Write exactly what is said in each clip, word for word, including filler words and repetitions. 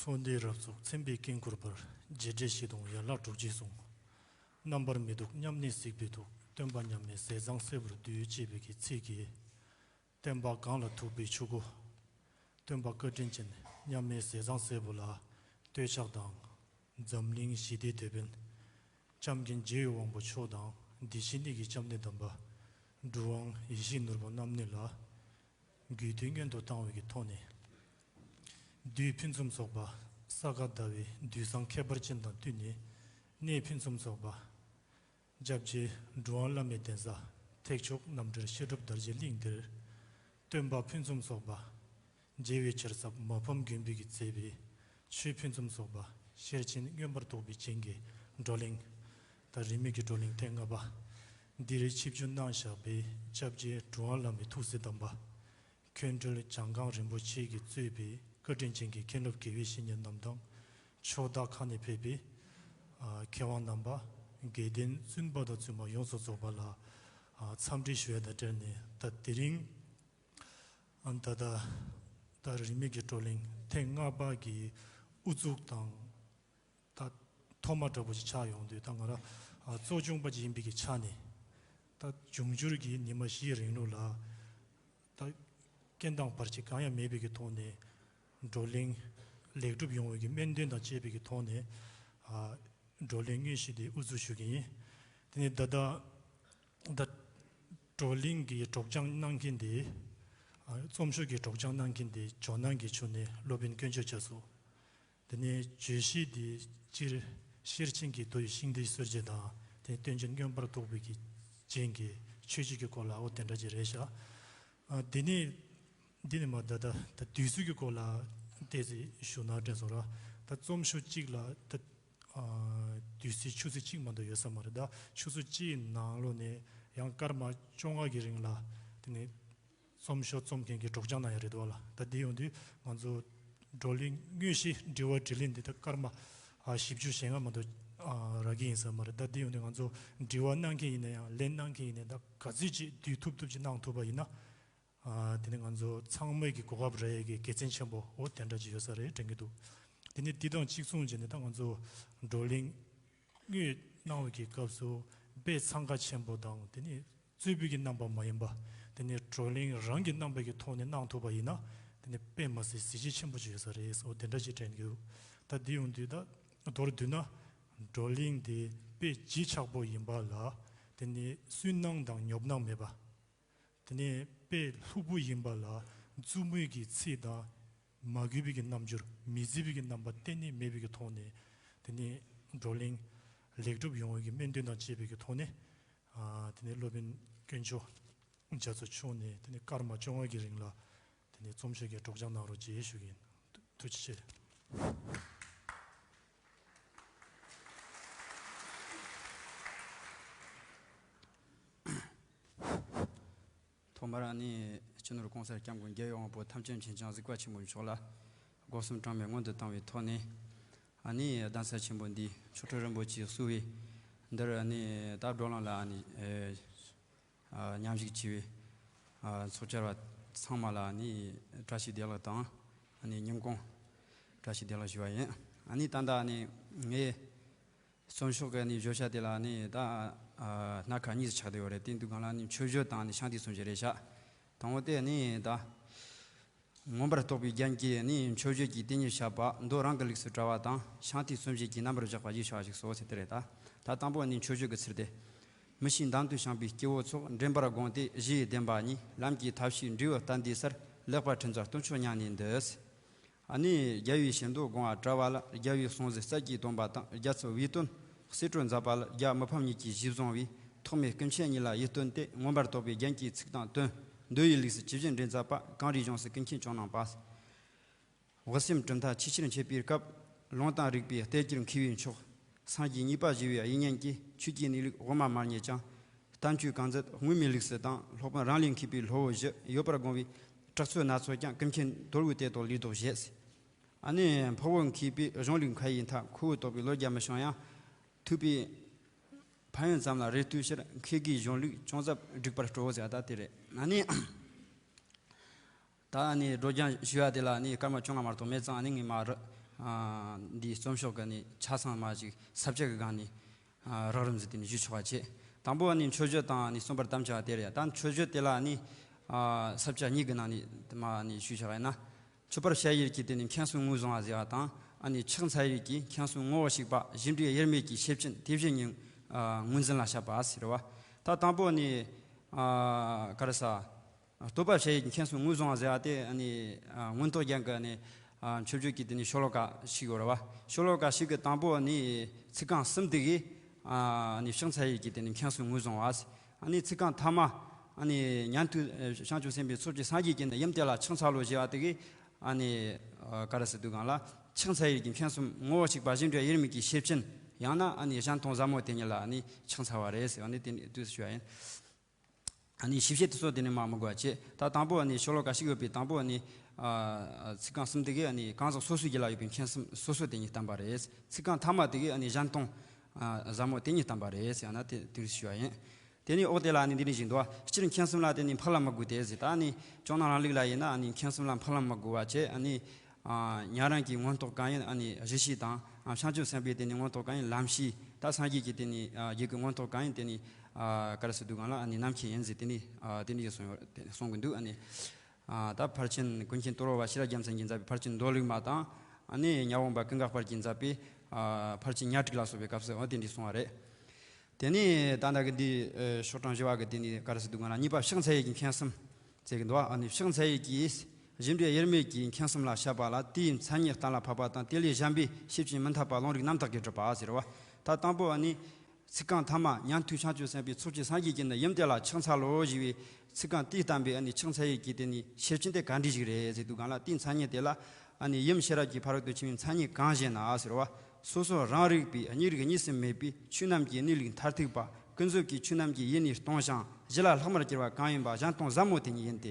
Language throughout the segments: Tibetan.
འཁོར་འདས་རབ་རྫོགས་མཚན་དཔེའི་དཀྱིལ་འཁོར་པར། རྗེས་འབྲེལ་བཞི་དང་ཡན་ལག་དྲུག་ཅུའི་གཟུངས། རྣམ་པར་མི་རྟོག་མཉམ་གནས་གཟིགས་པའི་ཐོག་སྟོན་པ་མཉམ་མེད་ཟས་གཙང་སྲས་པོར་འདུད་ཅེས་པའི་གི་ཚིག་གིས། སྟོན་པ་གང་ལ་ཐུག་པའི་ཆུ་བོ། སྟོན་པ་བཀའ་དྲིན་ཅན་མཉམ་མེད་ཟས་གཙང་སྲས་པོ་ལ་བསྟོད་ཕྱག་དང་། འཛམ་གླིང་ཞི་བདེའི་དེད་དཔོན། ཅམ་མཁྱེན་རྗེ་ཡི་དབང་པོ་མཆོག་དང་། བདེ་གཤེགས་གཉིས་ཀྱི་སྐྱབས་གནས་དམ་པ། གྲུབ་དབང་ཡེ་ཤེས་ནོར་བུ་རྣམ་གཉིས་ལ། གུས་བཏུད་སྔོན་དུ་བཏང་བའི་གི་ཐོག་ནས། བདུད་ཕུན་སུམ་ཚོགས་པ། ས་ག་ཟླ་བའི་དུས་བཟང་ཁྱད་པར་ཅན་དང་བསྟུན་ནས། གནས་ཕུན་སུམ་ཚོགས་པ། སྐྱབས་རྗེ་གྲུབ་དབང་བླ་མའི་གདན་ས་ཐེག་མཆོག་རྣམ་འདྲེན་བཤད་སྒྲུབ་དར་རྒྱས་གླིང་འདིར། སྟོན་པ་ཕུན་སུམ་ཚོགས་པ། རྒྱལ་བའི་ཕྱིར་ཚབ་མ་ཕམ་མགོན་པོས་ཀྱིས་མཛད་པའི་ཆོས་ཕུན་སུམ་ཚོགས་པ་ཤེར་ཕྱིན་མངོན་པར་རྟོགས་པའི་རྒྱན་གྱི་བགྲོ་གླེང་། ད་རིས་མེད་ཀྱི་བགྲོ་གླེང་ཐེངས་ལྔ་པ། འདིར་ཆིབས་བསྒྱུར་གནང་བཞག་པའི་སྐྱབས་རྗེ་གྲུབ་དབང་བླ་མའི་ཐུགས་སྲས་དམ་པ། མཁན་སྤྲུལ་བྱང་སྒང་རིན་པོ་ཆེ་གིས་གཙོས་པའི་བཀའ་དྲིན་ཅན་གྱི་མཁན་སློབ་དགེ་བའི་བཤེས་གཉེན་རྣམས་དང་། ཕྱོགས་དག་ཁག་ནས་ཕེབས་པའི་ཨ་མཁས་དབང་རྣམ་པ། དགེ་ལྡན་བཙུན་པ་དང་བཙུན་མ་ཡོངས་སུ་རྫོགས་པ་ལ་ཨ་འཚམས་འདྲི་ཞུ་ཡ་དང་འབྲེལ་ནས། ད་དེ་རིང་ཨ་ད་ད་ད་རིས་མེད་ཀྱི་བགྲོ་གླེང་ཐེངས་ལྔ་པ་གི་དབུ་འཛུགས་དང་། ད་ཐོག་མ་འདྲ་པོ་ཞིག་ཆགས་ཡོང་དུས། ད་ང་རང་ཨ་གཙོ་སྐྱོང་པ་ཅིག་ཡིན་པའི་གི་ཆ་ནས། ད་འབྱུང་འགྱུར་གྱི་ཉི་མ་བཞིའི་རིང་ལུགས་ལ་ད་རྐྱེན་དང་བར་ཆད་གང་ཡང་མེད་པའི་གི་ཐོག་ནས་བགྲོ་གླེང་ལེགས་གྲུབ་ཡོང་བའི་གི་སྨོན་འདུན་དང་བཅས་པའི་གི་ཐོག་ནས་ཨ་བགྲོ་གླེང་དངོས་གཞི་དེ་དབུ་འཛུགས་ཞུ་གི་ཡིན། དེ་ནས་ད་ལྟ་ད་བགྲོ་གླེང་གི་སྒྲོག་སྦྱང་གནང་མཁན་དེ་ཨ་རྩོམ་ཤོག་གི་སྒྲོག་སྦྱང་གནང་མཁན་དེ་ཇོ་ནང་གི་ཆུ་ནས་སློབ་དཔོན་དཀོན་མཆོག་རྒྱ་མཚོ། དེ་ནས་བརྗོད་གཞི་དེ་སྤྱིར་ཤེར་ཕྱིན་གྱི་མདོ་ཡི་ཤིང་རྟའི་སྲོལ་འབྱེད་དང་། དེ་ནས་སྟོན་ཆེན་མངོན་པར་རྟོགས་པའི་གི་རྒྱན་གྱི་ཆོས་བརྒྱད་ཀྱི་སྐོར་ལ་འོ་དེ་འདྲ་ཅིག་རེད་ཤག་ཨ་དེ་ནས་འདི་ནས་མར་ད་ལྟ་ད་དུས་ཚོད་ཀྱི་སྐོར་ལ་ཏོག་ཙམ་ཞུ་ན་དྲན་སོང་ར། ད་རྩོམ་ཤོག་གཅིག་ལ་ད་ཨ་དུས་ཚོད་ཆུ་ཚོད་གཅིག་མ་གཏོགས་ཡོད་ས་མ་རེད། ད་ཆུ་ཚོད་གཅིག་ནང་ལོགས་ནས་ཡང་སྐར་མ་བཅོ་ལྔ་གི་རིང་ལ་དེ་ནས། རྩོམ་ཤོག་རྩོམ་མཁན་གྱིས་སྒྲོག་སྦྱང་གནང་ཡ་རེད་འདུག་བ་ལ། ད་འདི་ཡོང་དུས་ང་ཚོ་བགྲོ་གླེང་དངོས་གཞི་དྲི་བ་དྲིས་ལན་འདི་ད་སྐར་མ་ཨ་བཞི་བཅུ་ཞེ་ལྔ་མ་གཏོགས་ཨ་རག་གི་ཡིན་ས་མ་རེད། ད་འདི་ཡོང་དུས་ང་ཚོ་དྲི་བ་གནང་མཁན་ཡིན་ན་ཡང་ལན་གནང་མཁན་ཡིན་ན་ད་ག་ཚོད་ཅིག་བསྡུས་ཐུབ་ཐུབ་ཅིག་གནང་ཐུབ་པ་ཡིན་ན། ཨ་དེ་ནི་ང་ཚོ་ཚང་མའི་གི་གོ་སྐབས་རག་ཡ་གི་དགེ་མཚན་ཆེན་པོ་འོ་དེ་འདྲ་ཅིག་ཡོད་ས་རེད་དྲན་གྱི་འདུག་དེ་ནི་འདི་དང་གཅིག་མཚུངས་བྱས་ནས་ད་ང་ཚོ་བགྲོ་གླེང་དངོས་གནང་བའི་གི་སྐབས་སུ་དཔེ་འཚང་ཁ་ཆེན་པོ་དང་། དེ་ནི་རྩོད་པའི་གི་རྣམ་པ་མ་ཡིན་པ། དེ་ནི་བགྲོ་གླེང་རང་གི་རྣམ་པའི་གི་ཐོག་ནས་གནང་ཐུབ་པ་ཡིན་ན། དེ་ནི་དཔེ་མ་སྲིད་གཟི་བརྗིད་ཆེན་པོ་ཅིག་ཡོད་ས་རེད། འོ་དེ་འདྲ་ཅིག་དྲན་གྱི་འདུག་ད་འདི་ཡོང་དུས་ད་མདོར་བསྡུས་ན་བགྲོ་གླེང་དེ་དཔེ་ལྗིད་ཆགས་པོ་ཡིན་པ་ལ། དེ་ནི་སུན་སྣང་དང་ཉོབ་སྣང་མེད་པ། དེ་ནས་དཔེ་ལྷུག་པོ་ཡིན་པ་ལ་མཛུབ་མོའི་གི་ཚིག་དང་མ་གུས་པའི་གི་རྣམ་འགྱུར། མི་བརྩི་བའི་གི་རྣམ་པ་གཏན་ནས་མེད་པའི་གི་ཐོག་ནས། དེ་ནས་བགྲོ་གླེང་ལེགས་གྲུབ་ཡོང་བའི་གི་སྨོན་འདུན་དང་བཅས་པའི་གི་ཐོག་ནས། ཨ་དེ་ནས་སློབ་དཔོན་དཀོན་མཆོག་རྒྱ་མཚོ་མཆོག་ནས་དེ་ནས་སྐར་མ་བཅོ་ལྔ་གི་རིང་ལ་དེ་ནས་རྩོམ་ཤོག་གི་སྒྲོག་སྦྱང་གནང་རོགས་ཞེས་ཞུ་གི་ཡིན། ཐུགས་རྗེ་ཆེ། ཐོག་མར་ཨ་ནི་སྤྱི་ནོར་གོང་ས་སྐྱབས་མགོན་རྒྱལ་བའི་དབང་པོ་ཐམས་ཅད་མཁྱེན་ཅིང་གཟིགས་པ་ཆེན་པོ་མཆོག་ལ་སྒོ་གསུམ་གྲངས་མེད་སྔོན་དུ་བཏང་བའི་ཐོག་ནས། ཨ་ནི་གདན་ས་ཆེན་པོ་འདི་མཆོག་སྤྲུལ་རིན་པོ་ཆེས་གཙོས་པའི་འདིར་ཨ་ནི་ད་བགྲོ་གླེང་ལ་ཨ་ནི་ཨ་མཉམ་ཞུགས་བྱས་པའི་ཨ་ཚོགས་བཅར་བ་ཚང་མ་ལ་ཨ་ནི་བཀྲ་ཤིས་བདེ་ལེགས་དང་། ཨ་ནི་ཉིན་གུང་བཀྲ་ཤིས་བདེ་ལེགས་ཞུ་བ་ཡིན། ཨ་ནི་ད་ལྟ་ཨ་ནི་ངས་རྩོམ་ཤོག་གི་ནི་བརྗོད་བྱ་དེ་ལ་ནི་ད་ཨ་སྣ་ཁ་གཉིས་སུ་ཆགས་བསྡད་ཡོད་རེད། དེ་འདུག་གང་ལ་ནི་མཆོད་བརྗོད་དང་ནི་ཤཱནྟི་གསུམ་བརྗོད་རེད་ཤག་དང་པོ་དེ་ནི་ད་མངོན་པར་རྟོགས་པའི་རྒྱན་གྱིས་ནི་མཆོད་བརྗོད་ཀྱི་དེ་ཉིད་བཤད་པ། མདོ་རང་གི་ལུགས་སུ་བཀྲལ་བ་དང་། ཤཱནྟི་གསུམ་བརྗོད་ཀྱི་རྣམ་པར་བཞག་པ་ཞེས་བྱ་བ་ཞིག་སོ་ཟེར་དེ་རེད། ད་ད་དང་པོ་ནི་མཆོད་བརྗོད་ཀྱི་ཚུལ་ཏེ། མི་ཤིགས་འདམ་དུ་བཤམས་པའི་སྐྱེ་བོ་ཚོགས། འདྲེན་པར་དགོངས་ཏེ་གཞི་ཡི་བདེན་པ་ཉིད། ལམ་གྱི་ཐབས་ཤེས་འབྲས་བུ་བསྟན་དུས་སར། ལེགས་པར་ཕྲིན་ཚོགས་སྟོན་མཆོག་མྱ་ངན་འདིས། ཨ་ནི་རྒྱལ་བའི་བྱིན་མདོ་དགོངས་པ་བཀྲལ་བ་ལ། རྒྱལ་བའི་གསུང་གཟིགས་རྩལ་གྱིས་འདོམས་པ་དང་། རྒྱལ་ཚབ་བའི་དོན་གསེད་བཀྲོལ་མཛད་པ་ལ། རྒྱལ་བ་མི་ཕམ་ཉིད་ཀྱིས་གཞི་བཟུང་བའི། ཐོགས་མེད་ཀུན་མཁྱེན་ཉིད་ལ་ཡིད་བརྟན་ཏེ། མངོན་པར་རྟོགས་པའི་རྒྱན་གྱི་ཚིག་དང་དོན། མདོ་ཡི་ལུགས་སུ་ཇི་བཞིན་འདྲེན་མཛད་པ། གངས་རིའི་ལྗོངས་སུ་ཀུན་མཁྱེན་ཇོ་ནང་པ། དབུ་སེམས་གྲུབ་མཐའ་ཆེས་ཆེར་འཆད་པའི་སྐབས། ལུང་དང་རིགས་པའི་གཏེར་གྱུར་མཁས་པའི་མཆོག་སངས་རྒྱས་གཉིས་པ་ཞི་བའི་དབྱིག་གཉེན་གྱིས། ཆོས་ཀྱི་གནས་ལུགས་དབུ་མ་མ་རྙེད་ཀྱང་། བསྟན་བཅོས་གང་མཛད་དངོས་མེད་ལུགས་སུ་དང་། སློབ་དཔོན་རང་ལས་མཁས་པའི་སློབ་བུ་བཞི། ཡོད་པར་དགོངས་པའི་གྲགས་ཚོད་སྣ་ཚོགས་ཀྱང་། ཀུན་མཁྱེན་དོལ་པོས་དེ་དག་ལུས་ལྡོག་བཞེས། ཨ་ནི་འཕགས་བོད་མཁས་པའི་གཞུང་ལུགས་མཁའ་ཡི་མཐའ། ཁོ་བོས་རྟོགས་པའི་བློ་རྒྱ་མི་ཤོང་ཡང་། ཐུབ་པའི་ཕན་ཡོན་ཙམ་ལ་རེ་ལྟོས་ཕྱིར། མཁས་དགུའི་གཞུང་ལུགས་ཅུང་ཟད་བསྒྲིགས་པར་སྤྲོ་ཟེར་བ་ད་དེ་རེད། ཨ་ནི། ད་ནི་སྒྲོག་སྦྱང་ཞུ་ཡ་དེ་ལ་ནི་སྐར་མ་བཅོ་ལྔ་མ་གཏོགས་མེད་ཙང་། ཨ་ནི་ངས་མར་ ཨ་འདིའི་རྩོམ་ཤོག་གི་ནི་ཆ་ཚང་མ་ཅིག་ས་བཅད་ཀྱི་སྒང་ནས་ཨ་རགས་རིམ་ཟིག་དེ་ནི་ཞུ་ཆོག་པ་བྱེད། དང་པོ་ནི་མཆོད་བརྗོད་དང་ནི་གསུངས་པར་དམ་བཅའ་བ་དེ་རེད། ད་མཆོད་བརྗོད་དེ་ལ་ནི་ཨ་ས་བཅད་གཉིས་ཀྱི་ནང་ནས་མ་ནི་ཞུ་ཆོག་ཡིན་ན། མཆོད་པར་བྱ་ཡུལ་གྱི་དེ་ནི་མཁྱེན་གསུམ་ངོས་བཟུང་བ་ཟེར་བ་དང་། ཨ་ནི་ཕྱག་འཚལ་ཡུལ་གྱི་མཁྱེན་གསུམ་ངོ་བོ་ཞིག་པ་གཞི་འབྲས་དབྱེར་མེད་ཀྱི་ཤེར་ཕྱིན་དེ་བཞིན་ཉིད་ཨ་ངོས་འཛིན་ལ་བྱ་བ་ཟེར་བ། ད་དང་པོ་ནི་ཨ་ག་རེ་ཟ། བསྟོད་པ་བྱ་ཡུལ་གྱི་མཁྱེན་གསུམ་ངོས་བཟུང་བ་ཟེར་བ་དེ་ཨ་ནི་ཨ་མངོན་རྟོགས་རྒྱན་གྱི་ནི་ཨ་མཆོད་བརྗོད་ཀྱི་དེ་ནི་ཤོ་ལོ་ཀ་ཞིག་ཡོད་རེད་བ། ཤོ་ལོ་ཀ་ཞིག་གི་དང་པོ་ནི་ཚིག་རྐང་གསུམ་དེ་གིས་ཨ་ནི་ཕྱག་འཚལ་ཡུལ་གྱི་དེ་ནི་མཁྱེན་གསུམ་ངོས་བཟུང་བ། ཨ་ནི་ཚིག་རྐང་ཐ་མ་ཨ་ནི་ཉན་ཐོས་བྱང་ཆུབ་སེམས་དཔའི་ཚོགས་ཀྱི་སངས་རྒྱས་ཀྱི་ནི་ཡུམ་དེ་ལ་ཕྱག་འཚལ་ལོ་ཞེས་པ་དེ་གིས་ཨ་ནི་ཨ་ག་རེ་ཟེར་དུས་སྒང་ལ་ཕྱག་འཚལ་ཡུལ་གྱི་མཁྱེན་གསུམ་ངོ་བོ་ཞིག་པ་གཞི་འབྲས་དབྱེར་མེད་ཀྱི་ཤེར་ཕྱིན། ཡང་ན་ཨ་ནི་གཞན་སྟོང་ཟབ་མོ་དེ་ཉིད་ལ་ཨ་ནི་ཕྱག་འཚལ་བ་རེད་ཟེར་བ་ནི་དེ་ནི་དུས་སུ་ཞུ་བ་ཡིན། ཨ་ནི་ཞིབ་བཤད་དེ་ཚོ་དེ་ནི་མ་མི་དགོས་པ་བྱེད། ད་དང་པོ་ཨ་ནི་ཤོ་ལོ་ཀ་ཞིག་ཡོད་པའི་དང་པོ་ཨ་ནི་ཨ་ཚིག་རྐང་གསུམ་དེ་གིས་ཨ་ནི་གང་ཟག་སོ་སོའི་རྒྱུད་ལ་ཡོད་པའི་མཁྱེན་གསུམ་སོ་སོ་དེ་ཉིད་བསྟན་པ་རེད། ཚིག་རྐང་ཐ་མ་དེ་གིས་ཨ་ནི་གཞན་སྟོང་ཨ་ཟབ་མོ་དེ་ཉིད་བསྟན་པ་རེད་ཟེར་ན་དེ་དེ་རེད་ཞུ་བ་ཡིན། དེ་ནི་འོག་དེ་ལ་ཨ་ནི་འདི་ནི་བཞིན་དུ་སྤྱིར་མཁྱེན་གསུམ་ལ་དེ་ནི་འཕགས་ལམ་མི་དགོས་ཏེ་ཟེར། ད་ཨ་ནི་ཇོ་ནང་རང་ལུགས་ལ་ཡིན་ན་ཨ་ནི་མཁྱེན་གསུམ་ལ་འཕགས་ལམ་མི་དགོས་པ་བྱེད། ཨ་ནི་ཨ་ཉན་རང་གི་མངོན་རྟོགས་གང་ཡིན་ཨ་ནི་གཞི་ཤེས་དང་། ཨ་བྱང་ཆུབ་སེམས་དཔའི་དེ་ནི་མངོན་རྟོགས་གང་ཡིན་ལམ་ཤེས། ད་སངས་རྒྱས་ཀྱི་དེ་ནི་ཨ་རྒྱུད་ཀྱི་མངོན་རྟོགས་གང་ཡིན་དེ་ནི་ཨ་ག་རེ་ཟེར་དུས་སྒང་ལ་ཨ་ནི་རྣམ་མཁྱེན་ཡིན་ཟེར་དེ་ནི་ཨ་དེ་ནི་གསུངས་ཡོད་དེ་གསུང་གི་འདུག་ཨ་ནི་ཨ་ད་ཕར་ཕྱིན་ཀུན་མཁྱེན་དོལ་པོ་པ་ཤེས་རབ་རྒྱལ་མཚན་གྱིས་མཛད་པའི་ཕར་ཕྱིན་མདོ་ལུགས་མ་དང་། ཨ་ནི་ཉ་འོག་པ་ཀུན་དགའ་དཔལ་གྱིས་མཛད་པའི་ཨ་ཕར་ཕྱིན་ཉ་དྲུག་ལ་སོགས་པའི་སྐབས་སུ་འོ་དེ་འདྲའི་གསུངས་པ་རེད། དེ་ནས་ད་ལྟ་གི་འདི་ཨ་ཤོག་གྲངས་བཞི་པ་གི་དེ་ནི་ག་རེ་ཟེར་དུས་སྒང་ལ་གཉིས་པ་ཕྱག་འཚལ་ཡུལ་གྱི་མཁྱེན་གསུམ་ཟེར་གི་འདུག་ཨ་ནི་ཕྱག་འཚལ་ཡུལ་གྱི་གཞི་འབྲས་དབྱེར་མེད་ཀྱི་མཁྱེན་གསུམ་ལ་བཤད་པ་ལ་དེའི་མཚན་ཉིད་གཏན་ལ་ཕབ་པ་དང་དེ་ལས་གཞན་པའི་ཤེར་ཕྱིན་མི་འཐད་པ་ལུང་རིགས་རྣམ་དག་གིས་གྲུབ་པ་ཟེར་བ། ད་དང་པོ་ཨ་ནི་ཚིག་རྐང་ཐ་མ་ཉན་ཐོས་བྱང་ཆུབ་སེམས་དཔའི་ཚོགས་ཀྱི་སངས་རྒྱས་ཀྱི་ནི་ཡུམ་དེ་ལ་ཕྱག་འཚལ་ལོ་ཞེས་པའི་ཚིག་རྐང་དེས་བསྟན་པའི་ཨ་ནི་ཕྱག་འཚལ་ཡུལ་གྱི་དེ་ནི་ཤེར་ཕྱིན་དེ་ག་འདྲ་ཞིག་རེད་ཟེར་དུས་སྒང་ལ་དེའི་མཚན་ཉིད་དེ་ལ་ཨ་ནི་ཡུམ་ཤེས་རབ་ཀྱི་ཕ་རོལ་ཏུ་ཕྱིན་པའི་མཚན་ཉིད་གང་ཞེ་ན་ཟེར་བ། སོ་སོ་རང་རིག་པའི་གཉིས་རིག་གཉིས་སུ་མེད་པའི་ཆོས་རྣམས་ཀྱི་གནས་ལུགས་མཐར་ཐུག་པ་ཀུན་རྫོབ་ཀྱི་ཆོས་རྣམས་ཀྱི་ཡུལ་ནི་སྟོང་ཞིང་གཞི་ལ་ལྷག་མར་གྱུར་པ་གང་ཡིན་པ་གཞན་སྟོང་ཟབ་མོ་དེ་ཉིད་ཡིན་ཏེ།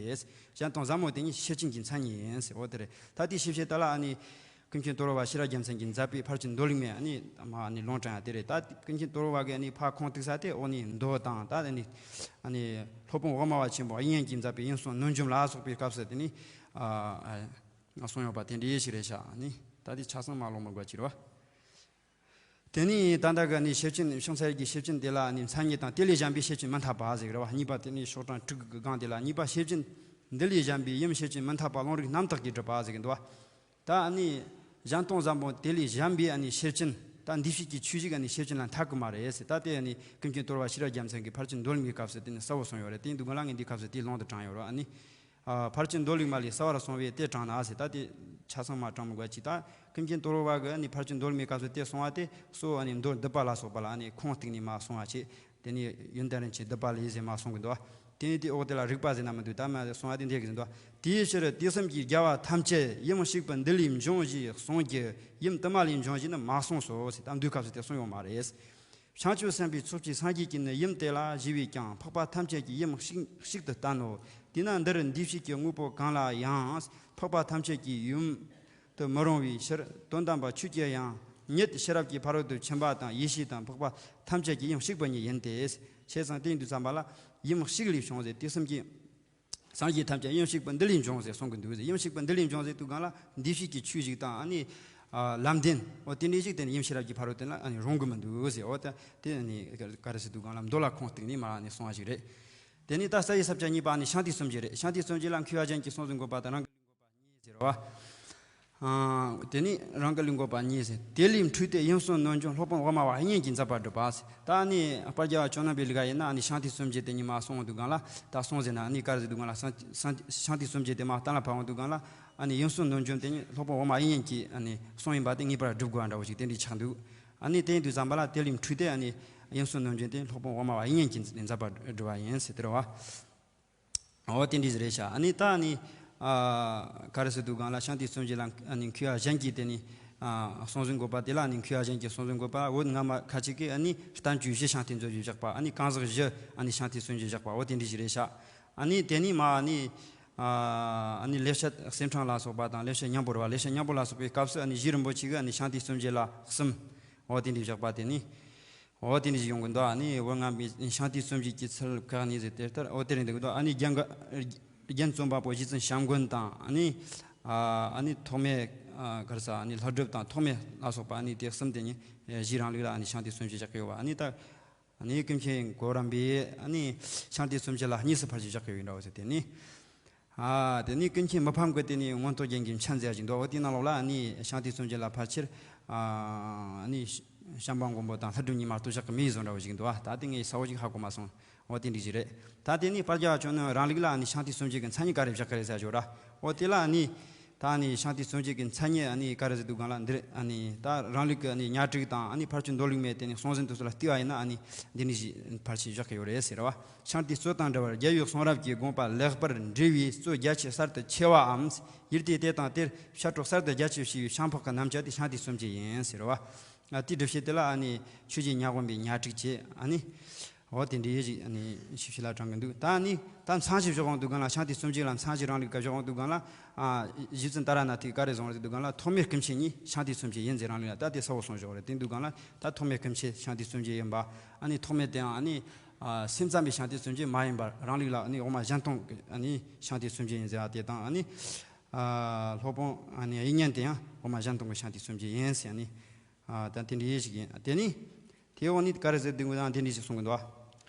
གཞན་སྟོང་ཟབ་མོ་དེ་ཉིད་ཤེར་ཕྱིན་གྱི་མཚན་ཉིད་ཡིན་ཟེར་བ་དེ་རེད། ད་དེའི་ཞིབ་བཤད་དེ་ལ་ཨ་ནི་ཀུན་མཁྱེན་དོལ་པོ་པ་ཤེས་རབ་རྒྱལ་མཚན་གྱིས་མཛད་པའི་ཕར་ཕྱིན་མདོ་ལུགས་མའི་ཨ་ནི་མ་ཨ་ནི་ལུང་དྲངས་ཡ་དེ་རེད། ད་ཀུན་མཁྱེན་དོལ་པོ་པ་གིས་ཨ་ནི་ཕར་ཁུངས་གཏུགས་ས་དེ་འོ་ནི་མདོ་དང་ད་ཨ་ནི་ཨ་ནི་སློབ་དཔོན་འོག་མ་པ་ཆེན་པོ་དབྱིག་གཉེན་གྱིས་མཛད་པའི་དབྱིངས་གསུམ་གནོད་འཇོམས་ལ་སོགས་པའི་སྐབས་སུ་དེ་ནི་ཨ་ཨ་གསུངས་ཡོད་པ་དེ་འདྲའི་ཞིག་རེད་ཤག་ཨ་ནི་ད་དེ་ཆ་ཚང་མ་ཀློག་མི་དགོས་ཀྱི་རེད་བ། དེ་ནས་ད་ལྟ་གི་ནི་ཤེར་ཕྱིན་ཕྱག་འཚལ་གྱི་ཤེར་ཕྱིན་དེ་ལ་ནི་མཚན་ཉིད་དང་དེ་ལས་གཞན་པའི་ཤེར་ཕྱིན་མི་འཐད་པ་ཟེར་གི་རེད་བ། གཉིས་པ་དེ་ནི་ཤོག་གྲངས་དྲུག་གི་སྒང་དེ་ལ་གཉིས་པ་ཤེར་ཕྱིན་འདི་ལས་གཞན་པའི་ཡུམ་ཤེར་ཕྱིན་མི་འཐད་པ་ལུང་རིགས་རྣམ་དག་གིས་གྲུབ་པ་ཟེར་གི་འདུག་བ། ད་ནི་གཞན་སྟོང་ཟབ་མོ་དེ་ལས་གཞན་པའི་ནི་ཤེར་ཕྱིན་ད་འདུས་བྱས་ཀྱི་ཆོས་ཤིག་ནི་ཤེར་ཕྱིན་ལ་འཐད་གི་མ་རེད་ཟེར། ད་དེ་ནི་ཀུན་མཁྱེན་དོལ་པོ་པ་ཤེས་རབ་རྒྱལ་མཚན་གྱིས་ཕར་ཕྱིན་མདོ་ལུགས་མའི་སྐབས་སུ་དེ་ནི་གསལ་བོ་གསུངས་ཡོད་རེད། དེ་འདུག་གི་ལ་ངས་འདིའི་སྐབས་སུ་དེའི་ལུང་དུ་དྲངས་ཡོད་རེད། ཨ་ནི། ཨ་ཕར་ཕྱིན་མདོ་ལུགས་མ་ལས་གསལ་བར་གསུངས་པས་དེ་དྲངས་ན་ཟེར། ད་དེ་ཆ་ཚང་མ་དྲངས་མི་དགོས་ཀྱི། ད་ཀུན་མཁྱེན་དོལ་པོ་པ་གིས་ནི་ཕར་ཕྱིན་མདོ་ལུགས་མའི་སྐབས་སུ་དེ་གསུངས་པ་དེ་སོ་ཨ་ནི་མདོར་བསྡུས་པ་ལ་སོགས་པ་ལ་ནི་ཁུངས་གཏུགས་ནས་མ་གསུངས་པ་བྱས། དེ་ནི་ཡོན་ཏན་རིན་ཆེན་བསྡུས་པ་ལས་ཟེར་མ་གསུངས་གི་འདུག་དེ་ནི་དེ་འོག་དེ་ལ་རིགས་པ་ཟེར་ན་མི་འདུག་ད་མ་གསུངས་པ་དེ་འདྲ་གི་ཟེར་འདུག་དེའི་ཕྱིར་དུས་གསུམ་གྱི་རྒྱལ་བ་ཐམས་ཅད་ཡུམ་གཅིག་པུ་འདི་ལས་འབྱུང་ཞེས་གསུངས་ཀྱི། ཡུམ་དུ་མ་ལས་འབྱུང་ཞེས་ནི་མ་གསུངས་སོ་ཟེར། ད་མདོའི་སྐབས་སུ་དེ་གསུངས་ཡོད་མ་རེད། བྱང་ཆུབ་སེམས་དཔའི་ཚོགས་ཀྱི་སངས་རྒྱས་ཀྱི་ནི་ཡུམ་དེ་ལ་ཞེས་པས་ཀྱང་འཕགས་པ་ཐམས་ཅད་ཀྱི་ཡུམ་གཅིག་གཅིག་ཏུ་བསྟན་ནོ། དེས་ན་འདིར་འདུས་བྱས་ཀྱི་དངོས་པོ་གང་ལ་ཡང་འཕགས་པ་ཐམས་ཅད་ཀྱི་ཡུམ་དུ་མི་རུང་བའི་ཕྱིར། དོན་དམ་པར་ཆོས་ཀྱི་དབྱིངས་ཉིད་ཤེས་རབ་ཀྱི་ཕ་རོལ་ཏུ་ཕྱིན་པ་དང་ཡེ་ཤེས་དང་འཕགས་པ་ཐམས་ཅད་ཀྱི་ཡུམ་གཅིག་པུ་ཉིད་ཡིན་ཏེ། བྱས་ཙང་དེ་ཡིན་དུས་ཙམ་པ་ལ་ཡུམ་གཅིག་ལས་བྱུང་ཟེར། དུས་གསུམ་གྱི་སངས་རྒྱས་ཐམས་ཅད་ཡུམ་གཅིག་པུ་འདི་ལས་འབྱུང་ཟེར་གསུང་གི་འདུག་ཟེར། ཡུམ་གཅིག་པུ་འདི་ལས་འབྱུང་ཟེར་དུས་སྒང་ལ་འདུས་བྱས་ཀྱི་ཆོས་ཤིག་དང་ཨ་ནི་ཨ་ལམ་བདེན་འོ་དེ་འདྲའི་ཞིག་དེ་ནི་ཡུམ་ཤེས་རབ་ཀྱི་ཕ་རོལ་ཏུ་ལ་ཨ་ནི་རུང་གི་མི་འདུག་ཟེར། འོ་ད་དེ་ནི་ག་རེ་ཟེར་དུས་སྒང་ལ་མདོ་ལ་ཁུངས་གཏུགས་ནས་མར་ནི་གསུངས་པ་ཞིག་རེད། དེ་ནི་ད་རྩ་བའི་ས་བཅད་གཉིས་པ་ནི་ཤཱནྟི་གསུམ་བརྒྱད་རེད། ཤཱནྟི་གསུམ་བརྒྱད་ལ་མཁས་པ་གཞན་གྱིས་གསུང་ཟིན་དགོས་པ་དང་རང་གི་ལུང་དགོས་པ་གཉིས་ཟེར་བ། ཨ་དེ་ནི་རང་གི་ལུང་དགོས་པ་གཉིས་ཟེར། དེ་ལས་འཕྲོས་ཏེ་ཡུམ་གསུམ་གནོད་འཇོམས་སློབ་དཔོན་འོག་མ་པ་དབྱིག་གཉེན་གྱིས་མཛད་པར་བསྒྲུབས་པ་ཟེར། ད་ནི་དཔལ་རྒྱལ་བ་ཇོ་ནང་པའི་ལུགས་ཡིན་ན་ནི་ཤཱནྟི་གསུམ་བརྒྱད་དེ་ཉིད་མ་གསུངས་འདུག་གང་ལ་ད་གསུངས་ཟིན་ན་ནི་ག་རེ་ཟེར་འདུག་གང་ལ་ཤཱནྟི་གསུམ་བརྒྱད་དེ་མ་གཏན་ལ་ཕབ་འོང་འདུག་གང་ལ། ཨ་ནི་ཡུམ་གསུམ་གནོད་འཇོམས་དེ་ཉིད་སློབ་དཔོན་འོག་མ་དབྱིག་གཉེན་གྱིས་ཨ་ནི་གསུངས་ཡིན་པ་དེ་ངེས་པར་སྒྲུབ་དགོས་པ་འདྲ་བོ་ཞིག་དེ་འདྲའི་ཆགས་འདུག་ཨ་ནི་དེ་ཡིན་དུས་ཙམ་པ་ལ་དེ་ལས་འཕྲོས་ཏེ་ཨ་ནི་ཡུམ་གསུམ་གནོད་འཇོམས་དེ་སློབ་དཔོན་འོག་མ་པ་དབྱིག་གཉེན་གྱིས་མཛད་པར་བསྒྲུབས་པ་ཡིན་ཟེར་དེ་རེད་བ། འོ་དེ་འདྲ་ཟིག་རེད་ཤག་ཨ་ནི་ད་ཨ་ནི་ཨ་ག་རེ་ཟེར་འདུག་གང་ལ་ཤཱནྟི་གསུམ་བརྒྱད་ལ་ཨ་ནི་མཁས་པ་གཞན་གྱིས་དེ་ནི་ཨ་གསུང་ཟིན་དགོས་པ་དེ་ལ་ཨ་ནི་མཁས་པ་གཞན་གྱིས་གསུང་ཟིན་དགོས་པ། འོ་སྔ་མ་ཁ་ཅིག་གིས་ཨ་ནི་བསྟན་བཅོས་བཞི་ཤཱནྟི་མཛོད་ཅེས་བཞག་པ། ཨ་ནི་གང་ཟག་བཞི་ཨ་ནི་ཤཱནྟི་གསུམ་བརྒྱད་བཞག་པ། འོ་དེ་འདྲ་ཟིག་རེད་ཤག་ཨ་ནི་དེ་ནི་མ་ཨ་ནི་ཨ་ཨ་ནི་ལེགས་བཤད་གསེར་ཕྲེང་ལ་སོགས་པ་དང་ལེགས་བཤད་སྙིང་པོ་རེད་བ། ལེགས་བཤད་སྙིང་པོ་ལ་སོགས་པའི་སྐབས་སུ་ཨ་ནི་རྗེ་རིན་པོ་ཆེ་གིས་ཨ་ནི་ཤཱནྟི་གསུམ་བརྒྱད་ལ་གསུམ། འོ་དེ་འདྲ་བཞག་པ་དེ་ནི། འོ་དེ་འདྲ་ཞིག་ཡོང་གི་འདུག་ཨ་ནི་འོ་ང་མི་ཤཱནྟི་གསུམ་བརྒྱད་ཀྱི་ཚུལ་ཁག་ནི་ཟེར་དེ་ལྟར་འོ་དེ་རེད་འདུག་ཨ་ནི་རྒྱན་ག་རྒྱན་རྩོམ་པ་པོ་རྗེ་བཙུན་བྱམས་མགོན་དང་ཨ་ནི་ཨ་ཨ་ནི་ཐོགས་མེད་ ཨ་ག་རེ་ཟེར། ཨ་ནི་ལྷ་སྒྲུབ་དང་ཐོགས་མེད་ལ་སོགས་པ་ཨ་ནི་དེ་གསུམ་དེ་ནི་གཞི་རང་ལུགས་ལ་ཨ་ནི་ཤཱནྟི་སུམ་བརྒྱད་བཞག་གི་ཡོད་པ། ཨ་ནི་ད་ཨ་ནི་ཀུན་མཁྱེན་གོ་རམས་པས་ཨ་ནི་ཤཱནྟི་སུམ་བརྒྱད་ལ་གཉིས་སུ་ཕར་ཕྱིར་བཞག་གི་ཡོད་འདྲ་བ་ཟེར། དེ་ནི། ཨ་དེ་ནི་ཀུན་མཁྱེན་མི་ཕམ་གྱིས་དེ་ནི་མངོན་རྟོགས་རྒྱན་གྱི་མཆན་མཛད་ཅིག་འདུག་འོ་དེའི་ནང་ལོགས་ལ་ཨ་ནི་ཤཱནྟི་སུམ་བརྒྱད་ལ་ཕལ་ཆེར་ཨ་ནི་བྱམས་པ་མགོན་པོ་དང་ལྷ་སྒྲུབ་གཉིས་མ་གཏོགས་བཞག་གི་མེད་བཟོ་འདྲ་བོ་ཞིག་འདུག་ཨ་ད་དེ་ངས་གསལ་བོ་ཞིག་ཧ་གོ་མ་སོང་། འོ་དེ་འདྲ་ཞིག་རེད། ད་དེ་ནི་དཔལ་རྒྱལ་བ་ཇོ་ནང་རང་ལུགས་ལ་ཨ་ནི་ཤཱནྟི་སུམ་བརྒྱད་ཀྱི་མཚན་ཉིད་ག་རེ་བཞག་གི་རེད་ཟེར་ཞོར་ར། འོ་དེ་ལ་ཨ་ནི་ད་ཨ་ནི་ཤཱནྟི་སུམ་བརྒྱད་ཀྱི་མཚན་ཉིད་ཨ་ནི་ག་རེ་ཟེར་འདུག་གང་ལ། འདིར་ཨ་ནི་ད་རང་ལུགས་ཀྱི་ཨ་ནི་ཉ་སྒྲིག་དང་ཨ་ནི་ཕར་ཕྱིན་མདོ་ལུགས་མའི་དེ་ནི་གསུང་ཟིན་དུ་སུ་ལ་བལྟས་པ་ཡིན་ན་ཨ་ནི་འདི་ནི་ཞིག་ཕལ་ཆེར་བཞག་གི་ཡོད་རེད་ཟེར་བ། ཤཱནྟི་སྩོལ་དང་འབྲེལ་བར་རྒྱལ་བའི་གསུང་རབ་ཀྱི་དགོངས་པ་ལེགས་པར་འགྲེལ་བའི་གཙོ་རྒྱ་ཆེ་གསར་དུ་ཆེ་བའམ། ཡུལ་དུས་དེ་དང་དེར་ཕྱག་གྲོགས་གསར་དུ་རྒྱ་ཆེ་ཞེས་པའི་ཤངས་འཕགས་ཀྱི་རྣམ་བཅད་དེ་ཤཱནྟི་སུམ་བརྒྱད་ཡིན་ཟེར་བ། ཨ་དེའི་སྒྲུབ་བྱེད་དེ་ལ་ཨ་ནི་ཆོས་རྗེ་ཉ་དགོན་པའི་ཉ་སྒྲིག་བྱས་ཨ་ནི། འོ་དེ་འདྲའི་ཞིག་ཨ་ནི་ཞིབ་ཞིབ་ལ་དྲངས་གི་འདུག་ད་ཨ་ནི་ད་མཚན་གཞི་བཞག་ཡོང་དུས་སྒང་ལ་ཤཱནྟི་སུམ་བརྒྱད་ལ་མཚན་གཞི་རང་ལུགས་ཀ་བཞག་ཡོང་དུས་སྒང་ལ། ཨ་རྗེ་བཙུན་ཏཱ་ར་ནཱ་ཐས་ག་རེ་གསུངས་རེད་དུས་སྒང་ལ། ཐོགས་མེད་སྐུ་མཆེད་ཉིད་ཤཱནྟི་སུམ་བརྒྱད་ཡིན་ཟེར་རང་ལུགས་ལ་ད་དེ་གསལ་བོ་གསུངས་བཞག་རེད། དེ་འདུག་སྒང་ལ་ད་ཐོགས་མེད་སྐུ་མཆེད་ཤཱནྟི་སུམ་བརྒྱད་ཡིན་པ། ཨ་ནི་ཐོགས་མེད་དེའང་ཨ་ནི་ཨ་སེམས་ཙམ་པའི་ཤཱནྟི་སུམ་བརྒྱད་མ་ཡིན་པར་རང་ལུགས་ལ་ཨ་ནི་དབུ་མ་གཞན་སྟོང་གི་ཨ་ནི་ཤཱནྟི་སུམ་བརྒྱད་ཡིན་ཟེར་བ་དེ་དང་། ཨ་ནི་ཨ་སློབ་དཔོན་ཨ་ནི་དབྱིག་གཉེན་དེའང་དབུ་མ་གཞན་སྟོང་གི་ཤཱནྟི་སུམ་བརྒྱད་ཡིན་ཟེར། ཨ་ནི་ཨ་ད་དེ་འདྲ་ཡེ་ཞིག་ཡིན། དེ་ནི་དེའི་འོག་ནས་ག་རེ་ཟེར་འདུག་ན་དེ་འདྲ་ཞིག་གསུང་གི་འདུག་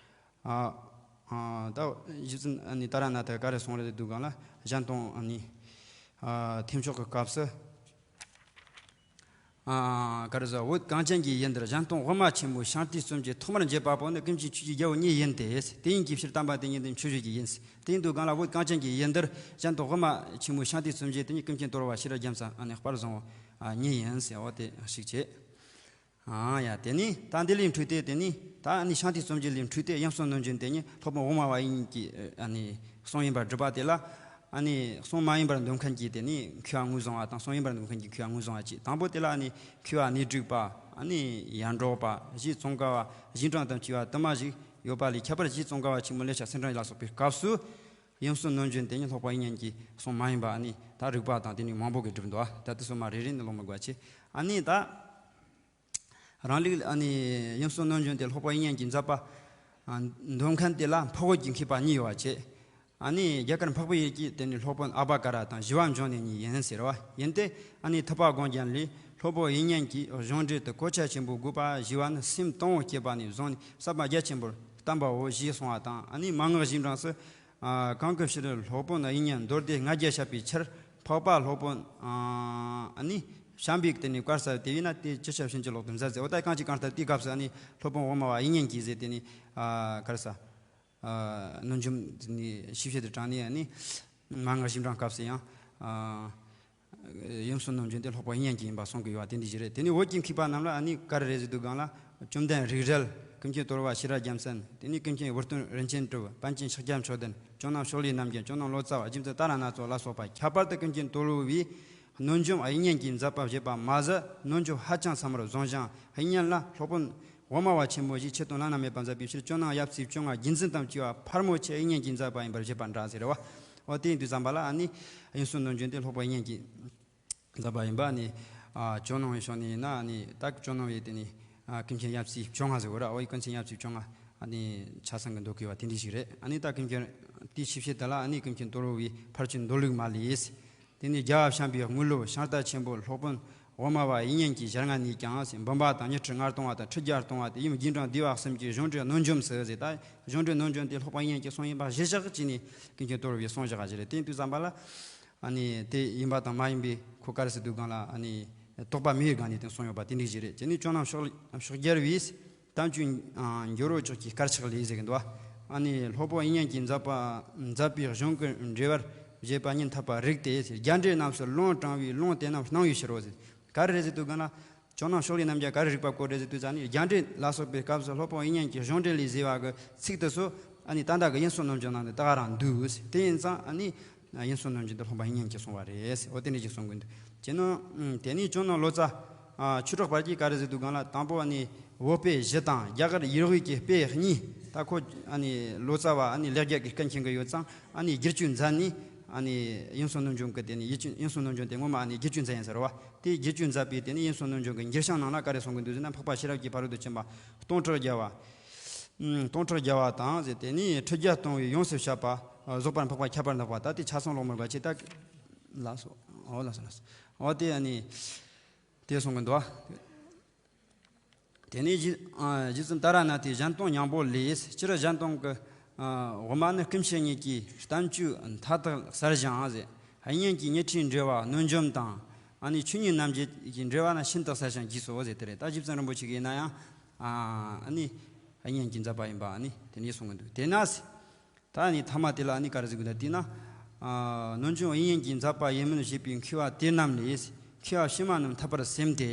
ཨ་ཨ་ད་རྗེ་བཙུན་ཨ་ནི་ཏཱ་ར་ནཱ་ཐས་ག་རེ་གསུངས་རེད་འདུག་གང་ལ། གཞན་སྟོང་ཨ་ནི་ཨ་ཐེག་མཆོག་གི་སྐབས་སུ། ཨ་ག་རེ་ཟེར། བོད་གངས་ཅན་གྱི་ཡུལ་འདིར་གཞན་སྟོང་དབུ་མ་ཆེན་མོའི་ཤཱནྟི་སུམ་བརྒྱད་ཐོག་མར་འབྱེད་པ་པོ་ནི་ཀུན་མཁྱེན་ཆོས་ཀྱི་རྒྱལ་པོ་ཉིད་ཡིན་ཏེ། དེ་ཡིན་གྱི་ཕྱིར་དམ་པ་དེ་ཉིད་དེ་ཆོས་བརྗོད་ཀྱི་ཡིན། དེ་ཡིན་དུས་གང་ལ་བོད་གངས་ཅན་གྱི་ཡུལ་འདིར་གཞན་སྟོང་དབུ་མ་ཆེན་མོའི་ཤཱནྟི་སུམ་བརྒྱད་དེ་ཉིད་ཀུན་མཁྱེན་དོལ་པོ་ཤེས་རབ་རྒྱལ་མཚན་ཨ་ནི་དཔལ་བཟང་པོ་ཉིད་ཡིན་ཟེར་བ་དེ་ཞིག་བྱས། ཨ་ཡ་དེ་ནི་ད་འདི་ལས་འཕྲོས་ཏེ། དེ་ནི་ད་ཨ་ནི་ཤཱནྟི་སུམ་བརྒྱད་ལས་འཕྲོས་ཏེ་དབྱིངས་གསུམ་སྣོད་འབྱོན་དེ་ཉིད་སློབ་དཔོན་དབུ་མ་པ་དབྱིག་གཉེན་གྱི་ཨ་ནི་གསུང་ཡིན་པར་སྒྲུབ་པ་དེ་ལ། ཨ་ནི་གསུང་མ་ཡིན་པར་འདོད་མཁན་གྱིས་དེ་ནི་མཁས་པ་ངོས་བཟུང་བ་དང་། གསུང་ཡིན་པར་འདོད་མཁན་གྱིས་མཁས་པ་ངོས་བཟུང་བ་བཅས། དང་པོ་དེ་ལ་ཨ་ནི་མཁས་པ་སྣེ་དྲུག་པ། ཨ་ནི་ཡར་འབྲོག་པ། རྗེ་ཙོང་ཁ་པ། རྗེས་འབྲང་དང་བཅས་པ་དུ་མ་ཞིག་ཡོད་པ་ལས། ཁྱད་པར་རྗེ་ཙོང་ཁ་པ་ཆེན་མོ་ལེགས་བཤད་སེང་བྲན་ལ་སོགས་པའི་སྐབས་སུ་དབྱིངས་གསུམ་སྣོད་འབྱོན་དེ་ཉིད་སློབ་དཔོན་དབྱིག་གཉེན་གྱི་གསུང་མ་ཡིན་པ་ཨ་ནི་ད་རིགས་པ་དང་དེ་ནི་མང་པོ་གིས་བསྒྲུབས་འདུག་ད་དེ་ཚོ་མ་རེ་རེ་ནས་ཀློག་མི་དགོས་པ་བྱས། ཨ་ནི་ད་རང་ལུགས་ཨ་ནི་དབྱིངས་གསུམ་སྣོད་འབྱོན་དེ་སློབ་དཔོན་དབྱིག་གཉེན་གྱི་མཛད་པ་ཨ་འདོན་མཁན་དེ་ལ་འཕགས་བོད་ཀྱི་མཁས་པ་གཉིས་ཡོད་པ་བྱས། ཨ་ནི་རྒྱ་གར་འཕགས་པའི་ཡུལ་གྱི་དེ་ནི་སློབ་དཔོན་ཨ་པ་ཀ་ར་དང་ཞི་བ་འབྱུང་གནས་གཉིས་ཡིན་ཟེར་བ་ཡིན་ཏེ། ཨ་ནི་ཐུབ་པ་དགོངས་རྒྱན་ལས། སློབ་དཔོན་དབྱིག་གཉེན་གྱིས་གཞུང་འགྲེལ་དུ་གོ་ཆ་ཆེན་པོ་དགོས་པ། ཞི་བ་ནི་སེམས་དང་པོ་བསྐྱེད་པ་ནས་བཟུང་ནས་ཟབ་པ་རྒྱ་ཆེན་པོར་བརྟན་པའོ་ཞེས་གསུངས་པ་དང་། ཨ་ནི་མན་ངག་རྗེས་འབྲང་སུ། ཨ་གང་གི་ཕྱིར་སློབ་དཔོན་དབྱིག་གཉེན་མདོ་སྡེ་ལྔ་བརྒྱ་བཤད་པའི་ཕྱིར། འཕགས་པ་སློབ་དཔོན་ཨ་ནི་བྱམས་པས་དེ་ནི་བཀའ་སྩལ་ཏེ། དབྱེ་ན་དེ་ཅི་ཞིག་བྱིན་གྱིས་རློབ་ཏུ་མཛད་ཟེར། འོ་ད་གང་ཅི་གང་ལྟར་དེའི་སྐབས་སུ་ཨ་ནི་སློབ་དཔོན་དབུ་མ་པ་དབྱིག་གཉེན་གྱིས་ཟེར་དེ་ནི་ཨ་ག་རེ་ཟེར། ཨ་སྣོད་འཇོམས་དེ་ནི་ཞིབ་བཤད་དུ་དྲངས་ནས། ཨ་ནི་མན་ངག་རྗེས་འབྲང་སྐབས་སུ་ཡང་ཨ་དབྱིངས་གསུམ་སྣོད་འབྱོན་དེ་སློབ་དཔོན་དབྱིག་གཉེན་གྱིས་ཡིན་པ་གསུང་གི་ཡོད་པ་དེ་འདྲ་ཞིག་རེད། དེ་ནི་བོད་ཀྱི་མཁས་པ་རྣམས་ལ་ཨ་ནི་ག་རེ་རེད་ཟེར་དུས་སྒང་ལ། བཅོམ་ལྡན་རིག་རལ། ཀུན་མཁྱེན་དོལ་པོ་ཤེས་རབ་རྒྱལ་མཚན། དེ་ནས་ཀུན་མཁྱེན་བུ་སྟོན་རིན་ཆེན་གྲུབ། པཎ་ཆེན་ཤཱཀྱ་མཆོག་ལྡན། ཇོ་ནང་ཕྱོགས་ལས་རྣམ་རྒྱལ། ཇོ་ནང་ལོ་ཙཱ་བ། རྗེ་བཙུན་ཏཱ་ར་ནཱ་ཐ་ལ་སོགས་པ་ཁྱད་པར་དུ་ཀུན་མཁྱེན་དོལ་པོ་བས་སྣོད་འཇོམས་དབྱིག་གཉེན་གྱི་མཛད་པ་བཞེད་པ་མ་ཟད། སྣོད་འཇོམས་ཧ་ཅང་ཚང་བར་བཟུང་ཞིང་། དབྱིག་གཉེན་ལ་སློབ་དཔོན་དབུ་མ་པ་ཆེན་པོ་ཞེས་ཆེད་དུ་བླ་ན་མེད་པ་མཛད་པའི་ཕྱིར། ཇོ་ནང་ཡབ་སྲས་བཅོ་ལྔ་རྗེ་བཙུན་དམ་བཅས་པ་ཕལ་མོ་ཆེ་དབྱིག་གཉེན་གྱི་མཛད་པ་ཡིན་པར་བཞེད་པ་འདྲ་ཟེར་བ། འོ་དེ་ཡིན་དུས་ཙམ་པ་ལ་ཨ་ནི་དབྱིངས་གསུམ་སྣོད་འཇོམས་དེ་སློབ་དཔོན་དབྱིག་གཉེན་གྱི་མཛད་པ་ཡིན་པ་ནི། ཨ་ཇོ་ནང་བའི་ཕྱོགས་ནས་ཡིན་ན་ནི་ད་ཇོ་ནང་བའི་དེ་ནི་ཨ་ཀུན་མཁྱེན་ཡབ་སྲས་བཅོ་ལྔ་ཟེར་བ་ར། འོ་ཡི་ཀུན་མཁྱེན་ཡབ་སྲས་བཅོ་ལྔ་ཨ་ནི་ཆ་ཚང་གི་མདོ་གི་བ་དེ་འདྲ་ཞིག་རེད། ཨ་ནི་ད་ཀུན་མཁྱེན་དེའི་ཞིབ་བཤད་དེ་ལ་ཨ་ནི་ཀུན་མཁྱེན་དོལ་པོ་བའི་ཕར་ཕྱིན་མདོ་ལུགས་མ་ལས། དེ་ནི་རྒྱལ་བ་བྱམས་པའི་དངོས་སློབ་ཤིང་རྟ་ཆེན་པོ་སློབ་དཔོན་དབུ་མ་པ་དབྱིག་གཉེན་གྱི་ཞལ་སྔ་ནས་ཀྱང་། འབུམ་པ་དང་ཉི་ཁྲི་ལྔ་སྟོང་པ་དང་ཁྲི་བརྒྱ་སྟོང་པ་དེ་ཡུམ་རྗེས་འབྲང་བསྡུས་པ་གསུམ་གྱི་གཞུང་འགྲེལ་སྣོད་འཇོམས་སུ་ཟེར། ད་གཞུང་འགྲེལ་སྣོད་འཇོམས་དེ་སློབ་དཔོན་དབྱིག་གཉེན་གྱི་གསུང་ཡིན་པ་གཞིར་བཞག་བྱས་ནས་ཀུན་མཁྱེན་དོལ་པོ་བའི་གསུང་བཞག་པ་ཞིག་རེད། དེ་ཡིན་དུས་ཙམ་པ་ལ། ཨ་ནི་དེ་ཡིན་པ་དང་མ་ཡིན་པའི་ཁོ་ག་རེ་ཟེར་དུས་སྒང་ལ་ཨ་ནི་དོགས་པ་མེད་པའི་སྒང་ནས་དེ་གསུངས་ཡོད་པ་དེ་འདྲ་ཞིག་རེད། དེ་ནི་ཇོ་ནང་ཕྱོགས་ཕྱོགས་རྒྱལ་བས་དམ་ཆོས་འགྱུར་བ་ཕྱོགས་ཀྱི་དཀར་ཆག་ལས་ཟེར་གི་འདུག་ཨ་ནི་སློབ་དཔོན་དབྱིག་གཉེན་གྱི་མཛད་པ་མཛད་པའི་གཞུང་གི་འགྲེལ་པར་བཞེད་པ་ཉིད་འཐད་པ་རིགས་ཏེ་ཟེར། རྒྱ་འགྲེལ་རྣམས་སུ་ལུང་དྲངས་པའི་ལུང་དེ་རྣམས་སྣང་བའི་ཕྱིར་རོ་ཟེར། ག་རེ་རེད་ཟེར་དུས་སྒང་ལ། ཇོ་ནང་ཕྱོགས་ལས་རྣམ་རྒྱལ་ག་རེ་རིགས་པ་བཀོད་རེད་ཟེར་དུས་ཙང་ནི། རྒྱ་འགྲེལ་ལ་སོགས་པའི་སྐབས་སུ་སློབ་དཔོན་དབྱིག་གཉེན་གྱི་གཞུང་འགྲེལ་ལས་བཟོས་པ་གི་ཚིག་དེ་ཚོ་ཨ་ནི་ད་ལྟ་གི་དབྱིངས་གསུམ་སྣོད་འཇོམས་ནང་དུ་ད་ག་རང་འདུག་ཟེར། དེ་ཡིན་ཙང་ཨ་ནི་དབྱིངས་གསུམ་སྣོད་འཇོམས་དེ་སློབ་དཔོན་དབྱིག་གཉེན་གྱིས་གསུངས་པ་རེད་ཟེར། འོ་དེ་འདྲ་ཞིག་གསུང་གི་འདུག་ཅེ་ནོ། དེ་ནས་ཇོ་ནང་ལོ་ཙཱ་ཨ་ཆོས་གྲགས་དཔལ་གྱིས་ག་རེ་ཟེར་དུས་སྒང་ལ། དང་པོ་ཨ་ནི་བོད་དཔེ་བཞི་དང་རྒྱ་གར་ཡུལ་དབུས་ཀྱི་དཔེ་གཉིས། ད་ཁོ་ཨ་ནི་ལོ་ཙཱ་བ་ཨ་ནི་ལེགས་སྦྱར་གྱི་སྐད་མཁྱེན་གྱི་ཡོད་ཙང་། ཨ་ནི་བསྒྱུར་བཅོས་མཛད་ནས་ཨ་ནི་དབྱིངས་གསུམ་སྣོད་འཇོམས་ཀྱི་དེ་ནི་ཡིད་ཆེས། དབྱིངས་གསུམ་སྣོད་འཇོམས་དེ་ངོ་མ་ཨ་ནི་བསྒྱུར་བཅོས་མཛད་ཡིན་ཟེར་བ། དེ་བསྒྱུར་བཅོས་མཛད་པའི་དེ་ནི་དབྱིངས་གསུམ་སྣོད་འཇོམས་ཀྱི་འགྱུར་བྱང་ནང་ལ་ག་རེ་གསུང་གི་འདུག་ཟེར་ན། འཕགས་པ་ཤེས་རབ་ཀྱི་ཕ་རོལ་ཏུ་ཕྱིན་པ་སྟོང་ཕྲག་བརྒྱ་པ། ཨུམ། སྟོང་ཕྲག་བརྒྱ་པ་དང་ཟེར། དེ་ནི་ཁྲི་བརྒྱ་སྟོང་པའི་ཡོངས་སུ་བཤད་པ། རྫོགས་པར་འཕགས་པ་ཁྱད་པར་འདག་པ། ད་དེ་ཆ་ཚང་ཀློག་མི་དགོས་པ་བྱས། ད་ ལགས་སོ། འོ་ལགས་སོ་ལགས་སོ། འོ་དེ་ཨ་ནི། དེ་གསུང་གི་འདུག་བ། དེ་ནས་རྗེ་ཨ་རྗེ་བཙུན་ཏཱ་ར་ནཱ་ཐའི་གཞན་དོན་སྙིང་པོ་ལས། སྤྱིར་གཞན་དོན་གྱི་ཨ་དབུ་མ་ནི་སྐུ་མཆེད་གཉིས་ཀྱི་བསྟན་བཅོས་མཐའ་དག་གསལ་ཞིང་ཟེར། དབྱིག་གཉེན་གྱི་ཉི་ཁྲིའི་འགྲེལ་བ་གནོད་འཇོམས་དང་། ཨ་ནི་ཆོས་ཉིད་རྣམ་འབྱེད་ཀྱི་འགྲེལ་བ་ན་ཤིན་ཏུ་གསལ་ཞིང་རྒྱས་སོ་ཟེར་དེ་རེད། ད་རྗེ་བཙུན་རིན་པོ་ཆེ་གིས་ན་ཡང་ཨ་ནི་དབྱིག་གཉེན་གྱི་མཛད་པ་ཡིན་པ་ཨ་ནི་དེ་ནས་གསུང་གི་འདུག་དེས་ན་ཟེར། ད་ནི་ཐ་མ་དེ་ལ་ནི་ག་རེ་ཟེར་དགོས་ན། དེས་ན། ཨ་གནོད་འཇོམས་དབྱིག་གཉེན་གྱི་མཛད་པ་ཡིན་མིན་བྱེད་པའི་མཁས་པ་དེ་རྣམས་ལས། མཁས་པ་ཕྱི་མ་རྣམས་འཐད་པར་སེམས་ཏེ།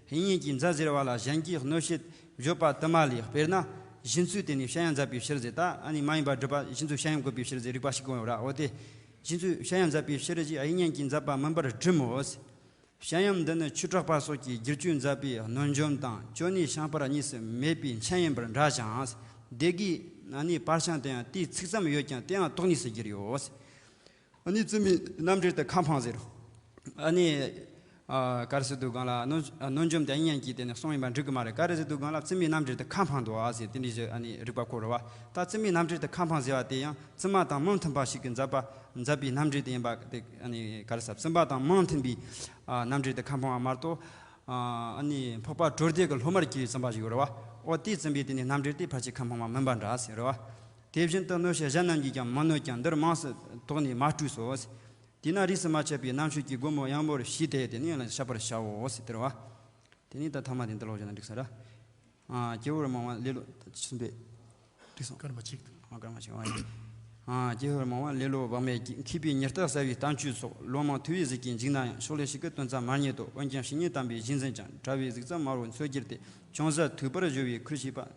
དབྱིག་གཉེན་གྱི་མཛད་ཟེར་བ་ལ་གཞན་གྱིས་གནོད་བྱེད་བརྗོད་པ་དུ་མ་ལས། དཔེར་ན་གཞི་འཛིན་དེ་ནི་བྱ་ཡང་མཛད་པའི་ཕྱིར་ཟེར། ད་ཨ་ནི་མ་ཡིན་པ་སྒྲུབ་པ་གཞི་འཛིན་བྱ་ཡང་བཀོད་པའི་ཕྱིར་ཟེར་རིགས་པ་ཞིག་གོ་ཡོང་ར། འོ་དེ་གཞི་འཛིན་བྱ་ཡང་མཛད་པའི་ཕྱིར་ཞེས་དབྱིག་གཉེན་གྱི་མཛད་པ་མིན་པར་སྒྲུབ་མོ། བྱ་ཡང་འདི་ནི་ཆོས་གྲགས་པ་སོགས་ཀྱིས་བསྒྱུར་བཅོས་མཛད་པའི་གནོད་འཇོམས་དང་ཅོ་ནེ་ཤིང་པར་གཉིས་སུ་མེད་པའི་མཆན་ཡིན་པར་འདྲ་ཞིང་། སྡེ་དགེའི་ཨ་ནི་པར་ཤང་དུ་ཡང་དེའི་ཚིག་ཙམ་ཡོད་ཀྱང་དེ་ཡང་དོགས་གཉིས་སུ་གྱུར་ཡོད། ཨ་ནི་བཙུན་མའི་རྣམ་འགྲེལ་དུ་ཁ་འཕངས་ཟེར། ཨ་ནི་ཨ་ག་རེ་ཟེར་དུས་སྒང་ལ་གནོད་གནོད་འཇོམས་དང་དབྱིག་གཉེན་གྱིས་དེ་ནི་གསུངས་ཡིན་པ་འགྲིག་གི་མ་རེད། ག་རེ་ཟེར་དུས་སྒང་ལ་བཙུན་མའི་རྣམ་འགྲེལ་དུ་ཁ་འཕངས་འདུག་ཨ་ཟེར་དེ་འདྲའི་ཞིག་ཨ་ནི་རིགས་པ་བཀོད་རེད་བ། ད་བཙུན་མའི་རྣམ་འགྲེལ་དུ་ཁ་འཕངས་ཟེར་བ་དེ་ཡང་བཙུན་མ་དང་མི་མཐུན་པ་ཞིག་གིས་མཛད་པ་མཛད་པའི་རྣམ་འགྲེལ་དེ་ཡིན་པ་དེ་ཨ་ནི་ག་རེ་ཟེར། བཙུན་པ་དང་མི་མཐུན་པའི་ཨ་རྣམ་འགྲེལ་དུ་ཁ་འཕངས་པ་མ་གཏོགས། ཨ་ནི་འཕགས་པ་གྲོལ་སྡེ་གི་སློབ་མར་གྱུར་པའི་བཙུན་པ་ཞིག་ཡོད་རེད་བ། འོ་དེའི་བཙུན་པས་དེ་ནི་རྣམ་འགྲེལ་དེ་ཕལ་ཆེར་ཁ་འཕངས་པ་མིན་པ་འདྲ་ཟེར་རེད་བ། དེ་བཞིན་དུ་གནོད་བྱེད་གཞན་རྣམས་ཀྱིས་ཀྱང་མི་གནོད་ཀྱང་། འདིར་མངས་སུ་དོགས་ནས་མ་སྤྲོས་སོ། དེས་ན་རིས་སུ་མ་ཆད་པའི་རྣམ་དཔྱོད་ཀྱིས་སྒོ་མོ་ཡངས་པོར་ཕྱེས་ཏེ་དེ་ནི་ཡང་ན་བཤད་པར་བྱའོ་ཟེར་དེ་རེད་བ། དེ་ནས་ད་ཐ་མ་དེ་འདི་ལོག་བྱས་ན་འགྲིག་ས་རེད། ཨ་སྐྱེ་བོར་མང་བ་ལེ་ལོ་ད་གསུམ་པས། འགྲིག་སོང་། སྐར་མ་གཅིག་ཨ་སྐར་མ་གཅིག་ཨ་ཡིན། ཨ་སྐྱེ་བོར་མང་བ་ལེ་ལོ་བག་མེད་ཀྱིས། མཁས་པའི་ཉེར་ལྟར་གསལ་བའི་བསྟན་བཅོས་སོགས། ལོ་མང་ཐུ་བའི་གཟུགས་ཀྱིས་འཇིགས་ན་ཡང་། ཕྱོགས་ལས་ཞིག་གི་དོན་ཙམ་མ་རྙེད་དོ། འོན་ཀྱང་བཤེས་གཉེན་དམ་པའི་གཞི་འཛིན་ཀྱང་། དྲ་བའི་གཟུགས་ཙམ་དམར་བོ་མཚོན་གྱུར་ཏེ། ཅུང་ཟད་མཐུག་པར་སྦྱོར་བའི་ཁུར་བྱས་པ།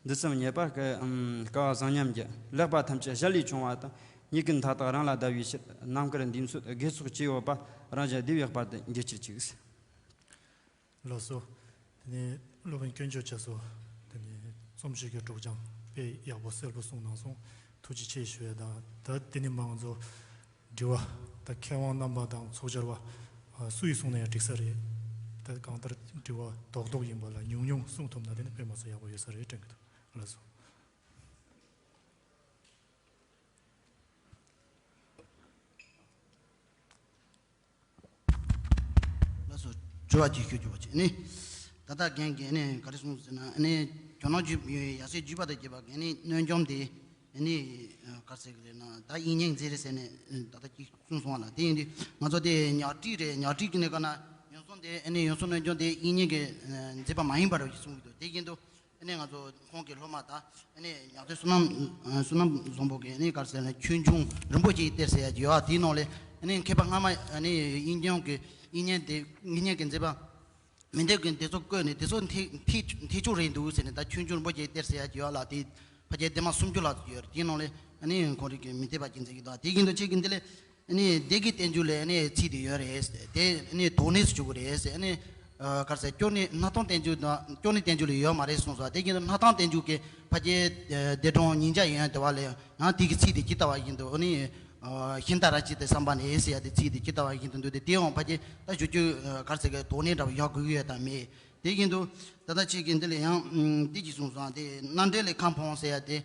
འདི་ཙམ་རྙེད་པ་དཀའ་བ་བཟང་སྙམ་གྱི། ལེགས་པ་ཐམས་ཅད་གཞལ་ལས་བྱུང་བ་དང་། མྱུ་གུ་མཐའ་དག་རང་ལ་ཟླ་བའི་ཕྱིར། རྣམ་དཀར་འདིའི་ཚོད་དགེ་ཚོགས་ཅི་ཡོད་པ། རང་གཞན་བདེ་བའི་དཔལ་དུ་འགྱུར་གྱུར་ཅིག་ལགས་སོ། དེ་ནས་སློབ་དཔོན་དཀོན་མཆོག་རྒྱ་མཚོ། དེ་ནས་རྩོམ་གཞི་གི་སྒྲོག་སྦྱང་དཔེ་ཡག་པོ་གསལ་པོ་གསུངས་གནང་སོང་། ཐུགས་རྗེ་ཆེ་ཞུ་ཡ་དང་། ད་དེ་ནས་མ་ང་ཚོ་དྲི་བ་ད་མཁས་དབང་རྣམ་པ་དང་ཚོགས་བཅར་བ་ཨ་སུ་ཡིས་གསུངས་ན་ཡང་འགྲིག་ས་རེད། ད་གང་ལྟར་དྲི་བ་རྡོག་རྡོག་ཡིན་པ་ལ་ཉུང་ཉུང་གསུངས་ཐུབ་ན་དེ་ནི་དཔེ་མ་སྲིད་ཡག་པོ་ཡོད་ས་རེད་དྲན་གི་འདུག་ལགས་སོ། ལགས་སོ། དྲི་བ་གཅིག་ཞུ་རྒྱུ་བ་ཅིག་ནི། ད་ལྟ་རྒན་གྱིས་ནི་ག་རེ་གསུངས་ཟེར་ན་ནི། ཇོ་ནང་བརྒྱུད་ཡ་སྲས་བརྒྱུད་པ་དང་བཅས་པ་གིས་ནི་གནོད་འཇོམས་དེ་ནི་ག་རེ་ཟེར་གི་རེད་ན་ད་དབྱིག་གཉེན་མཛད་རེད་ཟེར་ནས་ད་ལྟ་གཅིག་གསུངས་སོང་བ་ལ། དེ་ཡིན་དུས་ང་ཚོ་དེ་ཉག་ཕྲིག་རེད། ཉག་ཕྲིག་གི་ནི་ག་ན་ཡོན་སྲོག་དེ་ནི་ཡོན་སྲོག་གནོད་འཇོམས་དེ་དབྱིག་གཉེན་གྱི་མཛད་པ་མ་ཡིན་པ་རེད་ཅེས་གསུངས་ཀྱི་འདུག་དེ་ཡིན་དུས། ཨ་ནི་ང་ཚོ་ཁོང་གི་སློབ་མ་དང་། ཨ་ནི་ཉག་སྟོན་བསོད་ནམས་བསོད་ནམས་བཟང་པོ་གིས་ཨ་ནི་ག་རེ་ཟེར་ན་ཆོས་འབྱུང་རིན་པོ་ཆེའི་གཏེར་ཟེར་ཡ་ཅིག་ཡོད་ཨ། དེའི་ནང་ལས་ཨ་ནི་མཁས་པ་སྔ་མ་ཨ་ནི་དབྱིག་གཉེན་གྱི་དབྱིག་གཉེན་དེ་དབྱིག་གཉེན་གྱི་མཛད་པ་མི་འདེབས་ཀྱི་དེ་ཚོ་བཀོད་ནས་དེ་ཚོ་འཐད་འཐད་འཐད་ཆོག་རེད་འདུག་ཟེར་ནས། ད་ཆོས་འབྱུང་རིན་པོ་ཆེའི་གཏེར་ཟེར་ཡ་ཅིག་ཡོད་ལ། དེ་ཕལ་ཆེར་ལྡེབ་མ་སུམ་ཅུ་ལྷག་ཙམ་ཡོད་རེད། དེའི་ནང་ལས་ཨ་ནི་ཁོང་རང་གིས་མི་འདེབས་པ་ཅིག་མཛད་ཀྱི་འདུག་དེ་ཡིན་དུས་ཁྱེད་ཀྱིས་འདི་ལས། ཨ་ནི་སྡེ་དགེ་བསྟན་འགྱུར་ལ་ཨ་ནི་ཚིག་དེ་ཡོད་རེད། དེ་ཨ་ནི་དོགས་གནས་སུ་གྱུར་གི་རེད་ཟེར། ཨ་ནི་ཨ་ག་རེ་ཟེར། སྐྱོ་ནས་སྣར་ཐང་བསྟན་འགྱུར་དང་སྐྱོ་ནས་བསྟན་འགྱུར་ལ་ཡོད་མ་རེད་གསུངས་སོང་། དེ་བཞིན་དུ་སྣར་ཐང་བསྟན་འགྱུར་གྱི་ཕལ་ཆེར་ཨ་སྡེ་སྲིད་ཉིས་བརྒྱ་ཡན་དེ་བ་ལ་ཡང་དེ་གི་ཚིག་དེ་ཇི་ལྟ་བ་བཞིན་དུ་ཨ་ནི་ཨ་ཤིན་ཏ་ར་ཅི་ཏའི་བསམ་པ་ནས་ཟེར་ཡ་དེ་ཚིག་དེ་ཇི་ལྟ་བ་བཞིན་དུ་འདུག་སྟེ། དེ་ཡང་ཕལ་ཆེར་ད་ཞུ་རྒྱུ་ཨ་ག་རེ་ཟེར་གི་དོགས་གནས་འདྲ་བ་ཡོད་དགོས་ཀྱི་ཡོད་དམ་མེད། དེ་བཞིན་དུ་ད་ལྟ་ཁྱེད་ཀྱིས་འདི་ལ་ཡང་ཨ་དེ་ཅིག་གསུངས་སོང་། དེ་རྣམ་འགྲེལ་ལས་ཁ་འཕངས་ཟེར་ཡ་དེ།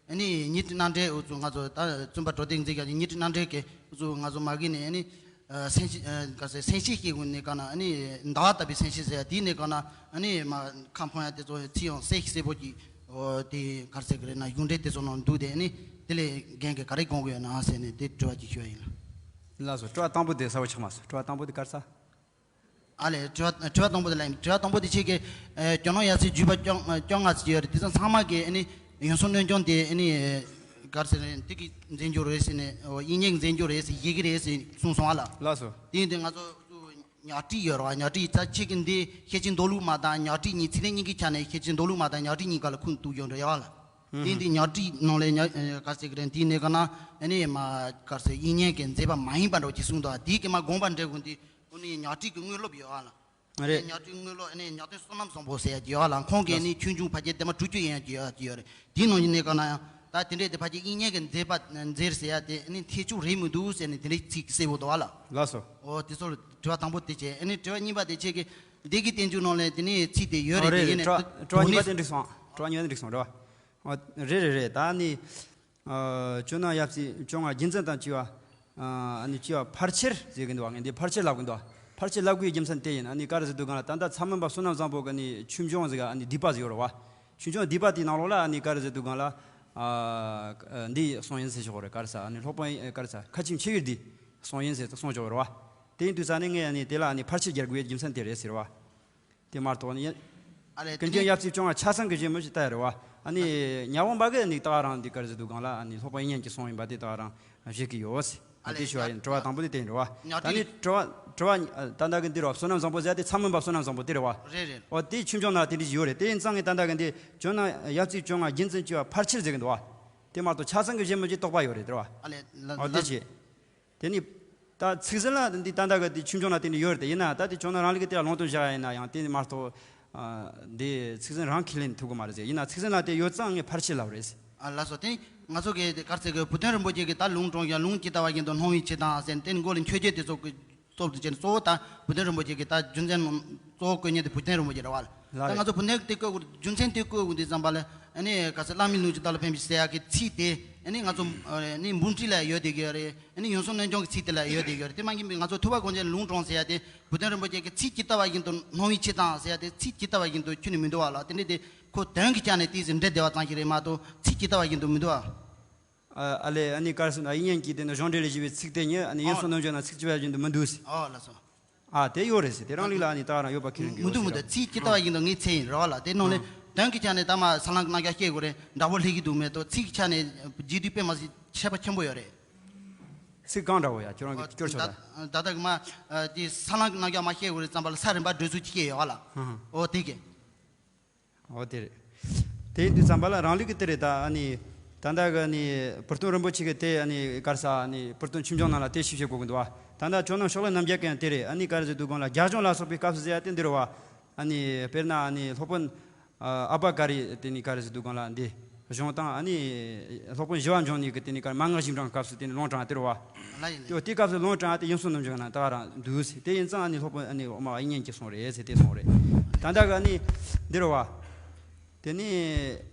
ཨ་ནི་ཉི་ཁྲི་རྣམ་འགྲེལ་འུ་ཚོ་ང་ཚོ་ད་བཙུན་པ་གྲོལ་སྡེ་མཛད་ཀྱང་ཉི་ཁྲི་རྣམ་འགྲེལ་གྱི་འུ་ཚོ་ང་ཚོ་མ་གི་ནས་ཨ་ནི་ཨ་སེམས་ཤེས་ཨ་ག་ཟེར་སེམས་ཤེས་ཀྱི་ནས་ག་ན་ཨ་ནི་ཟླ་བ་ལྟ་བུའི་སེམས་ཤེས་ཟེར་ཡ་དེའི་ནས་ག་ན་ཨ་ནི་མ་ཁ་འཕངས་ཡ་དེ་ཚོ་ཚིག་ཡང་གསལ་གསལ་པོ་ཅིག་ཨོ་དེ་ག་ཟེར་གི་རེད་ན་གཞུང་འགྲེལ་དེ་ཚོ་ནང་འདུག་དེ་ཨ་ནི་དེ་ལས་རྒན་གྱིས་ག་རེ་དགོངས་ཀྱི་ཡོད་ན་ཟེར་ནས་དེ་དྲི་བ་ཅིག་ཞུ་ཡ་ཡིན། ལགས་སོ། དྲི་བ་དང་པོ་དེ་གསལ་པོ་ཆགས་མ་སོང་། དྲི་བ་དང་པོ་དེ་ག་རེ་ཟེར། ཨ་ལས། དྲི་བ་དྲི་བ་དང་པོ་དེ་ལ་ཡིན། དྲི་བ་དང་པོ་དེ་ཁྱེད་ཀྱིས་ཨ་ཇོ་ནང་ཡ་སྲས་བརྒྱུད་པ་བཅོ་ལྔ་བཅོ་ལྔ་ཅིག་ཡོད་རེད། དེ་ཚོ་ཚང་མ་གིས་ཨ་ནི་ཡོན་སྲོག་གནོད་འཇོམས་དེ་ཨ་ནི་ག་རེ་ཟེར་རེད། དེ་གི་མཛད་འཇུག་རེད་ཟེར་ནས་ཨོ་དབྱིག་གཉེན་གྱི་མཛད་འཇུག་རེད་ཟེར་བཞེད་ཀྱི་རེད་ཟེར་གསུངས་སོང་ཨ་ལ། ལགས་སོ། དེ་ཡིན་དུས་ང་ཚོ་ཉག་ཕྲིག་ཡོད་རེད་བ། ཉག་ཕྲིག་ད་ཁྱེད་ཀྱིས་འདི་ཤེར་ཕྱིན་མདོ་ལུགས་མ་དང་ཉག་ཕྲིག་གཉིས་ཚིག་ལན་གཉིས་ཀྱི་ཆ་ནས་ཤེར་ཕྱིན་མདོ་ལུགས་མ་དང་ཉག་ཕྲིག་གཉིས་ཀ་ལ་ཁུངས་གཏུགས་ཡོང་འདྲ་ཡོད་ཨ་ལ། དེ་ཡིན་དུས་ཉག་ཕྲིག་ནང་ལས་ཉག་ག་རེ་ཟེར་གི་རེད། དེའི་ནས་ག་ན་ཨ་ནི་མ་ག་རེ་ཟེར་དབྱིག་གཉེན་གྱི་མཛད་པ་མ་ཡིན་པ་འདྲ་བོ་ཅིག་གསུངས་འདུག་དེའི་གི་མ་དགོངས་པ་འགྲེལ་དགོས་དུས། ཨ་ནི་ཉག་ཕྲིག་གི་དངོས་སློབ་ཡོད་ཨ་ལ། རེད། ཉག་ཕྲིག་དངོས་སློབ་ཨ་ནི་ཉག་སྟོན་བསོད་ནམས་བཟང་པོ་ཟེར་ཡ་ཅིག་ཡོད་ཨ་ལ། ཁོང་གིས་ཨ་ནི་ཆོས་འབྱུང་ཕལ་ཆེར་ལྡེབ་མ་དྲུག་ཅུ་ཡན་ཡ་ཅིག་ཡོད་ཡ་ཅིག་ཡོད་རེད། དེའི་ནང་བཞིན་ནས་ག་ན་ཡང་ད་དེ་འདྲས་དེ་ཕལ་ཆེར་དབྱིག་གཉེན་གྱི་མཛད་པ་མཛད་ཟེར་ཡ་དེ་ཨ་ནི་འཐད་ཕྱོགས་རེད་མི་འདུག་ཟེར་ནས་དེ་འདྲས་ཚིག་གསལ་པོ་འདུག་ཨ་ལ། ལགས་སོ། ཨོ་དེ་ཚོ་ལ་དྲི་བ་དང་པོ་དེ་བྱས། ཨ་ནི་དྲི་བ་གཉིས་པ་དེ་ཁྱེད་ཀྱིས་སྡེ་དགེ་བསྟན་འགྱུར་ནང་ལ་དེ་ནས་ཚིག་དེ་ཡོད་ཨོ་རེད། རེད་དེ་ཡིན་ནས་དྲི་བ་དྲི་བ་གཉིས་པ་དེ་འགྲིག་སོང་། དྲི་བ་གཉིས་པ་དེ་འགྲིག་སོང་རེད་བ། ཨོ་རེད་རེད་རེད། ད་ནི་ཨ་ཇོ་ནང་ཡབ་སྲས་བཅོ་ལྔ་རྒྱུད་འཛིན་དང་བཅས་པ། ཨ་ནི་སྐྱེ་བ་ཕལ་ཆེར་ཟེར་གི་འདུག་བ། ངས་འདི་ཕལ་ཆེར་ལབ་གི་འདུག་བ། ཕལ་ཆེར་ལབ་དགོས་རྒྱུ་མཚན་དེ་ཡིན། ཨ་ནི་ག་རེ་ཟེར་འདུག་གང་ལ། ད་ལྟ་ཚ་མོན་པ་བསོད་ནམས་བཟང་པོ་གི་ཨ་ནི་ཆོས་འབྱུང་ཟེར་ག་ཨ་ནི་སྡིག་པ་ཟིག་ཡོད་རེད་བ། ཆོས་འབྱུང་སྡིག་པ་དེའི་ནང་ལོགས་ལ་ཨ་ནི་ག་རེ་ཟེར་འདུག་གང་ལ། ཨ་འདི་གསུངས་ཡིན་ཟེར་ཞོག་རེད། ག་རེ་ཟེར། ཨ་ནི་སློབ་དཔོན་ག་རེ་ཟེར། མཁན་ཆེན་ཆོས་ཀྱི་འདི་གསུངས་ཡིན་ཟེར་གསུངས་ཞོག་རེད་བ། དེ་ཡིན་དུས་ས་ནས་ངས་ཨ་ནི་དེ་ལ་ཨ་ནི་ཕལ་ཆེར་སྦྱར་དགོས་རྒྱུ་མཚན་དེ་རེད་ཟེར་བ། དེ་མ་གཏོགས་ནི། ཨ་ལས། ཀུན་མཁྱེན་ཡབ་རྩིས་སྐྱོང་བ་ཆ་ཚང་གི་བཞེད་མོ་ཞིག་ལྟ་ཡ་རེད་བ། ཨ་ནི་ཉ་དབོན་པ་གི་ནི་ད་ག་རང་འདི་ག་རེ་ཟེར་འདུག་གང་ལ། ཨ་ནི་སློབ་དཔོན་དབྱིག་གཉེན་གྱིས་གསུངས་ཡིན་པ་དེ་ད་ག་རང་བཞེད་ཀྱི་ཡོད་ཟེར། ཨ་ལས། དེ་ཞུ་བ་ཡིན། དྲི་བ་དང་པོ་དེ་དེ་ཡིན་རེད་བ། ད་ནི་དྲི་བ་དྲི་བ་ད་ལྟ་གི་འདི་རེད་བ། བསོད་ནམས་བཟང་པོ་ཟེར་ཡ་དེ་ཚ་མོན་པ་བསོད་ནམས་བཟང་པོ་དེ་རེད་བ། རེད་རེད། འོ་དེ་ཆོས་འབྱུང་ནང་དེ་འདྲ་ཞིག་ཡོད་རེད། དེ་ཡིན་ཙང་ངས་ད་ལྟ་གི་འདི་ཇོ་ནང་ཡབ་རྩིས་སྐྱོང་བ་རྒྱུ་མཚན་སྐྱེ་བ་ཕལ་ཆེར་ཟེར་གི་འདུག་བ། དེ་མ་གཏོགས་ཆ་ཚང་གི་བཞེད་མོ་ཅིག་དོགས་པ་ཡོད་རེད་དེ་རེད་བ། ཨ་ལས། ལ་འོ་དེ་ལ་བྱས། དེ་ནི། ད་ཚིག་ཟིན་ལ་འདི་ད་ལྟ་གི་དེ་ཆོས་འབྱུང་ན་དེ་འདྲ་ཡོད་རེད་དེ། ཡིན་ན་ད་དེ་ཇོ་ནང་རང་ལུགས་ཀྱི་དེ་ལ་ལུང་དོན་བཞག་ཡ་ཡིན་ན་ཡང་དེ་མ་གཏོགས། ཨ་འདི་ཚིག་ཟིན་རང་ཁས་ལེན་ཐུབ་གི་མ་རེད་ཟེར། ཡིན་ན་ཚིག་ཟིན་ལ་དེ་ཡོད་ཙང་ངས་ཕལ་ཆེར་ལབ་རེད་ཟེར། ཨ་ལགས་སོ། དེ་ང་ཚོ་གི་དེ་ག་རེ་ཟེར་གི། བུ་སྟོན་རིན་པོ་ཆེ་གིས་ད་ལུང་དྲངས་ཡ། ལུང་ཇི་ལྟ་བ་བཞིན་དུ་སྣང་བའི་ཕྱིར་དང་ཟེར། དེ་མགོ་ལ་མཆོད་བརྗོད་དེ་ཚོ་གི་སྟོབས་དེ་བྱས་ནས་གཙོ་བོ་ད་བུ་སྟོན་རིན་པོ་ཆེ་གི་ད་རྒྱུ་མཚན་གཙོ་བོ་བཀོད་མཁན་དེ་བུ་སྟོན་རིན་པོ་ཆེ་རེད་བ། ལགས་ད་རེད། ང་ཚོ་བུ་སྟོན་དེ་བཀོད་དགོས། རྒྱུ་མཚན་དེ་བཀོད་དགོས་དུས་ཙམ་པ་ལ། ཨ་ནི་ག་ས་བླ་མའི་ལུང་ཇི་ལྟ་བ་ལ་ཕན་པའི་ཟེར་ཡ་གི་ཚིག་དེ་ཨ་ནི་ང་ཚོ་ཨ་ནི་འབུམ་ཁྲིད་ལ་ཡོད་བསྡད་ཀྱི་ཡོད་རེད། ཨ་ནི་ཡུམ་གསུམ་རྣལ་འབྱོར་གྱི་ཚིག་དེ་ལ་ཡོད་བསྡད་ཀྱི་ཡོད་རེད། དེ་མ་ཡིན་པའི་ང་ཚོ་ཐུབ་པ་དགོངས་ཆེན་ལུང་དྲངས་ཟེར་ཡ་དེ་བུ་སྟོན་རིན་པོ་ཆེ་གི་ཚིག་ཇི་ལྟ་བ་བཞིན་དུ་སྣང་བའི་ཕྱིར་དང་ཟེར་ཡ་དེ། ཚིག་ཇི་ལྟ་བ་བཞིན་དུ་ཁྱོན་ནས་མི་འདུག་བ་ལགས། དེ་འདྲ་དེ་ཁོ་དོན་གྱི་ཆ་ནས་ཏོག་ཙམ་འདྲེས་བསྡད་པ་ཙམ་ཞིག་རེད་མ་གཏོགས་ཚིག་ཇི་ལྟ་བ་བཞིན་དུ་མི་འདུག་བ། ཨ་ཨ་ལས། ཨ་ནི་ག་རེ་ཟེར་ན། དབྱིག་གཉེན་གྱིས་དེ་ནི་གཞུང་འགྲེལ་ལས་བཞེས་པའི་ཚིག་དེ་ཉིད་ཨ་ནི་ཡུམ་གསུམ་རྣལ་འབྱོར་ན་ཚིག་ཇི་ལྟ་བ་བཞིན་དུ་མི་འདུག་ཟེར། ཨོ་ལགས་སོ། ཨ་དེ་ཡོད་རེད་ཟེར། དེ་རང་ལུགས་ལ་ཨ་ནི་ད་ག་རང་ཡོད་པ་ཁས་ལེན་གྱི་མི་འདུག་མི་འདུག་ཡོད་ཟེར། ཚིག་ཇི་ལྟ་བ་ཡིན་དང་ངའི་ཚེ་ཡིན་རེད་བ་ལགས། དེ་ནང་ནས་ཨ་དོན་གྱི་ཆ་ནས་ད་མ་ས་ལང་གི་རྣམ་གཞག་བཤད་དགོས་རེད། འདྲ་པོ་སླེབས་ཀྱི་འདུག་མེད་དོ། ཚིག་གི་ཆ་ནས་རྗེས་ཟློས་དཔེ་མ་སྲིད་ཁྱད་པར་ཆེན་པོ་ཡོད་རེད། ཚིག་གང་འདྲ་བོ་ཡ། ཁྱོད་རང་གི་སྐྱོར་ཆོག་ད། ད་ལྟ་གི་མ་དེ་ས་ལང་གི་རྣམ་གཞག་མ་བཤད་དགོས་རེད་ཙམ་པ་ལ་ས་རིམ་པ་འགྲོས་ཚུལ་གྱི་སྐད་ཡོད་བ་ལགས། ཧུ་ཧུ། ཨོ་དེ་གི། འོ་དེ་རེད། དེ་ཡིན་དུས་ཙམ་པ་ལ་རང་ལུགས་ཀྱི་དེ་རེད། ད་ཨ་ནི་ད་ལྟ་གི་ཨ་ནི་བུ་སྟོན་རིན་པོ་ཆེ་གི་དེ་ཨ་ནི་ག་རེ་ཟེར། ཨ་ནི་བུ་སྟོན་ཆོས་འབྱུང་ནང་ལ་དེ་ཞིབ་བཤད་དགོས་ཀྱི་འདུག་བ། ད་ལྟ་ཇོ་ནང་ཕྱོགས་ལས་རྣམ་རྒྱལ་གྱིས་དེ་རེད། ཨ་ནི་ག་རེ་ཟེར་འདུག་གང་ལ། རྒྱ་གཞུང་ལ་སོགས་པའི་སྐབས་སུ་ཟེར་ཡ་དེ་འདི་རེད་བ། ཨ་ནི་དཔེར་ན་ཨ་ནི་སློབ་དཔོན་ཨ་པ་ཀ་རི་དེ་ནི་ག་རེ་ཟེར་འདུག་གང་ལ། འདི་གཞུང་དང་ཨ་ནི་སློབ་དཔོན་ཞི་བ་འབྱུང་གནས་ཀྱི་དེ་ནི་ག་རེ་མན་ངག་བཞི་སྦྱང་སྐབས་སུ་དེ་ནི་ལུང་དྲངས་དེ་རེད་བ། ལ་ཡིན་ལ་དེ་ཡིན། དེ་སྐབས་སུ་ལུང་དྲངས་ཏེ་ཡུམ་གསུམ་རྣལ་འབྱོར་ན་ད་ག་རང་འདུག་ཟེར། དེ་ཡིན་ཙང་ཨ་ནི་སློབ་དཔོན་ཨ་ནི་འོག་མ་དབྱིག་གཉེན་གྱིས་གསུངས་རེད་ཟེར་དེ་གསུངས་རེད། ད་ལྟ་གི་ཨ་ནི་འདི་རེད་བ། དེ་ནི་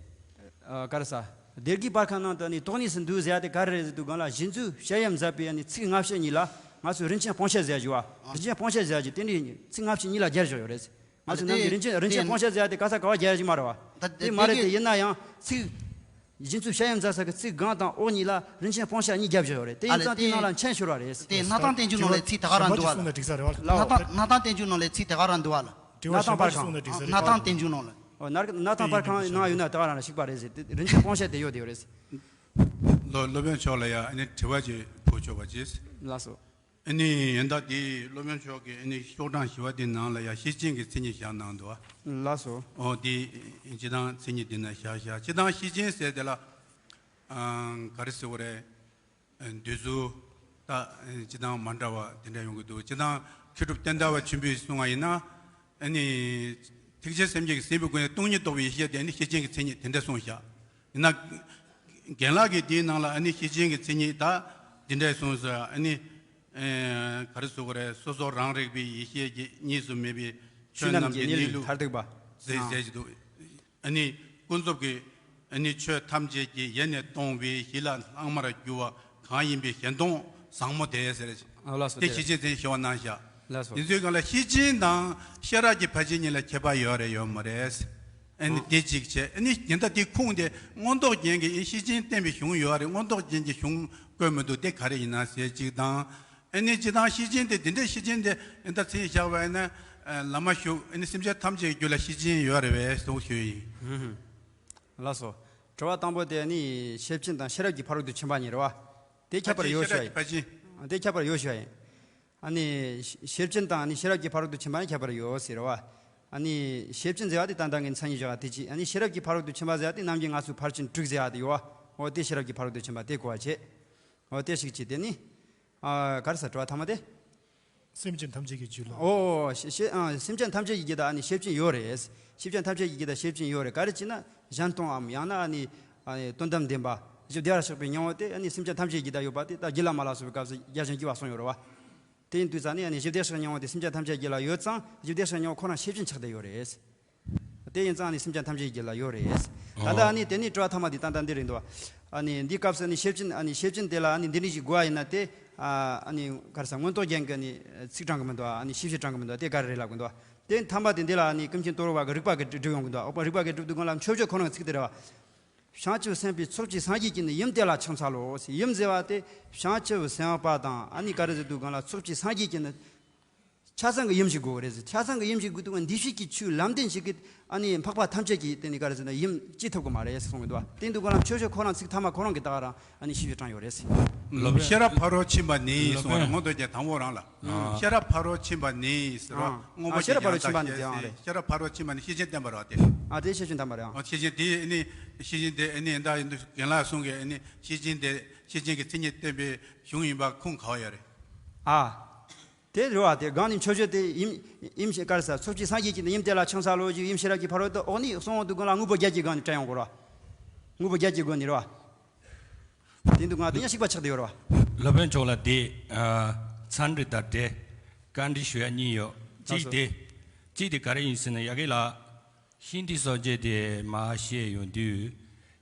ཨ་ག་རེ་ཟེར། སྡེ་དགེའི་པར་ཁང་ནང་དུ་ཨ་ནི་དོགས་གནས་སུ་འདུག་ཟེར་ཡ་དེ་ག་རེ་རེད་ཟེར་འདུག་གང་ལ། གཞི་འཛུགས་བཤད་ཡམ་མཛད་པའི་ཨ་ནི་ཚིག་སྔ་ཕྱི་གཉིས་ལ་ང་ཚོས་རིན་ཆེན་སྤུངས་ཤད་ཟེར་ཡ་ཞིག་བ། རིན་ཆེན་སྤུངས་ཤད་ཟེར་ཡ་ཞིག་དེ་འདྲའི་ཚིག་སྔ་ཕྱི་གཉིས་ལ་སྦྱར་བཞག་ཡོད་རེད། ང་ཚོ་ནམ་རྒྱུན་རིན་ཆེན་རིན་ཆེན་སྤུངས་ཤད་ཟེར་ཡ་དེ་ག་ས་ག་བ་སྦྱར་ཡ་ཞིག་མ་རེད་བ། དེ་མ་རེད་དེ། ཡིན་ན་ཡང་ཚིག་གཞི་འཛུགས་བཤད་ཡམ་མཛད་ས་གི་ཚིག་སྒང་དང་འོག་གཉིས་ལ་རིན་ཆེན་སྤུངས་ཤད་གཉིས་བརྒྱབ་བཞག་ཡོད་རེད། དེ་ཡིན་ཙང་དེ་ནང་ལ་མཆན་ཤོར་བ་རེད། དེ་སྣར་ཐང་བསྟན་འགྱུར་ནང་ལ་ཚིག་དེ་ག་རང་འདུག་བ་ལ། གཞན་པ་ཅིག་གསུངས་ན་འགྲིག་ས་རེད་བ། ལགས། སྣར་ཐང་སྣར་ཐང་བསྟན་འགྱུར་ནང་ལ་ཚིག་དེ་ག་རང་འདུག་བ་ལ། དྲི་བ་གཞན་པ་ཅིག་གསུངས་ན་འགྲིག་ས་རེད་བ། སྣར་ཐང་བསྟན་འགྱུར་ནང་ལ། ཨོ་ནར་སྣར་ཐང་པར་ཁང་ནང་ཡོད་ན་དེ་ག་རང་ལ་ཞིག་པ་རེད་ཟེར། དེ་རིན་ཆེན་སྤུངས་ཤད་དེ་ཡོད་དེ་ཡོད་རེད། ལོ་སློབ་དཔོན་མཆོག་ལ་ཡ་ཨ་ནི་དྲི་བ་ཅིག་ཕུལ་ཆོག་པ་ཅིག། ལགས་སོ། ཨ་ནི་ཡིན་ད་དེ་སློབ་དཔོན་མཆོག་གིས་ཨ་ནི་ཤོག་གྲངས་བཞི་པ་དེ་ནང་ལ་ཡ་ཤེར་ཕྱིན་གྱི་མཚན་ཉིད་བཞག་གནང་འདུག་བ། ལགས་སོ། ཨོ་དེ་སྤྱིར་བཏང་མཚན་ཉིད་དེ་ན་བཞག་བཞག། སྤྱིར་བཏང་ཤེར་ཕྱིན་ཟེར་དེ་ལ་ཨ་ག་རེ་ཟེར་དགོས་རེད། འདོད་ཚུལ་ད་སྤྱིར་བཏང་མ་འདྲ་བ་དེ་འདྲ་ཡོང་གི་འདུག། སྤྱིར་བཏང་མཁས་གྲུབ་བསྟན་དར་བ་ཆེན་པོས་གསུངས་པ་ཡིན་ན། ཨ་ནི་ཐེག་ཆེན་སེམས་བསྐྱེད་ཀྱི་སེམས་དཔའི་སྒོ་ནས་སྟོང་ཉིད་རྟོགས་པའི་ཡེ་ཤེས་དེ་ཨ་ནི་ཤེར་ཕྱིན་གྱི་མཚན་ཉིད་དེ་འདྲ་གསུངས་བཞག། ཡིན་ན་རྒན་ལགས་ཀྱིས་དེའི་ནང་ལ་ཨ་ནི་ཤེར་ཕྱིན་གྱི་མཚན་ཉིད་ད་འདི་འདྲ་གསུངས་སོ། ཨ་ནི་ཨེ་ག་རེ་ཟེར་དགོས་རེད། སོ་སོ་རང་རིག་པའི་ཡེ་ཤེས་ཀྱི་གཉིས་སུ་མེད་པའི་ཆོས་རྣམས་ཀྱི་གནས་ལུགས་མཐར་ཐུག་པ་ཟེར་ཟེར་གྱི་འདུག། ཨ་ནི་ཀུན་རྫོབ་ཀྱི་ཨ་ནི་ཆོས་ཐམས་ཅད་ཀྱི་ཡེ་ནས་སྟོང་པའི་གཞི་ལ་ལྷག་མར་གྱུར་པ་གང་ཡིན་པའི་ཞེན་སྟོང་ཟབ་མོ་དེ་ཟེར། ཨ་ལགས་སོ། དེ་དེ་ཤེར་ཕྱིན་ཟེར་ཞུ་བ་གནང་བཞག། ལགས་སོ། དེ་ཚོའི་སྒང་ལ་ཤེར་ཕྱིན་དང་ཤེས་རབ་ཀྱི་ཕར་ཕྱིན་གཉིས་ལ་ཁྱད་པར་ཡོད་རེད་ཡོད་མ་རེད། ཨ་ནི་ཨ་དེ་གཅིག་བྱས། ཨ་ནི་ཉིན་ད་དེ་ཁུངས་དེ་མངོན་རྟོགས་རྒྱན་གྱི་ཨ་ཤེར་ཕྱིན་བསྟན་པའི་གཞུང་ཡོད་རེད། མངོན་རྟོགས་རྒྱན་གྱི་གཞུང་བཀོད་མི་འདུག། དེ་ག་རེ་ཡིན་ན་ཟེར་གཅིག་དང་། ཨ་ནི་སྤྱིར་བཏང་ཤེར་ཕྱིན་དེ་འདི་འདྲའི་ཤེར་ཕྱིན་དེ་ཨ་ད་མཚན་བཞག་པ་ཡིན་ན་ཨ་བླ་མ་བཞུགས། ཨ་ནི་སེམས་ཅན་ཐམས་ཅད་ཀྱི་རྒྱུད་ལ་ཤེར་ཕྱིན་ཡོད་རེད་པས་གསུངས་ཞུས་ཡིན། ཧུམ་ཧུམ། ལགས་སོ། དྲི་བ་དང་པོ་དེ་ནི་ཤེར་ཕྱིན་དང་ཤེས་རབ་ཀྱི་ཕ་རོལ་ཏུ་ཕྱིན་པ་གཉིས་རེད་བ། དེ་ཁྱད་པར་ཡོད་ཤོད་ཡིན། ཕ་ཕྱིན། དེ་ཁྱད་པར་ཡོད་ཤོད་ཡིན། ཨ་ནི་ཤེར་ཕྱིན་དང་ནི་ཤེས་རབ་ཀྱི་ཕ་རོལ་ཏུ་ཕྱིན་པ་ནི་ཁྱད་པར་ཡོད་ཟེར་བ། ཨ་ནི་ཤེར་ཕྱིན་ཟེར་བ་དེ་ད་ལྟ་ངས་མཚན་ཉིད་བཞག་པ་དེ་གཅིག། ཨ་ནི་ཤེས་རབ་ཀྱི་ཕ་རོལ་ཏུ་ཕྱིན་པ་ཟེར་བ་དེ་རྣམ་འབྱེད་ལྔ་ཚོགས་ཕར་ཕྱིན་དྲུག་ཟེར་བ་དེ་ཡོད་བ། འོ་དེ་ཤེས་རབ་ཀྱི་ཕ་རོལ་ཏུ་ཕྱིན་པ་དེ་གོ་བ་བྱེད། འོ་དེ་ཞིག་བྱས། དེ་ནི། ཨ་ག་རེ་ཟེར། དྲི་བ་ཐ་མ་དེ། སེམས་ཅན་ཐམས་ཅད་ཀྱི་རྒྱུད་ལ། ཨོ་ཤེ་ཤེ་ཨ་སེམས་ཅན་ཐམས་ཅད་ཀྱི་རྒྱུད་ལ་ཨ་ནི་ཤེར་ཕྱིན་ཡོད་རེད། སེམས་ཅན་ཐམས་ཅད་ཀྱི་རྒྱུད་ལ་ཤེར་ཕྱིན་ཡོད་རེད། ག་རེ་བྱས་ན་གཞན་སྟོང་ངམ་ཡང་ན་ཨ་ནི་ཨ་ནི་དོན་དམ་བདེན་པ་གཞི་བདེ་བར་གཤེགས་པའི་སྙིང་པོ་དེ་ཨ་ནི་སེམས་ཅན་ཐམས་ཅད་ཀྱི་རྒྱུད་ལ་ཡོད་པ་དེ་ད་རྒྱུད་བླ་མ་ལ་སོགས་པའི་སྐབས་སུ་རྒྱལ་གཞན་གྱི་བ་གསུངས་ཡོད་རེད་བ། དེ་ཡིན་དུས་ཙང་ནས་ཨ་ནི་གཞི་བདེ་གཤེགས་སྙིང་པོ་དེ་སེམས་ཅན་ཐམས་ཅད་ཀྱི་རྒྱུད་ལ་ཡོད་ཙང་གཞི་བདེ་གཤེགས་སྙིང་པོ་ཁོ་རང་ཤེར་ཕྱིན་ཆགས་བསྡད་ཡོད་རེད། དེ་ཡིན་ཙང་ནི་སེམས་ཅན་ཐམས་ཅད་ཀྱི་རྒྱུད་ལ་ཡོད་རེད། ད་ལྟ་ཨ་ནི་དེ་ནི་དྲི་བ་ཐ་མ་འདི་ཏན་ཏན་འདི་རེད་འདུག། ཨ་ནི་འདི་སྐབས་སུ་ནི་ཤེར་ཕྱིན་ཨ་ནི་ཤེར་ཕྱིན་དེ་ལ་ཨ་ནི་འདི་འདྲ་ཞིག་དགོས་པ་ཡིན་ན་དེ་ ཨ་ནི་ག་རེ་ཟེར། མངོན་རྟོགས་རྒྱན་གྱི་ནི་ཚིག་དྲངས་གི་མི་འདུག་ཨ་ནི་ཞིབ་ཞིབ་དྲངས་གི་མི་འདུག་དེ་ག་རེ་རེད་ལབ་གི་འདུག་དེ་ཐ་མ་དེ་འདི་ལ་ནི་ཀུན་མཁྱེན་དོ་རུ་བ་གི་རིགས་པ་གི་སྒྲུབ་ཡོང་གི་འདུག་ཨོ་པ་རིགས་པ་གི་སྒྲུབ་དུས་སྒང་ལ་མཆོད་བརྗོད་ཁོ་རང་གི་ཚིག་དེ་རེད་བ། བྱང་ཆུབ་སེམས་དཔའི་ཚོགས་ཀྱི་སངས་རྒྱས་ཀྱིས་ནི་ཡུམ་དེ་ལ་ཕྱག་འཚལ་ལོ་ཟེར། ཡུམ་ཟེར་བ་དེ་བྱང་ཆུབ་སེམས་དཔའ་དང་ཨ་ནི་ག་རེ་ཟེར་དུས་སྒང་ལ་ཚོགས་ཀྱི་སངས་རྒྱས་ཀྱིས་ནི། ཆ་ཚང་གི་ཡུམ་ཞིག་དགོས་རེད་ཟེར། ཆ་ཚང་གི་ཡུམ་ཞིག་དགོས་དུས་འདི་ཕྱི་གི་ཆོས་ལམ་བདེན་ཞིག་གི་ཨ་ནི་འཕགས་པ་ཐམས་ཅད་ཀྱིས་དེ་ནི་ག་རེ་ཟེར་ན་ཡུམ་སྐྱེ་ཐུབ་ཀྱི་མ་རེད་ཟེར་གསུང་གི་འདུག་བ། དེ་འདུག་ག་ལ་མཆོད་བརྗོད་ཁོ་རང་ཚིག་ཐ་མ་ཁོ་རང་གི་ད་ག་རང་ཨ་ནི་ཞིབ་ཞིབ་དྲངས་ཡོད་རེད་ཟེར། ལོ་པཎ། ཤེས་རབ་ཕ་རོལ་ཕྱིན་པ་ནི་ལོ་གསུང་བ་རེད། པཎ། མངོན་རྟོགས་རྒྱན་དང་པོ་རང་ལ། ཨ། ཤེས་རབ་ཕ་རོལ་ཕྱིན་པ་ནི་ཟེར་བ། ཨ། མངོན་པོ་ཨ། ཤེས་རབ་ཕ་རོལ་ཕྱིན་པ་ནི་དེ་ཡང་རེད། ཤེས་རབ་ཕ་རོལ་ཕྱིན་པ་ནི་ཤེར་ཕྱིན་བསྟན་པ་རེད་བ་དེ། ཨ། དེ་ཤེར་ཕྱིན་བསྟན་པ་རེད། ཨ། ཤེར་ཕྱིན་དེ་ནི་ཤེར་ཕྱིན་དེ་ནི་ད་རྒན་ལགས་གསུང་གི་ནི་ཤེར་ཕྱིན་དེ་ཤེར་ཕྱིན་གྱི་མཚན་ཉིད་བསྟན་པའི་གཞུང་ཡིན་པ་ཁུངས་ག་བ་ཡོད་རེད། ཨ། དེ་རེད་བ། དེ་གང་ནི་མཆོད་བརྗོད་དེ་ཡིན་ཡིན་ཞེས་ག་རེ་ཟེར། ཚོགས་ཀྱི་སངས་རྒྱས་ཀྱིས་ནི་ཡུམ་དེ་ལ་ཕྱག་འཚལ་ལོ་ཞེས་ཡུམ་ཤེས་རབ་ཀྱི་ཕ་རོལ་ཏུ་འོག་ནས་གསུང་འོང་དུས་སྒང་ལ་དངོས་པོ་བརྒྱད་ཀྱི་སྒོ་ནས་བཀྲལ་ཡོང་དགོས་རེད་བ། དངོས་པོ་བརྒྱད་ཀྱི་སྒོ་ནས་རེད་བ། དེ་འདུག་ང་དེ་ཡང་ཞིག་པ་ཆགས་བསྡད་ཡོད་རེད་བ། ལོ་པཎ་མཆོག་ལ་དེ་ཚན་རིག་དང་འབྲེལ་བཀའ་འདྲི་ཞུ་ཡ་གཉིས་ཡོད། གཅིག་དེ་གཅིག་དེ་ག་རེ་ཡིན་ཟེར་ན་ཡ་གི་ལ། ཤིན་ཏུ་སངས་རྒྱས་དེ་མ་བཤད་ཡོང་དུས།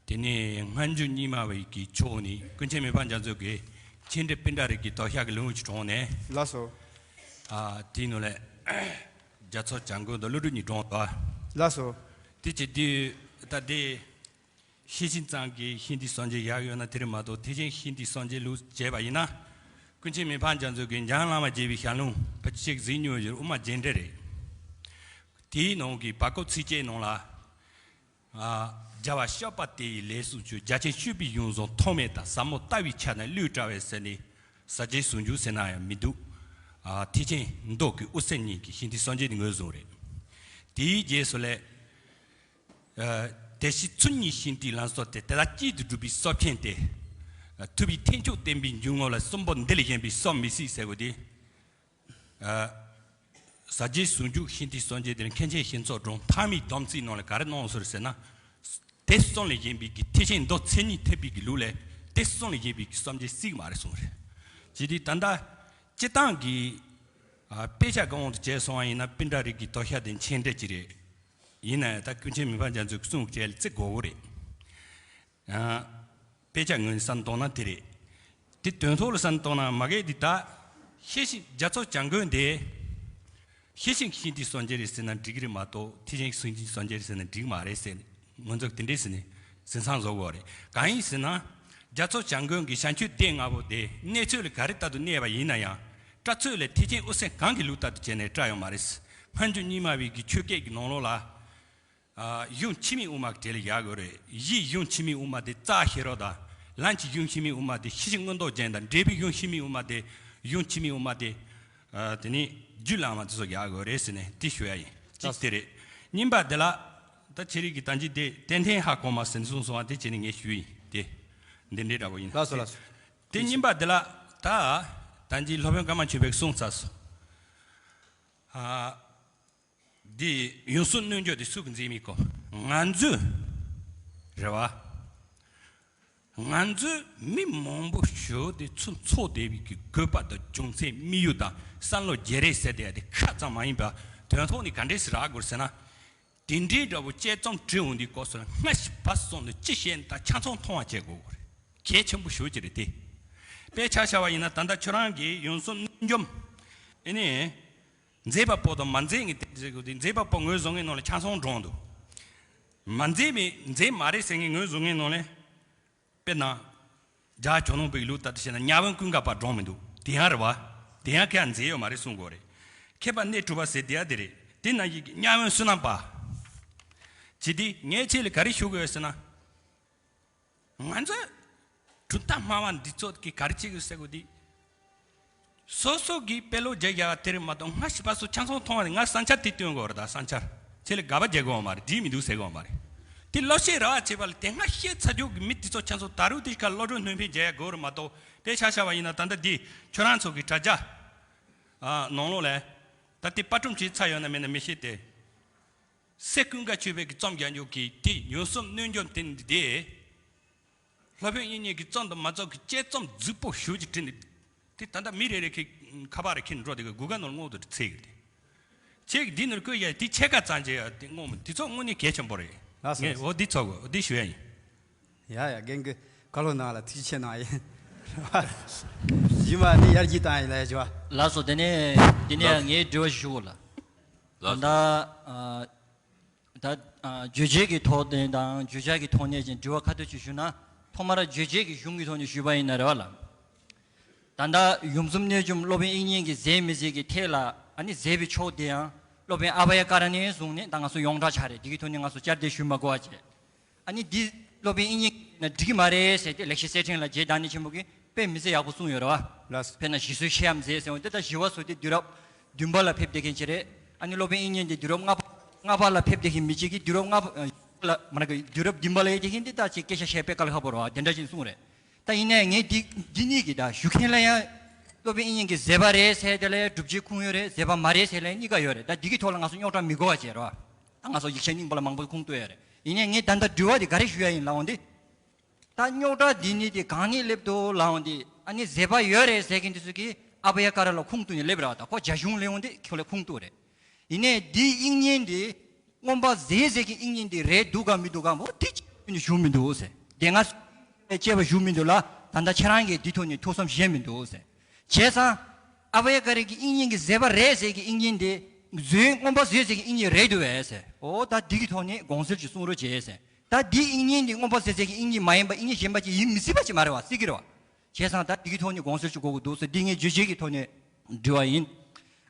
དེ་ནས་སྔ་འགྱུར་རྙིང་མ་བའི་གི་ཕྱོགས་ནས་ཀུན་མཁྱེན་མི་ཕམ་རྒྱ་མཚོ་གིས་མཁྱེན་བརྩེ་པཎྜི་ཏ་རེ་གི་དོ་ཤལ་གྱི་ལུང་ཅིག་དྲངས་ནས། ལགས་སོ། ཨ། དེའི་ནང་ལས་རྒྱ་མཚོ་བྱམས་མགོན་དང་ཀླུ་སྒྲུབ་གཉིས་དྲངས་པ། ལགས་སོ། དེ་བྱེད་དུས་ད་དེ་ཤེར་ཕྱིན་ཙམ་གྱི་ཤིན་ཏུ་སངས་རྒྱས་བཞག་ཡོད་ན་དེ་རེད་མ་གཏོགས་ཐེག་ཆེན་ཤིན་ཏུ་སངས་རྒྱས་ལུགས་བྱས་པ་ཡིན་ན། ཀུན་མཁྱེན་མི་ཕམ་རྒྱ་མཚོ་གིས་འཇམ་དབྱངས་བླ་མ་མཇལ་བའི་ཞལ་ལུང་ཕལ་ཆེར་གཟིགས་མྱོང་ཡོད། དབུ་མ་རྒྱས་འགྲེལ་རེད། དེའི་ནང་གི་བར་སྐབས་ཚིགས་བཅད་ནང་ལ། ཨ། རྒྱལ་བ་གཤེགས་པ་དེ་ཡི་ལེགས་གསུངས་ཆོས། རྒྱ་ཆེན་སྤྱོད་པའི་གཞུང་བཟང་ཐོགས་མེད་དང་། ཟབ་མོ་ལྟ་བའི་ཆ་ནས་བློས་བཀྲ་བའི་ཟེར་ནས་ཟབ་རྒྱས་ཟུང་འཇུག་ཟེར་ན་ཡང་མི་འདུག་ཨ། ཐེག་ཆེན་མདོ་གི་དབུ་ཚད་གཉིས་ཀྱི་ཤིན་ཏུ་སངས་རྒྱས་དེ་ངོས་བཟུང་རེད། དེའི་རྗེས་སུ་ལས། ཨ། དེ་ཕྱིར་ཚུལ་གཉིས་ཤིན་ཏུའི་ལམ་སོགས་ཏེ། དེ་དག་གཅིག་ཏུ་བསྒྲུབ་པའི་སྲོག་ཤིང་སྟེ། ཨ། ཐུབ་པའི་ཐེག་མཆོག་བསྟན་པའི་འཇུག་ངོགས་ལ། གསུམ་པོ་འདི་ལས་གཞན་པའི་སྲོག་མི་སྲིད་ཟེར་བ་དེ། ཨ། ཟབ་རྒྱས་ཟུང་འཇུག་ཤིན་ཏུ་སངས་རྒྱས་དེར་མཁན་ཆེན་ཞིང་མཆོག་འབྲོམ་ཐ་མའི་དམ་ཚིག་ནང་ལ་ག་རེ་གནང་སོང་ཟེར་ན། དེ་གསུམ་ལས་གཞན་པའི་གི་ཐེག་ཆེན་མདོ་མཚན་ཉིད་ཐེག་པའི་གི་ལུགས་ལས་དེ་གསུམ་ལས་གཞན་པའི་གི་སངས་རྒྱས་སྲིད་མ་རེད་གསུངས་རེད། ཇི་སྟེ་ད་ལྟ་སྤྱིར་བཏང་གི། ཨ། དཔེ་ཆ་གང་དུ་བྱས་སོང་བ་ཡིན་ན་པཎྜི་ཏ་རེ་གི་དོ་ཤལ་དེ་མཁྱེན་འགྲེལ་གྱི་རེད། ཡིན་ན་ཡང་ད་ཀུན་མཁྱེན་མི་ཕམ་རྒྱ་མཚོའི་གསུང་བཅས་ལ་བརྩི་དགོས་གོ་རེད། ཨ། དཔེ་ཆ་ངོས་ནས་བསམ་བཏང་ན་དེ་རེད། དེ་དོན་ཐོག་ལ་བསམ་བཏང་ན་མ་གི་འདི་ད། ཤེར་ཕྱིན་རྒྱ་མཚོ་བྱམས་མགོན་དེ། ཤེར་ཕྱིན་ཤིན་ཏུ་སངས་རྒྱས་རེད་ཟེར་ན་འགྲིག་གི་རེད་མ་གཏོགས་ཐེག་ཆེན་ཤིན་ཏུ་སངས་རྒྱས་རེད་ཟེར་ན་འགྲིག་མ་རེད་ཟེར། ང་ཚོ་དེ་འདྲས་ཟེར་ནས་ཟིན་བསམ་བཟོ་དགོས་རེད། གང་ཡིན་ཟེར་ན། རྒྱ་མཚོ་བྱམས་མགོན་གྱི་བྱམས་ཆོས་སྡེ་ལྔ་པོ་དེ་གནས་ཚུལ་ལ་ག་རེ་ལྟར་དུ་གནས་པ་ཡིན་ན་ཡང་། བཀྲལ་ཚུལ་ལས་ཐེག་ཆེན་དབུ་ཚད་གང་གི་ལུགས་ལྟར་དུ་བྱས་ནས་བཀྲལ་ཡོད་མ་རེད། སྔ་འགྱུར་རྙིང་མ་བའི་གི་ཆོས་སྐད་ཀྱི་ནང་ལོགས་ལ། ཨ། གཞུང་ཕྱི་མའི་དབུ་མ་གྲས་ལ་བཞག་དགོས་རེད། གཞིའི་གཞུང་ཕྱི་མའི་དབུ་མ་དེ་རྩ་ཤེས་རབ་དང་། ལམ་གྱི་གཞུང་ཕྱི་མའི་དབུ་མ་དེ་ཤེར་ཕྱིན་མངོན་རྟོགས་རྒྱན་དང་། འགྲེལ་པའི་གཞུང་ཕྱི་མའི་དབུ་མ་དེ། གཞུང་ཕྱི་མའི་དབུ་མ་དེ། ཨ། དེ་ནས་རྒྱུད་བླ་མ་དེ་ཚོ་བཞག་དགོས་རེད་ཟེར་ནས་དེ་ཞུ་ཡ་ཡིན། གཅིག་དེ་རེད། གཉིས་པ་དེ་ལ། ད་ཁྱེད་རིགས་ཀྱི་ད་ཅི་དེ་ཏན་ཏན་ཧ་གོ་མ་ཟིན་གསུངས་སོང་བ་དེ་བྱས་ནས་ངས་ཞུས་ཡིན་ཏེ། འདི་འདྲའི་འདྲ་པོ་ཡིན། ལགས་སོ་ལགས་སོ། དེ་གཉིས་པ་དེ་ལ་ད། ད་ཅི་སློབ་དཔོན་ཀརྨ་ཆོས་འཕེལ་གྱིས་གསུངས་ཚར་སོང་། ཨ། འདི་ཡོན་གསུམ་སྣོད་འཇོམས་དེ་སུ་གིས་མཛད་མིན་གོ། ང་ཚོས་རེད་བ། ང་ཚོས་མི་མང་པོ་ཞིག་དེ་ཚོ་འཚོ་བསྡད་པའི་གི་དགོས་པ་དང་རྒྱུ་མཚན་དམིགས་ཡུལ་དང་བསམ་བློ་བརྗེ་རེས་ཟེར་དེ་དེ་ཁ་ཙམ་མ་ཡིན་པ་དོན་ཐོག་ནས་ག་འདྲས་སེ་རག་དགོས་ཟེར་ན། དེ་འདྲའི་འདྲ་པོ་དཔྱད་རྩོམ་བྲིས་འོང་དུས་སྐབས་སུ་སྔ་ཕྱི་བར་གསུམ་དུ་ཅི་བཤད་ན་ད་ཆ་ཚང་མཐོང་བ་བྱེད་དགོས་གི་རེད། གལ་ཆེན་པོ་ཞེ་པོ་ཅིག་རེད་དེ། དཔེ་ཆ་བཞག་པ་ཡིན་ན་ད་ལྟ་ཁྱོད་རང་གིས་ཡོན་གསུམ་སྣོད་འཇོམས། ཨེ་ནི། མཛད་པ་པོ་དང་མ་མཛད་ངེས་དེ་ཟེར་དགོས་དེ། མཛད་པ་པོ་ངོས་བཟུང་མཁན་ནང་ལ་ཆ་ཚང་བགྲངས་འདུག་མ་མཛད་མི་མཛད་མ་རེད་ཟེར་མཁན་ངོས་བཟུང་མཁན་ནང་ལ། དཔེར་ན། རྒྱ་ཇོ་ནང་པའི་ལུགས་ལྟར་དུ་བྱས་ན་གཉའ་བོན་ཀུན་དགའ་བག་བགྲངས་མི་འདུག་དེ་ཡང་རེད་བ། དེ་ཡང་ཁས་མཛད་ཡོད་མ་རེད་གསུང་དགོས་རེད། མཁས་པ་གནས་དྲུག་པ་ཟེར་དེ་ཡང་དེ་རེད། དེ་ནང་བཞིན་གྱི་གཉའ་བོན་བསོད་ནམས་པ། ཇི་སྟེ་ངས་ཁྱེད་ལ་ག་རེ་ཞུ་དགོས་ཟེར་ན། ང་ཚོས་གྲུབ་མཐའ་སྨྲ་བ་འདི་ཚོ་གིས་ག་རེ་བྱེད་དགོས་ཟེར་དགོས་དེ། སོ་སོ་གིས་དཔེ་ཀློག་རྒྱག་ཡག་དེ་རེད་མ་གཏོགས་སྔ་ཕྱི་བར་གསུམ་ཆ་ཚང་མཐོང་བ་རེད། ང་ས་འཆར་དེ་སྟོན་དགོས་རེད། ད་ས་འཆར་ཁྱེད་ལ་དགག་པ་རྒྱག་དགོས་མ་རེད། འགྲིག་མི་འདུག་ཟེར་དགོས་མ་རེད། དེ་ཀློག་ཤེས་རེ་བ་བྱེད་པ་ལ་དེ་སྔ་བཤད་ཚར་རྒྱུ་གི་མི་དེ་ཚོ་ཆ་ཚང་ད་རུང་དེ་ཁ་སློབ་སྦྱོང་ནན་པོ་རྒྱག་ཡག་དགོས་རེད་མ་གཏོགས། དཔེ་ཆ་བཞག་པ་ཡིན་ན་ད་ལྟ་འདི་ཁྱོད་རང་ཚོ་གི་དྲ་རྒྱ། ཨ། ནང་ལོགས་ལ། ད་དེ་པར་སྐྲུན་བྱས་ཚར་ཡོད་ན་མེད་ན་མི་ཤེས་ཏེ། སྲས་ཀུན་དགའ་ཆོས་འཕེལ་གྱི་རྩོམ་རྒྱག་རྒྱུ་གི་དེ་ཡོན་གསུམ་སྣོད་འཇོམས་དེ་འདི། སློབ་དཔོན་དབྱིག་གཉེན་གྱི་རྩོམ་དང་མ་རྩོམ་གྱི་དཔྱད་རྩོམ་རྫིག་པོ་ཞེ་པོ་ཅིག་བྲིས་ནས། དེ་ད་ལྟ་མི་རེ་རེ་གི་ཁ་པར་རེ་ཁྱེར་འགྲོ་དེ་གི་གུ་གལ་ནང་ལ་བླུགས་ཏེ་བཙལ་གི་རེད། ཁྱེད་ཀྱིས་འདི་ནང་བཀོད་ཡ་དེ་ཕྱེད་ཀ་ཙམ་བྱས་ཡ་དེ་དངོས་མ་དེ་ཚོ་དངོས་གནས་གལ་ཆེན་པོ་རེད། ལགས་སོ། ངས་འོ་འདི་ཚོ་གོ་འདི་ཞུ་ཡ་ཡིན། ཡ་ཡ། རྒན་གྱིས་བཀའ་སློབ་གནང་ལ་ཐུགས་རྗེ་ཆེ་གནང་ཡིན། རྒྱུ་མ་ནི་ཡར་རྒྱས་བཏང་ཡིན་ལ་ཡ་ཇོ། ལགས་སོ། དེ་ནས་དེ་ནས་ལགས། ངའི་དྲི་བ་ཞུ་གོ་ལ། ལགས་ད་སོ། ལྟ་ཨ། ད་ཨ། བརྗོད་བྱེད་ཀྱི་ཐོག་དེ་དང་བརྗོད་བྱ་གི་ཐོག་ནས་ཀྱང་དྲི་བ་ཁ་ཐུག་ཅིག་ཞུ་ན། ཐོག་མར་བརྗོད་བྱེད་ཀྱི་གཞུང་གི་ཐོག་ནས་ཞུས་པ་ཡིན་ན་རེད་བ་ལ། ད་ལྟ་ཡུམ་གསུམ་གནོད་འཇོམས་སློབ་དཔོན་དབྱིག་གཉེན་གྱིས་ཟད་མི་ཟད་ཀྱི་ཐད་ལ། ཨ་ནི་ཟད་པའི་ཕྱོགས་དེ་ཡང་སློབ་དཔོན་ཨ་བྷ་ཡ་ཀ་ར་ཎས་བཟུང་ནས་ད་ང་ཚོ་ཡོངས་གྲགས་ཆགས་རེད། དེ་གི་ཐོག་ནས་ང་ཚོ་བསྐྱར་ཟློས་ཞུ་མ་དགོས་པ་བྱས། ཨ་ནི་འདི་སློབ་དཔོན་དབྱིག་གཉེན་ན་འགྲིག་གི་མ་རེད་ཟེར་ཏེ་ལེགས་བཤད་གསེར་ཕྲེང་ལ་རྗེ་བདག་ཉིད་ཆེན་པོ་གིས་དཔེ་མི་སྲིད་ཡག་པོ་གསུངས་ཡོད་རེད་བ། ལགས། དཔེར་ན་ཞི་གསོའི་ཤེས་ཡོན་མཛད་ཟེར་བ་འདི་ད་ཞི་བ་སོགས་དེ་དུས་རབས་བདུན་པ་ལ་ཕེབས་བསྡད་མཁན་ཅིག་རེད། ཨ་ནི་སློབ་དཔོན་དབྱིག་གཉེན་དེ་དུས་རབས་ལྔ་པ་ལྔ་པ་ལ་ཕེབས་བསྡད་མཁན་མི་གཅིག་གིས་དུས་རབས་ལྔ་པ་ལ་མ་ན་གི་དུས་རབས་བདུན་པ་ལ་ཡོད་བསྡད་མཁན་འདི་ད་ཅིག་སྐད་ཆ་བཤད་དཔེ་དཀའ་ལས་ཁག་པོ་རེད་བ། དེ་འདྲ་ཅིག་གསུངས་རེད། ད་ཡིན་ནའི་ངས་འདི་འདི་གཉིས་ཀྱི་ད་ཞུ་མཁན་ལ་ཡང་སློབ་དཔོན་དབྱིག་གཉེན་གྱིས་ཟད་པ་རེད་ཟེར་དེ་ལ་ཡང་སྒྲུབ་བྱེད་ཁུངས་ཡོད་རེད། ཟད་པ་མ་རེད་ཟེར་ལ་ཡང་གཉིས་ཀ་ཡོད་རེད། ད་འདི་གི་ཐོག་ལ་ང་ཚོ་རྙོག་དྲ་མི་དགོས་པ་བྱས་རོགས། ད་ང་ཚོ་ཡིག་ཆ་རྙིང་པ་ལ་མང་པོ་ཁུངས་གཏུགས་ཡོད་རེད། ཡིན་ནའི་ངས་ད་ལྟ་དྲི་བ་འདི་ག་རེ་ཞུ་ཡ་ཡིན་ལབ་འོང་དེ། ད་རྙོག་དྲ་འདི་ནི་དེ་གང་ནས་སླེབས་འདུག་ལབ་འོང་དེ། ཨ་ནི་ཟད་པ་ཡོད་རེད་ཟེར་མཁན་དེ་ཚོ་གིས་ཨ་བྷ་ཡ་ཀ་ར་ལ་ཁུངས་གཏུགས་ནས་སླེབས་རེད་བ། ད་ཁོ་རྒྱ་གཞུང་སླེབས་འོང་དེ་ཁོ་ལ་ཁུངས་གཏུགས་རེད། ཡིན་ནའི་འདི་དབྱིག་གཉེན་འདི་མངོན་པ་ཟད་ཟེར་གྱི་དབྱིག་གཉེན་འདི་རེད་འདུག་གམ་མི་འདུག་གམ་འོ་དེ་ཅིག་ནས་ཞུ་མི་འདུག་ཟེར། དེ་སྔ་སྐྱེས་པ་ཞུ་མི་འདུག་ལ། ད་ལྟ་ཁྱེད་རང་གིས་འདི་ཐོག་ནས་ཐུགས་བསམ་བཞེས་མི་འདུག་ཟེར། བྱས་ཙང་ཨ་བྷ་ཡ་ཀ་ར་གི་དབྱིག་གཉེན་གྱི་ཟད་པ་རེད་ཟེར་གྱི་དབྱིག་གཉེན་དེ་ཟད་མངོན་པ་ཟད་ཟེར་གྱི་དབྱིག་གཉེན་རེད་འདུག་བས་ཟེར། འོ་ད་འདི་གི་ཐོག་ནས་དགོངས་སེལ་ཅིག་གསུང་རོགས་བྱས་ཟེར། ད་འདི་དབྱིག་གཉེན་འདི་མངོན་པ་ཟད་ཟེར་གྱི་དབྱིག་གཉེན་མ་ཡིན་པ་དབྱིག་གཉེན་གཞན་པ་ཅིག་ཡིན་མི་སྲིད་པ་ཅིག་མ་རེད་བ། སྲིད་ཀྱི་རེད་བ། བྱས་ཙང་ད་འདི་གི་ཐོག་ནས་དགོངས་སེལ་ཅིག་དགོས་ཀྱི་འདུག་ཟེར། འདི་ངས་བརྗོད་བྱེད་ཀྱི་ཐོག་ནས་འདྲི་བ་ཡིན།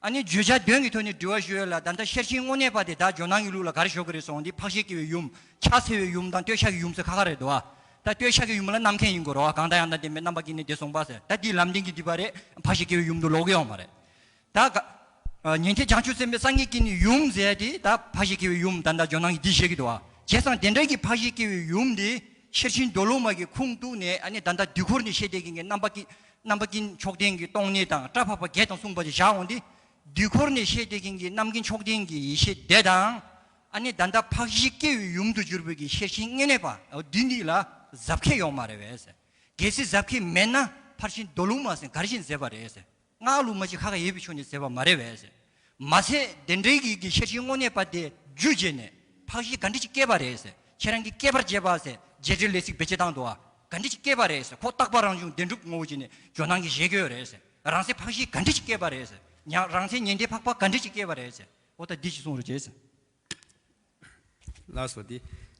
ཨ་ནི་བརྗོད་བྱ་དོན་གྱི་ཐོག་ནས་འདྲི་བ་ཞུ་ཡ་ལ། ད་ལྟ་ཤེར་ཕྱིན་དངོས་གནས་པ་དེ་ད་ཇོ་ནང་གི་ལུགས་ལ་ག་རེ་ཞུ་གི་རེད་ཟེར་འོང་དེ་འཕགས་བཞི་སྐྱེ་བོའི་ཡུམ། ཕྱག་འཚལ་བའི་ཡུམ་དང་བསྟོད་བྱ་གི་ཡུམ་ཟེར་ཁ་ཁ་རེད་འདུག་བ། ད་བསྟོད་བྱ་གི་ཡུམ་ལ་རྣམ་མཁྱེན་ཡིན་དགོས་རེད་བ། གང་དང་ཡང་དག་ལྡན་པའི་རྣམ་པ་ཀུན་ནས་དེ་གསུངས་པ་ཟེར། ད་འདི་ལམ་བདེན་གྱི་སྡིག་པ་རེད། འཕགས་བཞི་སྐྱེ་བོའི་ཡུམ་དུ་ལོག་གི་ཡོད་མ་རེད། ད་ག་ཨ། ཉན་ཐོས་བྱང་ཆུབ་སེམས་དཔའི་སངས་རྒྱས་ཀྱི་ནི་ཡུམ་ཟེར་ཡ་དེ་ད་འཕགས་བཞི་སྐྱེ་བོའི་ཡུམ་ད་ལྟ་ཇོ་ནང་གིས་འདི་བཤད་ཀྱི་འདུག་བ། བྱས་ཙང་དེ་འདྲ་གི་འཕགས་བཞི་སྐྱེ་བོའི་ཡུམ་དེ་ཤེར་ཕྱིན་མདོ་ལུགས་མ་གི་ཁུངས་གཏུགས་ནས། ཨ་ནི་ད་ལྟ་དུས་འཁོར་ནས་བཤད་བསྡད་མཁན་གྱི་རྣམ་པ་ཀུན་རྣམ་པ་ཀུན་མཆོག་ལྡན་གྱི་སྟོང་ཉིད་དང་སྐྲ་ཕབ་པ་བརྒྱད་དང་གསུངས་པ་དེ་བཞག་འོང་དེ། དུས་འཁོར་ནས་བཤད་བསྡད་མཁན་གྱི་རྣམ་ཀུན་མཆོག་ལྡན་གྱི་ཡེ་ཤེས་དེ་དང་། ཨ་ནི་ད་ལྟ་འཕགས་བཞི་སྐྱེ་བོའི་ཡུམ་དུ་གྱུར་པའི་གི་ཤེར་ཕྱིན་དངོས་གནས་པ་འདི་གཉིས་ལ་གཟབ་ཁེལ་ཡོད་མ་རེད་བས། གལ་སྲིད་གཟབ་ཁེལ་མེད་ན་ཕར་ཕྱིན་མདོ་ལུགས་མ་ཟེར་ག་རེ་བྱས་ནས་ཟད་པ་རེད། སྔགས་ལུགས་མ་ཅིག་ཁ་ཁ་ཡོད་པའི་ཆོས་ནི་ཟད་པ་མ་རེད་བས། མ་ཚད་དེ་འདྲའི་གི་གི་ཤེར་ཕྱིན་དངོས་གནས་པ་དེ་རྒྱུ་བྱས་ནས་འཕགས་བཞི་ག་འདྲ་ཅིག་སྐྱེས་པ་རེད་ཟེར། ཁྱེད་རང་གིས་སྐྱེས་པར་བྱེད་པ་ཟེར་རྗེས་འབྲེལ་ལས་ཚིག་བེད་སྤྱོད་བཏང་འདུག་ཨ། ག་འདྲ་ཅིག་སྐྱེས་པ་རེད་ཟེར། ཁོ་རྟག་པ་རང་བྱུང་བདེན་གྲུབ་ངོ་བོ་བྱས་ནས་ཇོ་ནང་གིས་བཞེད་ཀྱི་ཡོད་རེད་ཟེར། རང་སེམས་འཕགས་བཞི་ག་འདྲ་ཅིག་སྐྱེས་པ་རེད་ཟེར། ཉ་རང་སེམས་ཉན་ཐོས་འཕགས་པ་ག་འདྲ་ཅིག་སྐྱེས་པ་རེད་ཟེར། འོ་ད་འདི་ཅིག་གསུང་རོགས་བྱས་ཟེར། ལགས་སོ། དེ་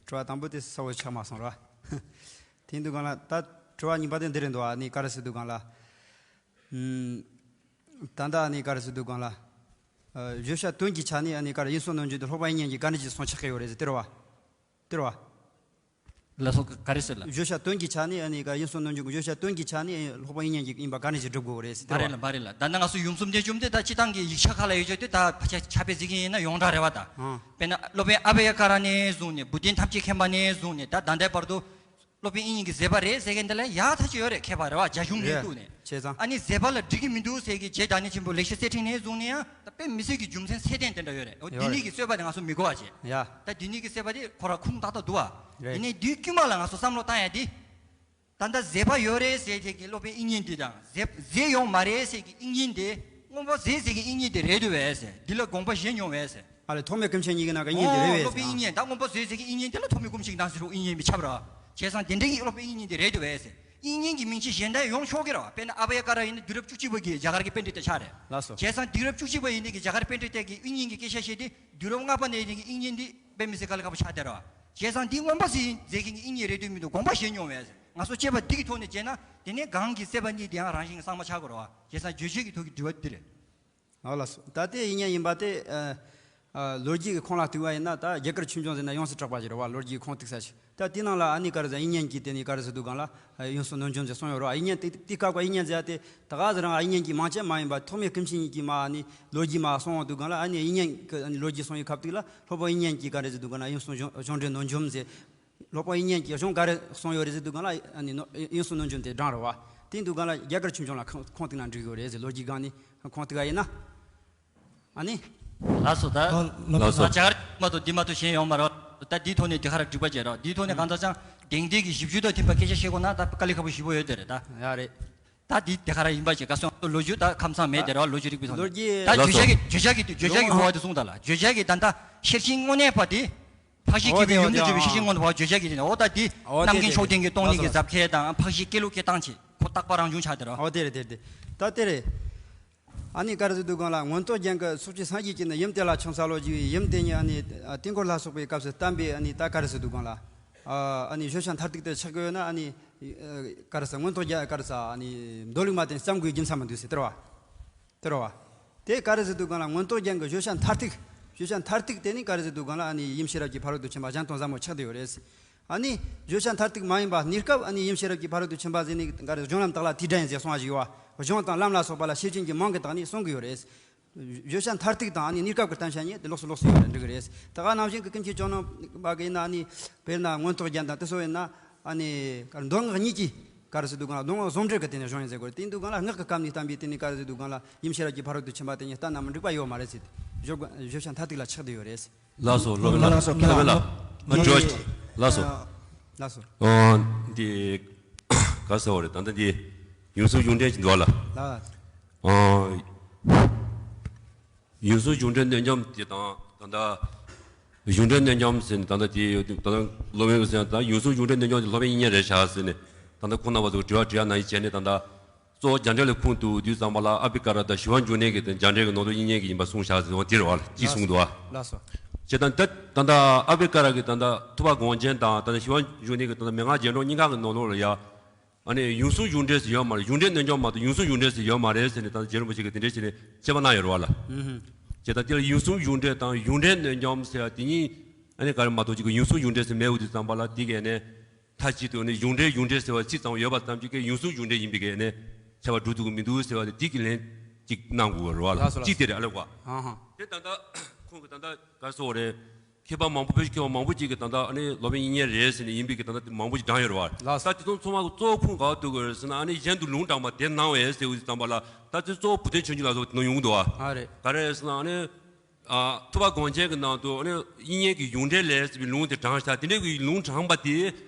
དྲི་བ་དང་པོ་དེ་གསལ་པོ་ཆགས་མ་སོང་ར། དེ་འདུག་གང་ལ། ད་དྲི་བ་གཉིས་པ་དེ་འདི་རེད་འདུག་ཨ་ནི་ག་རེ་ཟེར་འདུག་གང་ལ། ཨུམ། ད་ལྟ་ཨ་ནི་ག་རེ་ཟེར་འདུག་གང་ལ། ཨ། བརྗོད་བྱ་དོན་གྱི་ཆ་ནས་ཨ་ནི་ག་རེ་དབྱིངས་སུ་ནོར་འབྱུང་དེ་ལྷོ་པ་དབྱིག་གཉེན་གྱིས་ག་འདྲ་ཅིག་སོང་ཆགས་ཀྱི་ཡོད་རེད་ཟེར། དེ་རེད་བ། དེ་རེད་བ། ལགས་སོ། ག་རེ་ཟེར་ལ། བརྗོད་བྱ་དོན་གྱི་ཆ་ནས་ཨ་ནི་ག་དབྱིངས་སུ་ནོར་འབྱུང་གི་བརྗོད་བྱ་དོན་གྱི་ཆ་ནས་ལྷོ་པ་དབྱིག་གཉེན་གྱིས་ཡིན་པ་ག་འདྲ་ཅིག་སྒྲུབ་དགོས་རེད་ཟེར། དེ་མ་རེད་ལ། མ་རེད་ལ། ད་ནང་སུ་ཡུམ་གསུམ་ལྡན་བཅོམ་དེ་ད་སྤྱི་བཏང་གི་ཡིག་ཆ་ཁག་ལ་ཡོད་ཆོག་དེ་ད་ཕ་ཆ་ཆ་པེ་ཟིག་ཡིན་ན་ཡོངས་གྲགས་རེད་བ་ད། ཨང་། དཔེར་ན་སློབ་དཔོན་ཨ་བྷ་ཡ་ཀ་ར་ཎས་བཟུང་ནས་བུ་སྟོན་ཐམས་ཅད་མཁྱེན་པ་ནས་བཟུང་ནས་ད་ད་ལྟའི་བར་དུ་སློབ་དཔོན་དབྱིག་གཉེན་གྱིས་ཟད་པ་རེད་ཟེར་མཁན་དེ་ལ་ཡག་ཐག་ཆོད་ཡོད་རེད། མཁས་པ་རེད་བ། རྒྱ་གཞུང་ནས་རེད། གཏུགས་ནས། བྱས་ཙང་། ཨ་ནི་ཟད་པ་ལ་འགྲིག་གི་མི་འདུག་ཟེར་གྱི་རྗེ་བདག་ཉིད་ཆེན་པོ་ལེགས་བཤད་གསེར་ཕྲེང་ནས་བཟུང་ནས་ཡང་ད་དཔེ་མི་སྲིད་ཀྱི་རྒྱུ་མཚན་ཚད་ལྡན་དེ་འདྲ་ཡོད་རེད། འོ་ཡོད་དེ་རེད། གཉིས་ཀྱི་རྩོད་པ་དེ་ང་ཚོ་མི་གོ་བ་བྱས། ཡ། ད་དེ་གཉིས་ཀྱི་རྩོད་པ་དེ་ཁོ་རང་ཁུངས་ཏག་ཏག་འདུག་བ། རེད། ཡིན་ནའི་དུས་དཀྱུས་མ་ལ་ང་ཚོ་བསམ་བློ་བཏང་ཡ་དེ། ད་ལྟ་ཟད་པ་ཡོད་རེད་ཟེར་མཁན་གྱི་སློབ་དཔོན་དབྱིག་གཉེན་འདི་དང་ཟད་ཟད་ཡོད་མ་རེད་ཟེར་གྱི་དབྱིག་གཉེན་དེ་མངོན་པ་ཟད་ཟེར་གྱི་དབྱིག་གཉེན་དེ་རེད་འདུག་བས་ཟེར། འདི་ལ་དགོངས་པ་བཞེས་མྱོང་བས་ཟེར། ཨ་ལས་ཐོགས་མེད་ཀུན་མཁྱེན་གཉིས་ཀྱི་ནང་གི་དབྱིག་གཉེན་དེ་རེད། ཨོ་བས་སློབ་དཔོན་དབྱིག་གཉེན། ད་མངོན་པ་ཟད་ཟེར་གྱི་དབྱིག་གཉེན་དེ་ལ་ཐོགས་མེད་ཀུན་མཁྱེན་གྱི་ནང་ཟེར་རོགས། དབྱིག་གཉེན་མི་ཁྱབ་ར། བྱས་ཙང་དེ་འདྲའི་གི་སློབ་དཔོན་དབྱིག་གཉེན་དེ་རེད་འདུག་བས་ཟེར། དབྱིག་གཉེན་གྱི་མིང་ཅན་གཞན་དག་ཡོང་ཆོག་གི་ར། དཔེར་ན་ཨ་བྷ་ཡ་ཀ་ར་ཡིན་ན་དུས་རབས་བཅུ་གཅིག་པ་གི་རྒྱ་གར་གྱི་པཎྜི་ཏ་ཆགས་རེད། ལགས་སོ། བྱས་ཙང་དུས་རབས་བཅུ་གཅིག་པ་ཡིན་ནི་གི་རྒྱ་གར་པཎྜི་ཏ་གི་དབྱིག་གཉེན་གྱི་སྐད་ཆ་བཤད་དེ་དུས་རབས་ལྔ་པ་ནས་ཡིན་ནི་གི་དབྱིག་གཉེན་འདི་དཔེ་མི་སྲིད་དཀའ་ལས་ཁག་པོ་ཆགས་བསྡད་ར། བྱས་ཙང་འདི་མངོན་པ་ཟད་ཟེར་མཁན་གྱི་དབྱིག་གཉེན་རེད་འདུག་མི་འདུག་དགོངས་པ་བཞེས་མྱོང་བས་ཟེར། ང་ཚོ་དཔྱད་པ་འདི་གི་ཐོག་ནས་བྱས་ན་དེ་ནས་གང་གི་སྲེད་པ་གཉིས་དེའང་རང་བཞིན་གྱི་གསར་མ་ཆགས་དགོས་ར་བ། བྱས་ཙང་བརྗོད་བྱེད་ཀྱི་ཐོག་གི་དྲི་བ་འདི་རེད། ཨོ་ལགས་སོ། ད་ལྟའི་དབྱིག་གཉེན་ཡིན་པ་དེ་ཨ་ཨ་ལོ་རྒྱུས་ཀྱི་ཁུངས་ལ་གཏུགས་པ་ཡིན་ན། ད་རྒྱ་གར་ཆོས་འབྱུང་ཟེར་ན་ཡོངས་སུ་གྲགས་པ་ཞིག་རེད་བ། ལོ་རྒྱུས་ཀྱི་ཁུངས་གཏུགས་ས་ཞིག་ད་དེའི་ནང་ལ་ཨ་ནི་ག་རེ་ཟེར། དབྱིག་གཉེན་གྱིས་དེ་ནི་ག་རེ་ཟེར་འདུག་གང་ལ་ཨ་དབྱིངས་སུ་ནོར་འབྱུང་ཟེར་གསུངས་ཡོད་རེད་བ། དབྱིག་གཉེན་དེ་དེའི་སྐབས་ཀྱི་དབྱིག་གཉེན་ཟེར་ཡ་དེ་ད་ག་ཟེར་རང་དབྱིག་གཉེན་གྱི་མིང་ཅན་མ་ཡིན་པ་ཐོགས་མེད་ཀུན་མཁྱེན་གཉིས་ཀྱིས་མ་ཨ་ནི་ལོ་རྒྱུས་མ་གསུངས་འདུག་གང་ལ། ཨ་ནི་དབྱིག་གཉེན་གྱི་ལོ་རྒྱུས་གསུངས་ཡོད་སྐབས་དེ་ལ་ལྷོ་པ་དབྱིག་གཉེན་གྱིས་ག་རེ་ཟེར་འདུག་གང་ལ་དབྱིངས་སུ་གཞུང་གཞུང་འབྲེལ་ནོར་འབྱུང་ཟེར། ལྷོ་པ་དབྱིག་གཉེན་གྱིས་གཞུང་ག་རེ་གསུངས་ཡོད་རེད་ཟེར་འདུག་གང་ལ་ཨ་ནི་ནོ་དབྱིངས་སུ་ནོར་འབྱུང་དེ་བགྲངས་རེད་བ། དེ་འདུག་གང་ལ་རྒྱ་གར་ཆོས་འབྱུང་ལ་ཁུངས་ཁུངས་གཏུགས་ན་འགྲིག་ཡོད་རེད་ཟེར། ལོ་རྒྱུས་སྒང་ནས་ཁུངས་གཏུགས་པ་ཡིན་ན། ཨ་ནི། ལགས་སོ། ད་ལགས་སོ། ང་རྒྱ་གར་མ་གཏོགས་འདི་མ་གཏོགས་གཞན་ཡོད་མ་རེད། ད་འདིའི་ཐོག་ནས་འདི་ག་རེ་འགྲིག་པ་བྱས་རོགས། འདིའི་ཐོག་ནས་གང་ལྟར་ཀྱང་དེང་དུས་ཀྱི་ཞིབ་འཇུག་དང་མཐུན་པ་སྐད་ཆ་བཤད་དགོས་ན་ད་དཀའ་ལས་ཁག་པོ་ཞེ་པོ་ཡོད་དེ་རེད་ད། ཡ་རེད། ད་འདི་དེ་ག་རེ་ཡིན་པ་ཞིག་ག་སོང་ལོ་རྒྱུས་ད་ཁམས་སངས་མེད་དེ་རེད་བ། ལོ་རྒྱུས་རིག་པའི་ཐོག་ནས། ལོ་རྒྱུས་ད་ལོ་བརྗོད་བྱ་གི་བརྗོད་བྱ་གི་ལོ་གོ་བ་དེ་གསུངས་ད་ལ། བརྗོད་བྱ་གི་ད་ལྟ་ཤེར་ཕྱིན་དངོས་གནས་པ་དེ་འཕགས་བཞི་སྐྱེ་བོའི་ཡུམ་དུ་གྱུར་པའི་ཤེར་ཕྱིན་དངོས་གནས་པ་བརྗོད་བྱ་གི་དེ་ནས། འོ་ད་འདི་རྣམ་མཁྱེན་མཆོག་ལྡན་གྱི་སྟོང་ཉིད་ཀྱི་ཟབ་ཁྱད་དང་འཕགས་བཞི་སྐྱེ་ལུགས་སྐྱེ་སྟངས་ཆེ། ཕོ་རྟག་པ་རང་བྱུང་ཆགས་དེ་རོ། ཨོ་དེ་རེད་དེ་རེད་དེ། ད་དེ་རེད། ཨ་ནི་ག་རེ་ཟེར་འདུག་གང་ལ། མངོན་རྟོགས་རྒྱན་གྱི་ཚོགས་ཀྱི་སངས་རྒྱས་ཀྱིས་ནི་ཡུམ་དེ་ལ་ཕྱག་འཚལ་ལོ་ཞེས་པའི་ཡུམ་དེ་ཉིད་ཨ་ནི་དུས་འཁོར་ལྷ་ཚོགས་པའི་སྐབས་སུ་བསྟན་པས། ཨ་ནི་ད་ག་རེ་ཟེར་འདུག་གང་ལ། ཨ་ནི་བརྗོད་བྱ་མཐར་ཐུག་དེ་ཆགས་ཀྱི་ཡོད་ན། ཨ་ནི་ག་རེ་ཟེར། མངོན་རྟོགས་རྒྱན་ག་རེ་ཟེར། ཨ་ནི་མདོ་ལུགས་མ་བསྟན་བརྩམ་དགོས་རྒྱུ་མཚན་མི་འདུག་ཟེར་དེ་རེད་བ། དེ་རེད་བ། དེ་ག་རེ་ཟེར་འདུག་གང་ལ། མངོན་རྟོགས་རྒྱན་གྱི་བརྗོད་བྱ་མཐར་ཐུག་བརྗོད་བྱ་མཐར་ཐུག་དེ་ནི་ག་རེ་ཟེར་འདུག་གང་ལ། ཨ་ནི་ཡུམ་ཤེས་རབ་ཀྱི་ཕ་རོལ་ཏུ་ཕྱིན་པ་གཞན་དང་ཟབ་མོ་ཆགས་བསྡད་ཡོད་རེད། ཨ་ནི་བརྗོད་བྱ་མཐར་ཐུག་མ་ཡིན་པ་གནས་སྐབས། ཨ་ནི་ཡུམ་ཤེས་རབ་ཀྱི་ཕ་རོལ་ཏུ་ཕྱིན་པ་ཟེར་ནས་ག་རེ་གཞུང་ལམ་དག་ལ་དེའི་སྒྲ་ཡིན་ཟེར་གསུངས་པ་ཞིག་ཡོད་བ། གཞུང་དང་ལམ་ལ་སོགས་པ་ལ་ཤེར་ཕྱིན་གྱི་མིང་གི་སྟེང་ནས་གསུང་གི་ཡོད་རེད། བརྗོད་བྱ་མཐར་ཐུག་དང་ཨ་ནི་གནས་སྐབས་ཀྱི་བསྟན་བྱ་གཉིས་དེ་ལོགས་སུ་ལོགས་སུ་ཡོད་རེད། འགྲིག་གི་རེད། ད་ག་ནང་བཞིན་གྱི་ཀུན་མཁྱེན་ཇོ་ནང་པ་གི་ཡིན་ན། ཨ་ནི་དཔེར་ན་མངོན་རྟོགས་རྒྱན་དང་དེ་ཚོ་ཡིན་ན། ཨ་ནི་མདོ་སྔགས་གཉིས་ཀྱི་ག་རེ་ཟེར་འདུག་གང་ལ། མདོ་སྔགས་ཟུང་འབྲེལ་གྱི་སྟེང་ནས་གཞུང་ཡིན་ཟེར་དགོས་རེད། དེ་འདུག་གང་ལ། སྔགས་ཀྱི་སྐབས་ནས་བསྟན་པའི་དེ་ནི་ག་རེ་ཟེར་འདུག་གང་ལ། ཡུམ་ཤེས་རབ་ཀྱི་ཕ་རོལ་ཏུ་ཕྱིན་པ་དེ་ཉིད་བསྟན་ན་མི་འགྲིག་པ་ཡོད་མ་རེད་ཟེར། བརྗོད་བརྗོད་བྱ་མཐར་ཐུག་ལ་ཆགས་བསྡད་ཡོད་རེད། ལགས་སོ། སློབ་དཔོན་ལགས། ལགས་སོ། སློབ་དཔོན་ལགས། ང་ཇོ། ལགས་སོ། ལགས་སོ། ཨོ། འདི་ག་ཟེར་བ་རེད། ད་ལྟ་འདི་ཡུམ་གསུམ་གཞུང་འགྲེལ་གྱི་འདུག་བ་ལ། ལགས། ཨོ། ཡུམ་གསུམ་གཞུང་འགྲེལ་གནོད་འཇོམས་དེ་དང་། ད་ལྟ་གཞུང་འགྲེལ་གནོད་འཇོམས་ཟེར་ནས་ད་ལྟ་དེ་ད་ལྟ་སློབ་དཔོན་གྱིས་ཟེར་ཡང་། ད་ཡུམ་གསུམ་གཞུང་འགྲེལ་གནོད་འཇོམས་དེ་སློབ་དཔོན་དབྱིག་གཉེན་རེད་བཞག་ཟེར་ནས། ད་ལྟ་ཁོང་རྣམ་པ་ཚོ་དྲི་བ་དྲི་ཡ་ནང་བཞིན་བྱས་ནས། ད་ལྟ་གཙོ་བོ་རྒྱ་འགྲེལ་ལ་ཁུངས་གཏུགས་དུས་ཙམ་པ་ལ་ཨ་བྷི་ཀ་ར་དང་ཞི་བ་འབྱུང་གནས་ཀྱི་དེ་རྒྱ་འགྲེལ་གྱི་ནང་དོན་དབྱིག་གཉེན་གྱི་ཡིན་པ་གསུངས་བཞག་ཟེར་བ་དེ་རེད་བ། གཅིག་གསུངས་འདུག་བ། ལགས་སོ། བྱས་ཙང་ད་ད་ལྟ་ཨ་བྷི་ཀ་ར་གི་ད་ལྟ་ཐུབ་པ་དགོངས་ཆེན་དང་། ད་ལྟ་ཞི་བ་འབྱུང་གནས་ཀྱི་ད་ལྟ་མན་ངག་རྒྱན་སྒྲོག་གཉིས་ཀ་གི་ནང་ལོགས་ལ་ཡ། ཨ་ནི་ཡུམ་གསུམ་གཞུང་འགྲེལ་ཟེར་ཡོད་མ་རེད། གཞུང་འགྲེལ་གནོད་འཇོམས་མ་གཏོགས་ཡུམ་གསུམ་གཞུང་འགྲེལ་ཟེར་ཡོད་མ་རེད་ཟེར་ནས། ད་རྗེ་རིན་པོ་ཆེ་གིས་དེ་འདྲ་བྱས་ནས་དཔྱད་པ་གནང་ཡོད་རེད་བ་ལ། ཨུ་ཧུམ། བྱས་ཙང་དེ་ལ་ཡུམ་གསུམ་གཞུང་འགྲེལ་དང་གཞུང་འགྲེལ་གནོད་འཇོམས་ཟེར་ཡ་དེ་གཉིས། ཨ་ནི་ག་རེ་མ་གཏོགས་ཅིག་གི་ཡུམ་གསུམ་གཞུང་འགྲེལ་ཟེར་མེད་འོ་དུས་ཙམ་པ་ལ། དེ་གས་ནས་མཐའ་གཅིག་ཏུ་ནི་གཞུང་འགྲེལ་གཞུང་འགྲེལ་ཟེར་བ་ཚིག་ཙམ་ཡོད་པ་ཙམ་གྱིས་ཀྱི་ཡུམ་གསུམ་གཞུང་འགྲེལ་ཡིན་པའི་གས་ནས་ཁྱབ་པ་སྒྲུབ་ཐུབ་ཀྱི་མི་འདུག་ཟེར་བ་དེ། དེ་གི་ལན་ཅིག་གནང་དགོས་རེད་བ་ལ། ལགས་སོ། ལགས་སོ། ཅིག་དེ་རེད། ཨ་ལེ་བ། ཨ་ཧ། དེ་ད་ལྟ་ཁོང་གི་ད་ལྟ་ག་རེ་ཟེར་དགོས་རེད། མཁས་པ་མང་པོ། བོད་ཀྱི་མཁས་པ་མང་པོ་ཅིག་གིས་ད་ལྟ་ཨ་ནི་སློབ་དཔོན་དབྱིག་གཉེན་རེད་ཟེར་ནས་ཡིན་པའི་གི་ད་ལྟ་དེ་མང་པོ་ཅིག་བགྲངས་ཡོད་རེད་བ། ལགས་སོ། ད་དེ་ཚོ་ཚང་མ་གི་གཙོ་བོ་ཁུངས་ག་པར་གཏུགས་དགོས་རེད་ཟེར་ན། ཨ་ནི་གཞན་དུ་ལུང་དྲངས་པ་དེ་སྣང་བས་ཟེར་དུས་ཙམ་པ་ལ། ད་དེ་གཙོ་བོ་བུ་སྟོན་ཆོས་འབྱུང་ལ་སོགས་དེ་ནང་ཡོང་གི་འདུག་བ། ཨ་རེད། ག་རེ་ཟེར་ན་ཨ་ནི། ཨ། ཐུབ་པ་དགོངས་ཆེན་གྱི་ནང་དུ་ཨ་ནི་དབྱིག་གཉེན་གྱི་གཞུང་འགྲེལ་ལས་ཟེར་བའི་ལུང་དེ་དྲངས་ཤག་དེ་འདྲའི་གི་ལུང་དྲངས་པ་དེ་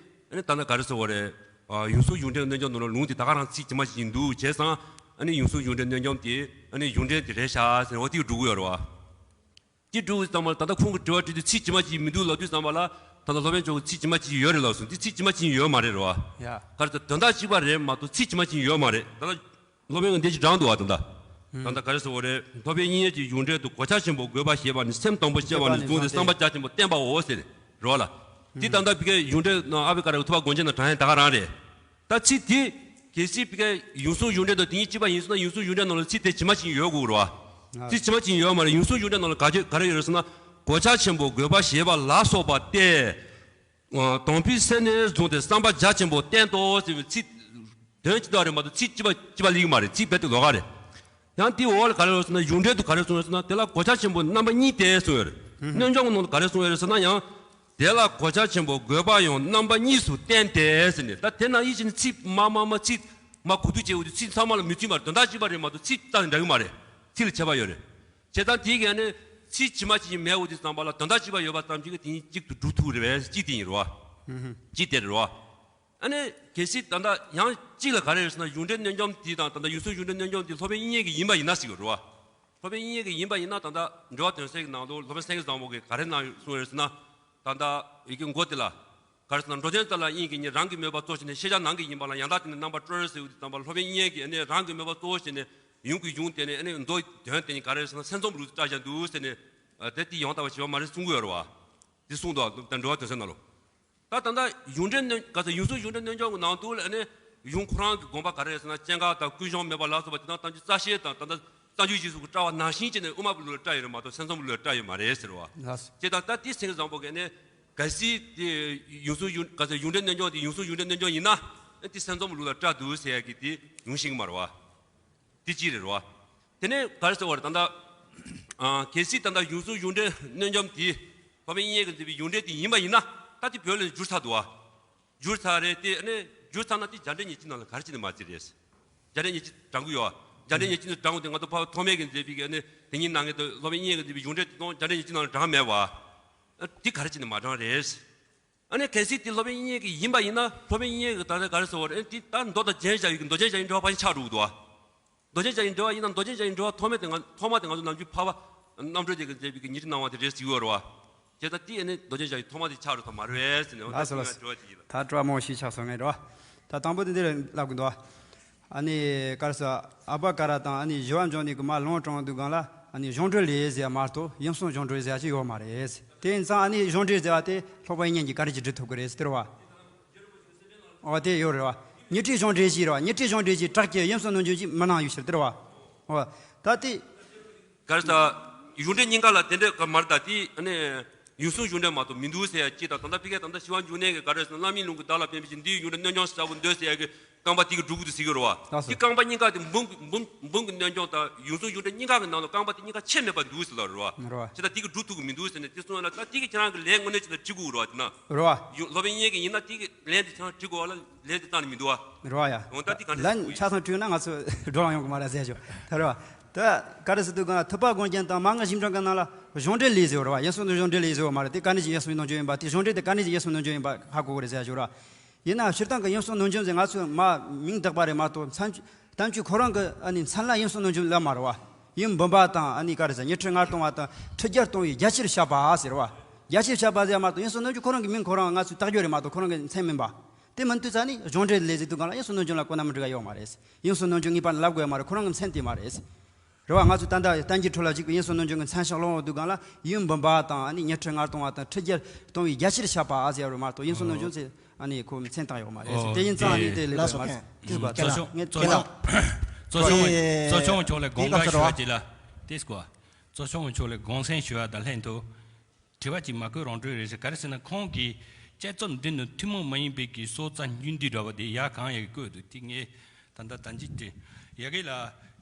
ཨ་ནི་ད་ལྟ་ག་རེ་ཟེར་དགོས་རེད། ཨ། ཡུམ་གསུམ་གཞུང་འགྲེལ་གནོད་འཇོམས་ནང་ལ་ལུང་དེ་ད་ག་རང་ཚིག་ཇི་མ་ཇི་བཞིན་འདུག་བྱས་ཙང་། ཨ་ནི་ཡུམ་གསུམ་གཞུང་འགྲེལ་གནོད་འཇོམས་དེ་ཨ་ནི་གཞུང་འགྲེལ་དེ་རེད་ཤག་ཟེར་འོ་དེ་སྒྲུབ་ཀྱི་ཡོད་རེད་བ། དེ་སྒྲུབ་ཙམ་པ་ལ་ད་ལྟ་ཁོང་གིས་དྲི་བ་དྲིས་དུས་ཚིག་ཇི་མ་ཇི་བཞིན་མི་འདུག་ལབ་དུས་ཙམ་པ་ལ། ད་ལྟ་སློབ་དཔོན་མཆོག་གིས་ཚིག་ཇི་མ་ཇི་བཞིན་ཡོད་རེད་ལབ་སོང་། འདི་ཚིག་ཇི་མ་ཇི་བཞིན་ཡོད་མ་རེད་རོ། ཡ། ག་རེ་ཟེར། དོན་དག་གཅིག་པ་རེད་མ་གཏོགས་ཚིག་ཇི་མ་ཇི་བཞིན་ཡོད་མ་རེད། ད་ལྟ་སློབ་དཔོན་གྱིས་འདི་ཅིག་དྲངས་འདུག་བ། ད་ལྟ། ད་ལྟ་ག་རེ་ཟེར་དགོས་རེད། སློབ་དཔོན་དབྱིག་གཉེན་གྱི་གཞུང་འགྲེལ་དུ་གོ་ཆ་ཆེན་པོ་དགོས་པ་ཞེས་པ་ནི། སེམས་དང་པོ་སྐྱེ་བ་ནས་བཟུང་སྟེ་བསམ་པ་རྒྱ་ཆེན་པོ་བསྟན་པའོ་ཟེར་རོ་ལ། འདི་ད་ལྟ་བི་ཀའི་གཞུང་འགྲེལ་ནང་། ཨ་བྷི་ཀ་ར་གི་ཐུབ་པ་དགོངས་ཆེན་ནང་དྲངས་ཡ་ད་ག་རང་རེད། ད་ཚིག་དེ་གལ་སྲིད་བི་ཀའི་ཡུམ་གསུམ་གཞུང་འགྲེལ་དང་དེ་གཉིས་གཅིག་པ་ཡིན་སོང་ན། ཡུམ་གསུམ་གཞུང་འགྲེལ་ནང་ལ་ཚིག་དེ་ཇི་མ་ཇི་བཞིན་ཡོད་དགོས་རེད་བ། ཚིག་ཇི་མ་ཇི་བཞིན་ཡོད་མ་རེད། ཡུམ་གསུམ་གཞུང་འགྲེལ་ནང་ལ་ག་ཅི་ག་རེ་ཡོད་རེད་ཟེར་ན། གོ་ཆ་ཆེན་པོ་དགོས་པ་ཞེས་པ་ལ་སོགས་པ་སྟེ། ཨ། དང་པོའི་སེམས་ནས་བཟུང་སྟེ་བསམ་པ་རྒྱ་ཆེན་པོ་བསྟན་ཏོ་ཟེར་བའི་ཚིག་དོན་གཅིག་པ་རེད་མ་གཏོགས་ཚིག་གཅིག་པ་གཅིག་པ་ལ་ཡོད་མ་རེད། ཚིག་རྦད་དེ་ལོགས་ཀ་རེད། ཡང་དེའི་འོག་ལ་ག་རེ་ཡོད་ཟེར་ན། གཞུང་འགྲེལ་དུ་ག་རེ་གསུངས་ཡོད་ཟེར་ན། དེ་ལ་གོ་ཆ་ཆེན་པོ་རྣམ་པ་གཉིས་ཏེ་གསུངས་ཡོད་རེད། གནོད་འཇོམས་ཀྱི་ནང་དུ་ག་རེ་གསུངས་ཡོད་རེད་ཟེར་ན། ཡང་དེ་ལ་གོ་ཆ་ཆེན་པོ་དགོས་པ་ཡང་རྣམ་པ་གཉིས་སུ་བསྟན་ཏེ་ཟེར་ནས། ད་དེ་ནང་དབྱིག་གཉེན་གྱིས་ཚིག་མ་མ་མ་ཚིག་མ་གོ་བསྡུར་བྱས་འོ་དུས་ཚིག་ཚང་མ་ལ་མི་མཚུངས་པར། དོན་དག་གཅིག་པ་རེད་མ་གཏོགས་ཚིག་རྩ་ནས་འདྲ་གི་མ་རེད། ཚིག་ལ་ཁྱད་པར་ཡོད་རེད། བྱས་ཙང་དེའི་ག་ནས་ཚིག་ཇི་མ་ཇི་བཞིན་མེད་འོ་དུས་ཙམ་པ་ལ། དོན་དག་གཅིག་པ་ཡོད་པ་ཙམ་གྱིས་དེ་གཉིས་གཅིག་ཏུ་སྒྲུབ་ཐུབ་རེད་པས། གཅིག་དེ་ཡིན་རེད་བ། གཅིག་དེ་རེད་བ། ཨ་ནི་གལ་སྲིད་ད་ལྟ་ཡང་གཅིག་ལ་ག་རེ་རེད་ཟེར་ན། གཞུང་འགྲེལ་གནོད་འཇོམས་དེ་དང་། ད་ལྟ་ཡུམ་གསུམ་གཞུང་འགྲེལ་གནོད་འཇོམས་དེ་སློབ་དཔོན་དབྱིག་གཉེན་གྱི་ཡིན་པ་ཡིན་ན་ཟེར་གྱི་རེད་བ། སློབ་དཔོན་དབྱིག་གཉེན་གྱི་ཡིན་པ་ཡིན་ན། ད་ལྟ་འགྲེལ་པ་དོན་གསལ་གྱི་ནང་དུ་སློབ་དཔོན་སེང་གེ་བཟང་པོ་གིས་ག་རེ་གནང་གསུངས་ཡོད་ཟེར་ན། ད་ལྟ་ཡི་གེ་མགོ་དེ་ལ་ག་རེ་ཟེར་ན། འགྲོ་དོན་རྩ་ལ་དབྱིངས་ཀྱི་ཉིད། རང་གི་མོས་པ་གཙོ་བྱས་ནས། ཤེས་བྱ་ནང་གི་ཡིན་པ་ལ། ཡང་དག་དེ་ནི་རྣམ་པར་སྤྲོ་རེག་ཟེར་དུས་ཙམ་པ། སློབ་དཔོན་དབྱིག་གཉེན་གྱིས་ཨ་ནི་རང་གི་མོས་པ་གཙོ་བྱས་ནས་ཡུམ་གྱི་གཞུང་དེ་ནི། ཨ་ནི་མདོ་དོན་དེ་ནི་ག་རེ་ཟེར་ན། སེམས་ཙམ་ལུགས་སུ་བཀྲལ་བཞག་འདུག་ཟེར་ནས། ཨ། དེ་དེ་ཡང་དག་པར་ཞེན་པ་མ་རེད་གསུང་གི་ཡོད་རེད་བ། དེ་གསུངས་འདུག་ད་འགྲེལ་པ་དོན་གསལ་ནང་ལོ། ད་ད་ལྟ་གཞུང་འགྲེལ་གནོད། ག་ཚོད། ཡུམ་གསུམ་གཞུང་འགྲེལ་གནོད་འཇོམས་ཀྱི་ནང་དུ་ལ་ཨ་ནི་ཡུམ་ཁོ་རང་གི་དགོངས་པ་ག་རེ་རེད་ཟེར་ན། སྐྱེ་འགག་དང་ཀུན་བྱུང་མེད་པ་ལ་སོགས་པ་དེ་དག་ཐམས་ཅད་རྩ་ཤེས་དང་། ད་ལྟ་རྩ་འཇུག་རྗེས་སུ་བཀྲལ་བ་ནང་བཞིན་བྱས་ནས་དབུ་མ་པའི་ལུགས་ལ་བཀྲལ་ཡོད་རེད་མ་གཏོགས་སེམས་ཙམ་པའི་ལུགས་ལ་བཀྲལ་ཡོད་མ་རེད་ཟེར་བ། ལགས་སོ། བྱས་ཙང་ད་དེ་སེང་གེ་བཟང་པོ་གིས་ཨ་ནི་གལ་སྲིད་དེ་ཡུམ་གསུམ་གཞུང་། ག་ཚོད། གཞུང་འགྲེལ་གནོད་འཇོམས་དེ་ཡུམ་གསུམ་གཞུང་འགྲེལ་གནོད་འཇོམས་ཡིན་ན། ཨ། དེ་སེམས་ཙམ་པའི་ལུགས་ལ་བཀྲལ་འདུག་ཟེར་ཡ་གི་དེ་ཡོང་ཤེས་ཀྱི་མ་རེད་བ། དེ་གཅིག་རེད་རོ། དེ་ནས་ག་རེ་ཟེར་བ་རེད། ད་ལྟ། ཨ། གལ་སྲིད་ད་ལྟ་ཡུམ་གསུམ་གཞུང་འགྲེལ་གནོད་འཇོམས་དེ་སློབ་དཔོན་དབྱིག་གཉེན་གྱིས་མཛད་པའི་གཞུང་འགྲེལ་དེ་ཡིན་པ་ཡིན་ན། ད་དེ་བོད་ལ་བསྒྱུར་ཚར་འདུག་བ། བསྒྱུར་ཚར་རེད་དེ། ཨ་ནི་བསྒྱུར་ཚར་ན་དེ་རྒྱ་འགྲེལ་ཉེར་གཅིག་ནང་ལ་ག་རེ་བྱས་ནས་མ་བརྩིས་རེད། རྒྱ་འགྲེལ་ཉེར་གཅིག་དྲངས་གི་ཡོད་བ། རྒྱ་འགྲེལ་ཉེར་གཅིག་ནང་དྲངས་དགོས་དེ། ང་ཚོ་ཕ་བོད་ཐོགས་མེད་ཀྱིས་མཛད་པའི་གི་ཨ་ནི་དེ་ཉིད་ནང་གི་སློབ་དཔོན་དབྱིག་གཉེན་གྱིས་མཛད་པའི་གཞུང་འགྲེལ་དེ་ཚོ་རྒྱ་འགྲེལ་ཉེར་གཅིག་ནང་ལ་དྲངས་མེད་བ། ཨ། དེ་ག་རེ་བྱས་ནས་མ་དྲངས་རེད། ཨ་ནི་གལ་སྲིད་དེ་སློབ་དཔོན་དབྱིག་གཉེན་གྱི་ཡིན་པ་ཡིན་ན། སློབ་དཔོན་དབྱིག་གཉེན་གྱིས་ད་ལྟ་ག་རེ་ཟེར་བ་རེད། ཨ་ནི་དེ་ད་མདོ་དང་རྒྱན་བཞག་ཡོད་ཀྱི། མདོ་རྒྱན་བཞག་ཡིན་འགྲེལ་པ་ཕལ་ཆེར་ཆགས་འགྲོ་གི་འདུག་བ། མདོ་རྒྱན་བཞག་ཡིན་འགྲེལ་པ་ཡིན་ན། མདོ་རྒྱན་བཞག་ཡིན་འགྲེལ་པ་ཐོགས་མེད་དེ། ང་། ཐོག་མ་དེ་ང་ཚོ་ནམ་རྒྱུན་ཕ་བ་རྣམ་གྲོལ་རྒྱལ་གྱིས་མཛད་པའི་གི་ཉེར་གཅིག་གནང་བ་དེ་རེད་ཟེར་གྱི་ཡོད་རེད་བ། བྱས་ཙང་དེ་ཨ་ནི་མདོ་རྒྱན་བཞག་ཡིན་ཐོག་མ་དེ་ཆགས་འགྲོ་ཐབས་མ་རེད་ཟེར་ནས། འོ། ད་ལགས་སོ། དེ་ལགས་སོ། ང་དྲི་བ་དེ་ཡིན་ལ། ད་དྲི་བ་མང་པོ་ཞིག་ཆགས་སོང་ངས་རེད་བ། ད་དང་པོ་དེ་འདི་ལ་ལབ་དགོས་འདུག་བ། ཨ་ནི་ག་རེ་ཟེར། ཨ་པ་ཀ་ར་དང་ཨ་ནི་བཞི་བ་འཇོག་ནས་གི་མར་ལོང་དྲངས་དུས་སྒང་ལ་ཨ་ནི་གཞུང་འགྲེལ་ལས་ཟེར་མ་གཏོགས་ཡུམ་གསུམ་གཞུང་འགྲེལ་ཟེར་ཅིག་ཡོད་མ་རེད། དེ་ཡིན་ཙང་ཨ་ནི་གཞུང་འགྲེལ་ཟེར་བ་དེ་སློབ་དཔོན་དབྱིག་གཉེན་གྱིས་ག་རེ་ཅིག་འབྲི་ཐུབ་ཀྱི་རེད་ཟེར་བ། འོ་དེ་ཡོད་རེད་བ། ཉི་ཁྲིའི་གཞུང་འགྲེལ་ཞིག་རེད་བ། ཉི་ཁྲིའི་གཞུང་འགྲེལ་གྱིས་གྲགས་ཀྱི་ཡུམ་གསུམ་ནོར་འབྱུང་ཅིག་མི་སྣང་ཡོད་ཕྱིར་ཟེར་བ། འོ་ད་དེ། ག་རེ་ཟེར། གཞུང་འགྲེལ་གཉིས་ཀ་ལ་དེ་འདྲ་ག་མ་རེད། ད་དེ་ཨ་ནི་ཡུམ་གསུམ་གཞུང་འགྲེལ་མ་གཏོགས་མི་འདུག་ཟེར་ཡ་གཅིག་དང་། ད་ལྟ་ཕ་གིར་ད་ལྟ་ཞི་བ་འབྱུང་གནས་ཀྱི་ག་རེ་ཟེར་ན་བླ་མའི་ལུང་གི་བདག་ལ་ཕན་པའི་ཕྱིར་འདི་ཡི་གཞུང་འགྲེལ་གནོད་འཇོམས་ཟབ་པོ་འདོད་ཟེར་ཡ་གི་རྐང་པ་དེ་གིས་སྒྲུབ་དགོས་འདུག་ཟེར་གི་རེད་བ། ལགས་སོ། དེ་རྐང་པ་གཉིས་ཀ་དེ་འབུམ་འབུམ་འབུམ་གྱི་གནོད་འཇོམས་དང་ཡུམ་གསུམ་གཞུང་འགྲེལ་གཉིས་ཀ་གི་ནང་ལ་རྐང་པ་དེ་གཉིས་ཀ་ཆད་མེད་པ་འདུག་ཟེར་ལབ་རེད་བ། རེད་བ། བྱས་ཙང་དེ་གིས་སྒྲུབ་ཐུབ་ཀྱི་མི་འདུག་ཟེར་ནས་དེ་གསུངས་ཡ་ལ། ད་དེ་གིས་ཁྱེད་རང་གི་ལན་དངོས་གནས་བྱས་ན་འབྲི་དགོས་རེད་བ། དེ་ན། རེད་བ། ཡུ་སློབ་དཔོན་དབྱིག་གཉེན་གྱིས་ཡིན་ན་དེ་གི་ལན་དེ་ཁྱེད་རང་འབྲི་དགོས་པ་ལ་ལན་དེ་བཏང་ནས་མི་འདུག་བ། རེད་བ་ཡ། འོ་ད་དེ་ག་འདྲ་ལན་ཆ་ཚང་བྲིས་ན་ང་ཚོ་བགྲོ་གླེང་ཡོང་གི་མ་རེད་ཟེར་ཞོག་ད་རེད་བ། ད་ག་རེ་ཟེར་དུས་སྒང་ལ་ཐུབ་པ་དགོངས་རྒྱན་དང་མན་ངག་ཞིབ་འཇུག་གི་ནང་ལ་གཞུང་འགྲེལ་ལས་ཟེར་བ་རེད་བ། ཡུམ་གསུམ་གཞུང་འགྲེལ་ལས་ཟེར་བ་མ་རེད། དེ་ག་ནས་ཀྱང་ཡུམ་གསུམ་ནོར་འབྱུང་ཡིན་པ། དེ་གཞུང་འགྲེལ་དེ་ག་ནས་ཀྱང་ཡུམ་གསུམ་ནོར་འབྱུང་ཡིན་པ་ཧ་གོ་དགོས་རེད་ཟེར་ཞོག་ར། ཡིན་ན་སྤྱིར་བཏང་གི་ཡུམ་གསུམ་ནོར་འབྱུང་ཟེར་ང་ཚོས་མ་མིང་བཏགས་པ་རེད་མ་གཏོགས་བསྟན་བཅོས་ཁོ་རང་གི་ཨ་ནི་མཚན་ལ་ཡུམ་གསུམ་ནོར་འབྱུང་ལབ་མ་རེད་བ། ཡུམ་འབུམ་པ་དང་ཨ་ནི་ག་རེ་ཟེར། ཉི་ཁྲི་ལྔ་སྟོང་བ་དང་ཁྲི་བརྒྱད་སྟོང་བའི་རྒྱ་ཆེར་ཤར་བ་ཟེར་བ། རྒྱ་ཆེར་ཤར་བ་ཟེར་མ་གཏོགས་ཡུམ་གསུམ་ནོར་འབྱུང་ཁོ་རང་གི་མིང་ཁོ་རང་ང་ཚོས་བཏགས་རྒྱུ་རེད་མ་གཏོགས་ཁོ་རང་གི་མཚན་མིན་པ། དེ་མིན་དུས་ཙ་ནི་གཞུང་འགྲེལ་ལས་ཟེར་དུས་སྒང་ལ་ཡུམ་གསུམ་ནོར་འབྱུང་ལ་གོ་ན་མི་འགྲིག་ག་ཡོད་མ་རེད། ཡུམ་གསུམ་ནོར་འབྱུང་ངེས་པར་ལབ་དགོས་ཡ་མ་རེད། ཁོ་རང་གི་མཚན་དེ་མ་རེད། རེད་བ། ང་ཚོས་ད་ལྟ་བསྟན་འགྱུར་ཁྲོད་ལ་གཅིག་པུ་ཡུམ་གསུམ་ནོར་འབྱུང་གི་མཚན་ཞིག་ཀློག་འོང་དུས་སྒང་ལ་ཡུམ་འབུམ་པ་དང་ཨ་ནི་ཉི་ཁྲི་ལྔ་སྟོང་བ་དང་ཁྲི་བརྒྱད་སྟོང་བའི་རྒྱ་ཆེར་ཤར་བ་ཨ་ཟེར་ཡ་རེད་མ་གཏོགས་ཡུམ་གསུམ་ནོར་འབྱུང་ཟེར་ཨ་ནི་ཁོ་མཚན་བཏགས་ཡོད་མ་རེད། ཨོ་དེ་ཡིན་ཙང་ཨ་ནི་དེ་ལས་ལགས་སོ། མ་ཟད་ངས་དེ་ལ་ངས་གཙོ་སྐྱོང་གཙོ་སྐྱོང་གཙོ་སྐྱོང་མཆོག་ལ་དགོངས་དག་ཞུ་བ་ཅིག་ལ། དེ་སྐོར་གཙོ་སྐྱོང་མཆོག་ལ་དགོངས་སེལ་ཞུ་བ་དང་ལྷན་དུ། དྲི་བ་གཅིག་མ་བཀོད་རང་གྲོལ་རེད་ཟེར། ག་རེ་ཟེར་ན་ཁོང་གིས་དཔྱད་རྩོམ་འདི་ནི་ཐུན་མོང་མ་ཡིན་པའི་གི་སྲོག་རྩ་རྙིང་བསྡུས་འདྲ་བ་དེ་ཡ་གང་ཡག་གི་བཀོད་འདུག་དེ་ངས་ད་ལྟ་ད་ཅི་དྲི་ཡ་གི་ལ།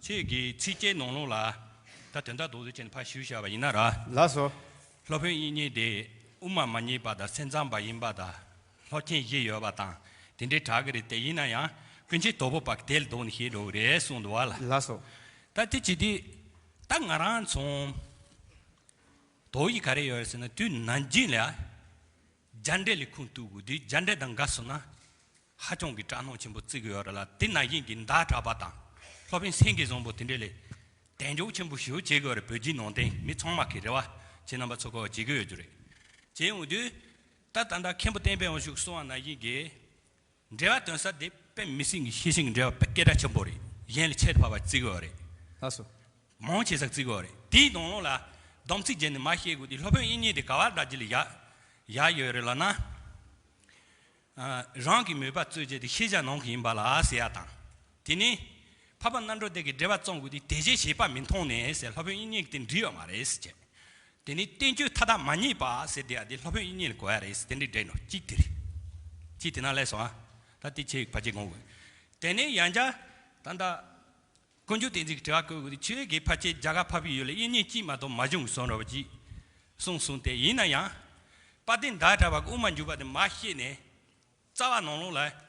ཁྱེད་ཀྱི་ཚིགས་བཅད་ནང་ལོགས་ལ་ད་དོན་དག་རྡོག་རྩ་བྱས་ནས་ཕར་ཞུས་བཞག་པ་ཡིན་ན་ར། ལགས་སོ། སློབ་དཔོན་དབྱིག་གཉེན་དེ་དབུ་མ་མ་རྙེད་པ་དང་སེམས་ཙམ་པ་ཡིན་པ་དང་ལྷོ་མཁྱེན་བཞི་ཡོད་པ་དང་དེ་འདྲའི་གྲགས་ཀྱི་རེད་དེ། ཡིན་ན་ཡང་ཀུན་མཁྱེན་དྭགས་པོ་པ་གིས་དེ་ལ་བསྡོམས་ནས་བཤད་འགྲོ་གི་རེད་གསུངས་འདུག་བ་ལ། ལགས་སོ། ད་དེ་ཅི་སྟེ་ད་ང་རང་ཚོ། དོགས་ཡིག་ག་རེ་ཡོད་རེད་ཟེར་ན། དུས་ནམ་རྒྱུན་ལ་རྒྱ་འགྲེལ་ལ་ཁུངས་གཏུག་དགོས་དུས་རྒྱ་འགྲེལ་དང་འགལ་སོང་ན་ཧ་ཅང་གི་སྐྲག་སྣང་ཆེན་པོ་བརྩི་གི་ཡོད་རེད་ལ། དེ་ནང་བཞིན་གྱི་ཟླ་གྲགས་པ་དང་སློབ་དཔོན་སེང་གེ་བཟང་པོ་དེ་འདྲས་ལ་དལ་འབྱོར་ཆེན་པོ་ཞེ་པོ་བྱེད་དགོས་རེད། བོད་བརྒྱུད་ནང་བསྟན་མི་ཚང་མ་གི་རེད་བ། ཁྱེད་རྣམ་པ་ཚོ་གོ་བ་བྱེད་ཀྱི་ཡོད་རྒྱུ་རེད། བྱས་ཡོང་དུས་ད་ད་ལྟ་མཁན་པོ་བསྟན་པའི་དབང་ཕྱུག་གསུངས་པ་ནང་བཞིན་གྱི། འགྲེལ་པ་དོན་གསལ་དེ་དཔེ་མི་སྲིད་ཀྱི་ཤེས་བཞིན་གྱི་འགྲེལ་པ་དཔེ་སྐད་གྲགས་ཆེན་པོ་རེད། གཞན་ལ་ཆེད་དུ་ཕབ་པ་བརྩི་དགོས་པ་རེད། ལགས་སོ། མང་ཆེ་ས་བརྩི་དགོས་པ་རེད། དེའི་ནང་ལོགས་ལ་སྡོམ་ཚིག་བརྒྱབ་ནས་མར་བཤད་དགོས་དེ། སློབ་དཔོན་དབྱིག་གཉེན་དེ་ག་བར་འདྲ་ཅིག་ལ་ཡ་ཡ་ཡོད་རེད་ལབ་ན། ཨ། རང་གི་མོས་པ་རྩོད་བྱེད་དེ་ཤེས་བྱ་ནང་གི་ཡིན་པ་ལ་ཟེར་ཡ་དང་། དེ་ནས་འཕགས་པ་རྣམ་གྲོལ་སྡེ་གི་འགྲེལ་པ་བརྩམས་དགོས་དེ། དེ་བཞིན་གཤེགས་པ་མི་མཐོང་ནས་ཟེར། སློབ་དཔོན་དབྱིག་གཉེན་གྱིས་དེ་འགྲིག་ཡོད་མ་རེད་ཟེར་བྱས། དེ་ནས་བསྟན་བཅོས་མཐའ་དག་མ་རྙེད་པ་ཟེར་དེ་ཡ་དེ་སློབ་དཔོན་དབྱིག་གཉེན་ལ་གོ་ཡ་རེད་ཟེར། དེ་འདྲའི་འགྲེལ་ནོ་གཅིག་དེ་རེད། གཅིག་དེ་ན་ལས་སོང་ཨ། ད་དེ་ཆེ་ཕལ་ཆེར་དགོངས་དགོས། དེ་ནས་ཡང་བསྐྱར་ད་ལྟ་ཀུན་མཆོག་བསྟན་འཛིན་གྱིས་དྲི་བ་བཀོད་དགོས་དེ། ཁྱོད་ཀྱིས་ཕལ་ཆེར་རྒྱ་གར་འཕགས་པའི་ཡུལ་ལ་དབྱིག་གཉེན་གཅིག་མ་གཏོགས་མ་བྱུང་གསུངས་ར་བ་ཅིག་གསུངས་སོང་སྟེ། ཡིན་ན་ཡང་དཔལ་ལྡན་ཟླ་གྲགས་པ་གིས་དབུ་མ་འཇུག་པ་དེ་མར་བཤད་ནས། རྩ་བ་ནང་ལོགས་ལ།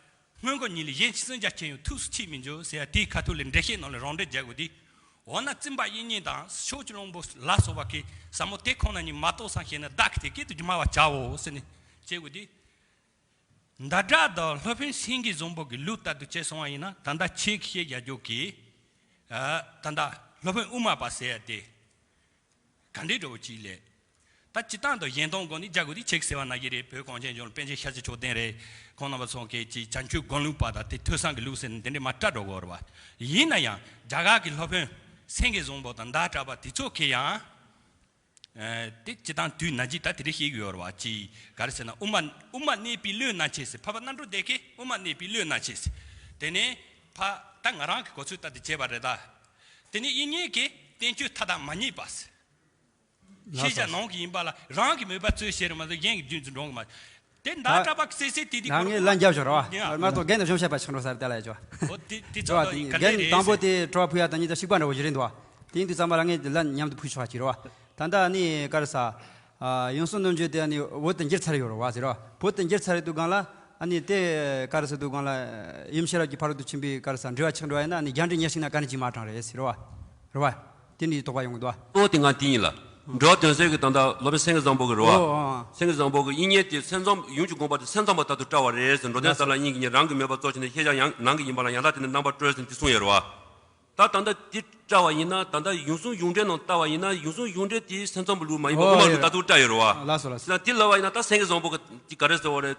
སྔོན་འགོག་གཉིས་ལས་གཞན་སུན་འབྱིན་ཡང་ཐུགས་སུ་ཆུད་མི་འགྱུར་ཟེར་ཡ་དེའི་ཁ་ཐུག་ལ་འགྲེལ་བཤད་ནང་ལ་རང་འགྲེལ་རྒྱག་དགོས་དུས། འོ་ན་བཙུན་པ་དབྱིག་གཉེན་དང་ཕྱོགས་བཅུའི་གླང་པོ་ལ་སོགས་པ་གིས་ཟབ་མོ་དེ་ཁོ་ན་ཉིད་མ་རྟོགས་སམ་ཞེ་ན། བདག་གིས་དེ་སྐད་དུ་སྨྲ་བར་བྱའོ་ཟེར་ནས་བྱེད་དགོས་དུས། ཟླ་གྲགས་དང་སློབ་དཔོན་སེང་གེ་བཟང་པོ་གི་ལུགས་ལྟར་དུ་བྱས་སོང་བ་ཡིན་ན། ད་ལྟ་ཁྱེད་ཀྱིས་བཤད་རྒྱག་རྒྱུ་གི། ཨ། ད་ལྟ་སློབ་དཔོན་དབུ་མ་པ་ཟེར་ཡ་དེ། ག་འདྲའི་འདྲ་བོ་ཅིག་ལས། ད་སྤྱིར་བཏང་དང་གཞན་དོན་སྒོ་ནས་རྒྱག་དགོས་དུས་ཁྱེད་ཀྱིས་ཟེར་བ་ནང་བཞིན་རེད། བོད་གངས་ཅན་ལྗོངས་ལ་པཎ་ཆེན་ཤཱཀྱ་མཆོག་ལྡན་རེད། ཁོང་རྣམ་པ་ཚོ་གིས་ཅིག་བྱང་ཆུབ་སྒོམ་ལུགས་པ་དང་དེ་ཐོས་བསམ་གྱི་ལུགས་ཟེར་ནས་འདི་འདྲའི་མར་བཀྲལ་འགྲོ་གི་ཡོད་རེད་བ། ཡིན་ན་ཡང་རྒྱ་གར་གྱི་སློབ་དཔོན་སེང་གེ་བཟང་པོ་དང་ཟླ་གྲགས་པ་དེ་ཚོ་གིས་ཡང་། ཨ། དེ་སྤྱིར་བཏང་དུས་ནམ་གྱི་ད་དེ་འདྲ་བཤད་ཀྱི་ཡོད་རེད་བ། ཅིག་ག་རེ་ཟེར་ན། དབུ་མ་དབུ་མ་གནས་པའི་བློས་རྣམ་འབྱེད་ཟེར། འཕགས་པ་རྣམ་གྲོལ་སྡེ་གིས་དབུ་མ་གནས་པའི་བློས་རྣམ་འབྱེད་ཟེར། དེ་ནས་ཕ་ད་ང་རང་གི་གོ་ཚོད་ལྟར་དུ་བྱས་པ་རེད་ད། དེ་ནས་དབྱིག་གཉེན་གྱིས་བསྟན་བཅོས་མཐའ་དག་མ་རྙེད་པ་ཟེར། ལགས་སོ། ཤེས་བྱ་ནང་གི་ཡིན་པ་ལ་རང་གི་མོས་པ་རྩོད་བྱེད་རེད་མ་གཏོགས་གཞན་གྱི་རྒྱུན་དུ་འགྲོ་གི་མ། དེ་ཟླ་གྲགས་པ་གི་སེ་སེ་དེ་དེ་ང་ངས་ལན་རྒྱབ་ཞོར་ར་བ། ཡ། མ་གཏོགས་རྒན་དང་གཞུང་བཤད་པ་ཆགས་འགྲོ་ས་རེད་དེ་ལ་ཡ་ཅོ། འོ་དེ་དེ་ཚོ་ད་ག་འདྲ་རེད་ཟེར། རྒན་དང་པོ་དེ་སྤྲོ་བ་ཕུལ་ཡ་དང་གཉིས་ད་ཤིག་པ་འདྲ་བོ་ཞིག་རེད་འདུག་བ། དེ་ཡིན་དུས་ཚང་མ་ལ་ངས་ལན་མཉམ་དུ་ཕུལ་ཆོག་པ་ཅིག་རེད་བ། ད་ལྟ་ནི་ག་རེ་ཟ། ཨ། ཡུམ་གསུམ་ནོར་འབྱུང་དེ་ནི་བོད་དུ་འགྱུར་ཚར་ཡོད་རེད་བ་ཟེར་བ། བོད་དུ་འགྱུར་ཚར་ཡོད་དུས་སྒང་ལ་ཨ་ནི་དེ་ག་རེ་ཟེར་དུས་སྒང་ལ་ཡུམ་ཤེས་རབ་ཀྱི་ཕ་རོལ་ཏུ་ཕྱིན་པའི་ག་རེ་ཟ་འགྲེལ་བ་ཆགས་འགྲོ་བ་ཡིན་ན་ཨ་ནི་རྒྱ་འགྲེལ་ཉེར་གཅིག་ན་ག་ནས་ཅིག་མ་དྲངས་རེད་ཟེར་བ། རེད་བ། དེ་འདྲའི་དོགས་པ་ཡོང་གི་འདུག་བ། ཨོ་དེ་ང་དེ་ཡིན་ལ། འགྲོ་བ་དོན་གསལ་གྱི་ད་ལྟ་སློབ་དཔོན་སེང་གེ་བཟང་པོ་གི་རེད་བ། ཨོ་ཨོ། སེང་གེ་བཟང་པོ་གི་དབྱིག་གཉེན་དེ་སེམས་ཙམ་ཡུམ་གྱི་དགོངས་པ་དེ་སེམས་ཙམ་པ་ལྟར་དུ་བཀྲལ་བ་རེད་ཟེར། འགྲོ་དོན་གསལ་ལ་དབྱིག་གཉེན་གྱིས་རང་གི་མོས་པ་གཙོ་བྱས་ནས་ཤེས་བྱ་ཡང་ནང་གི་ཡིན་པ་ལ་ཡང་དག་དེ་ནི་རྣམ་པར་གྲོལ་ཟེར་དེ་གསུངས་ཡོད་རེད་བ། ད་ད་ལྟ་དེ་བཀྲལ་བ་ཡིན་ན། ད་ལྟ་ཡུམ་གསུམ་གཞུང་འགྲེལ་ནང་བལྟ་བ་ཡིན་ན། ཡུམ་གསུམ་གཞུང་འགྲེལ་དེ་སེམས་ཙམ་པའི་ལུགས་མ་ཡིན་པ་ཨོ་དབུ་མའི་ལུགས་ལྟར་དུ་བཀྲལ་ཡོད་རེད་བ། ལགས་སོ་ལགས་སོ། ད་དེ་ལབ་པ་ཡིན་ན་ད་སེང་གེ་བཟང་པོ་གི་ག་རེ་ཟེར་བ་རེད།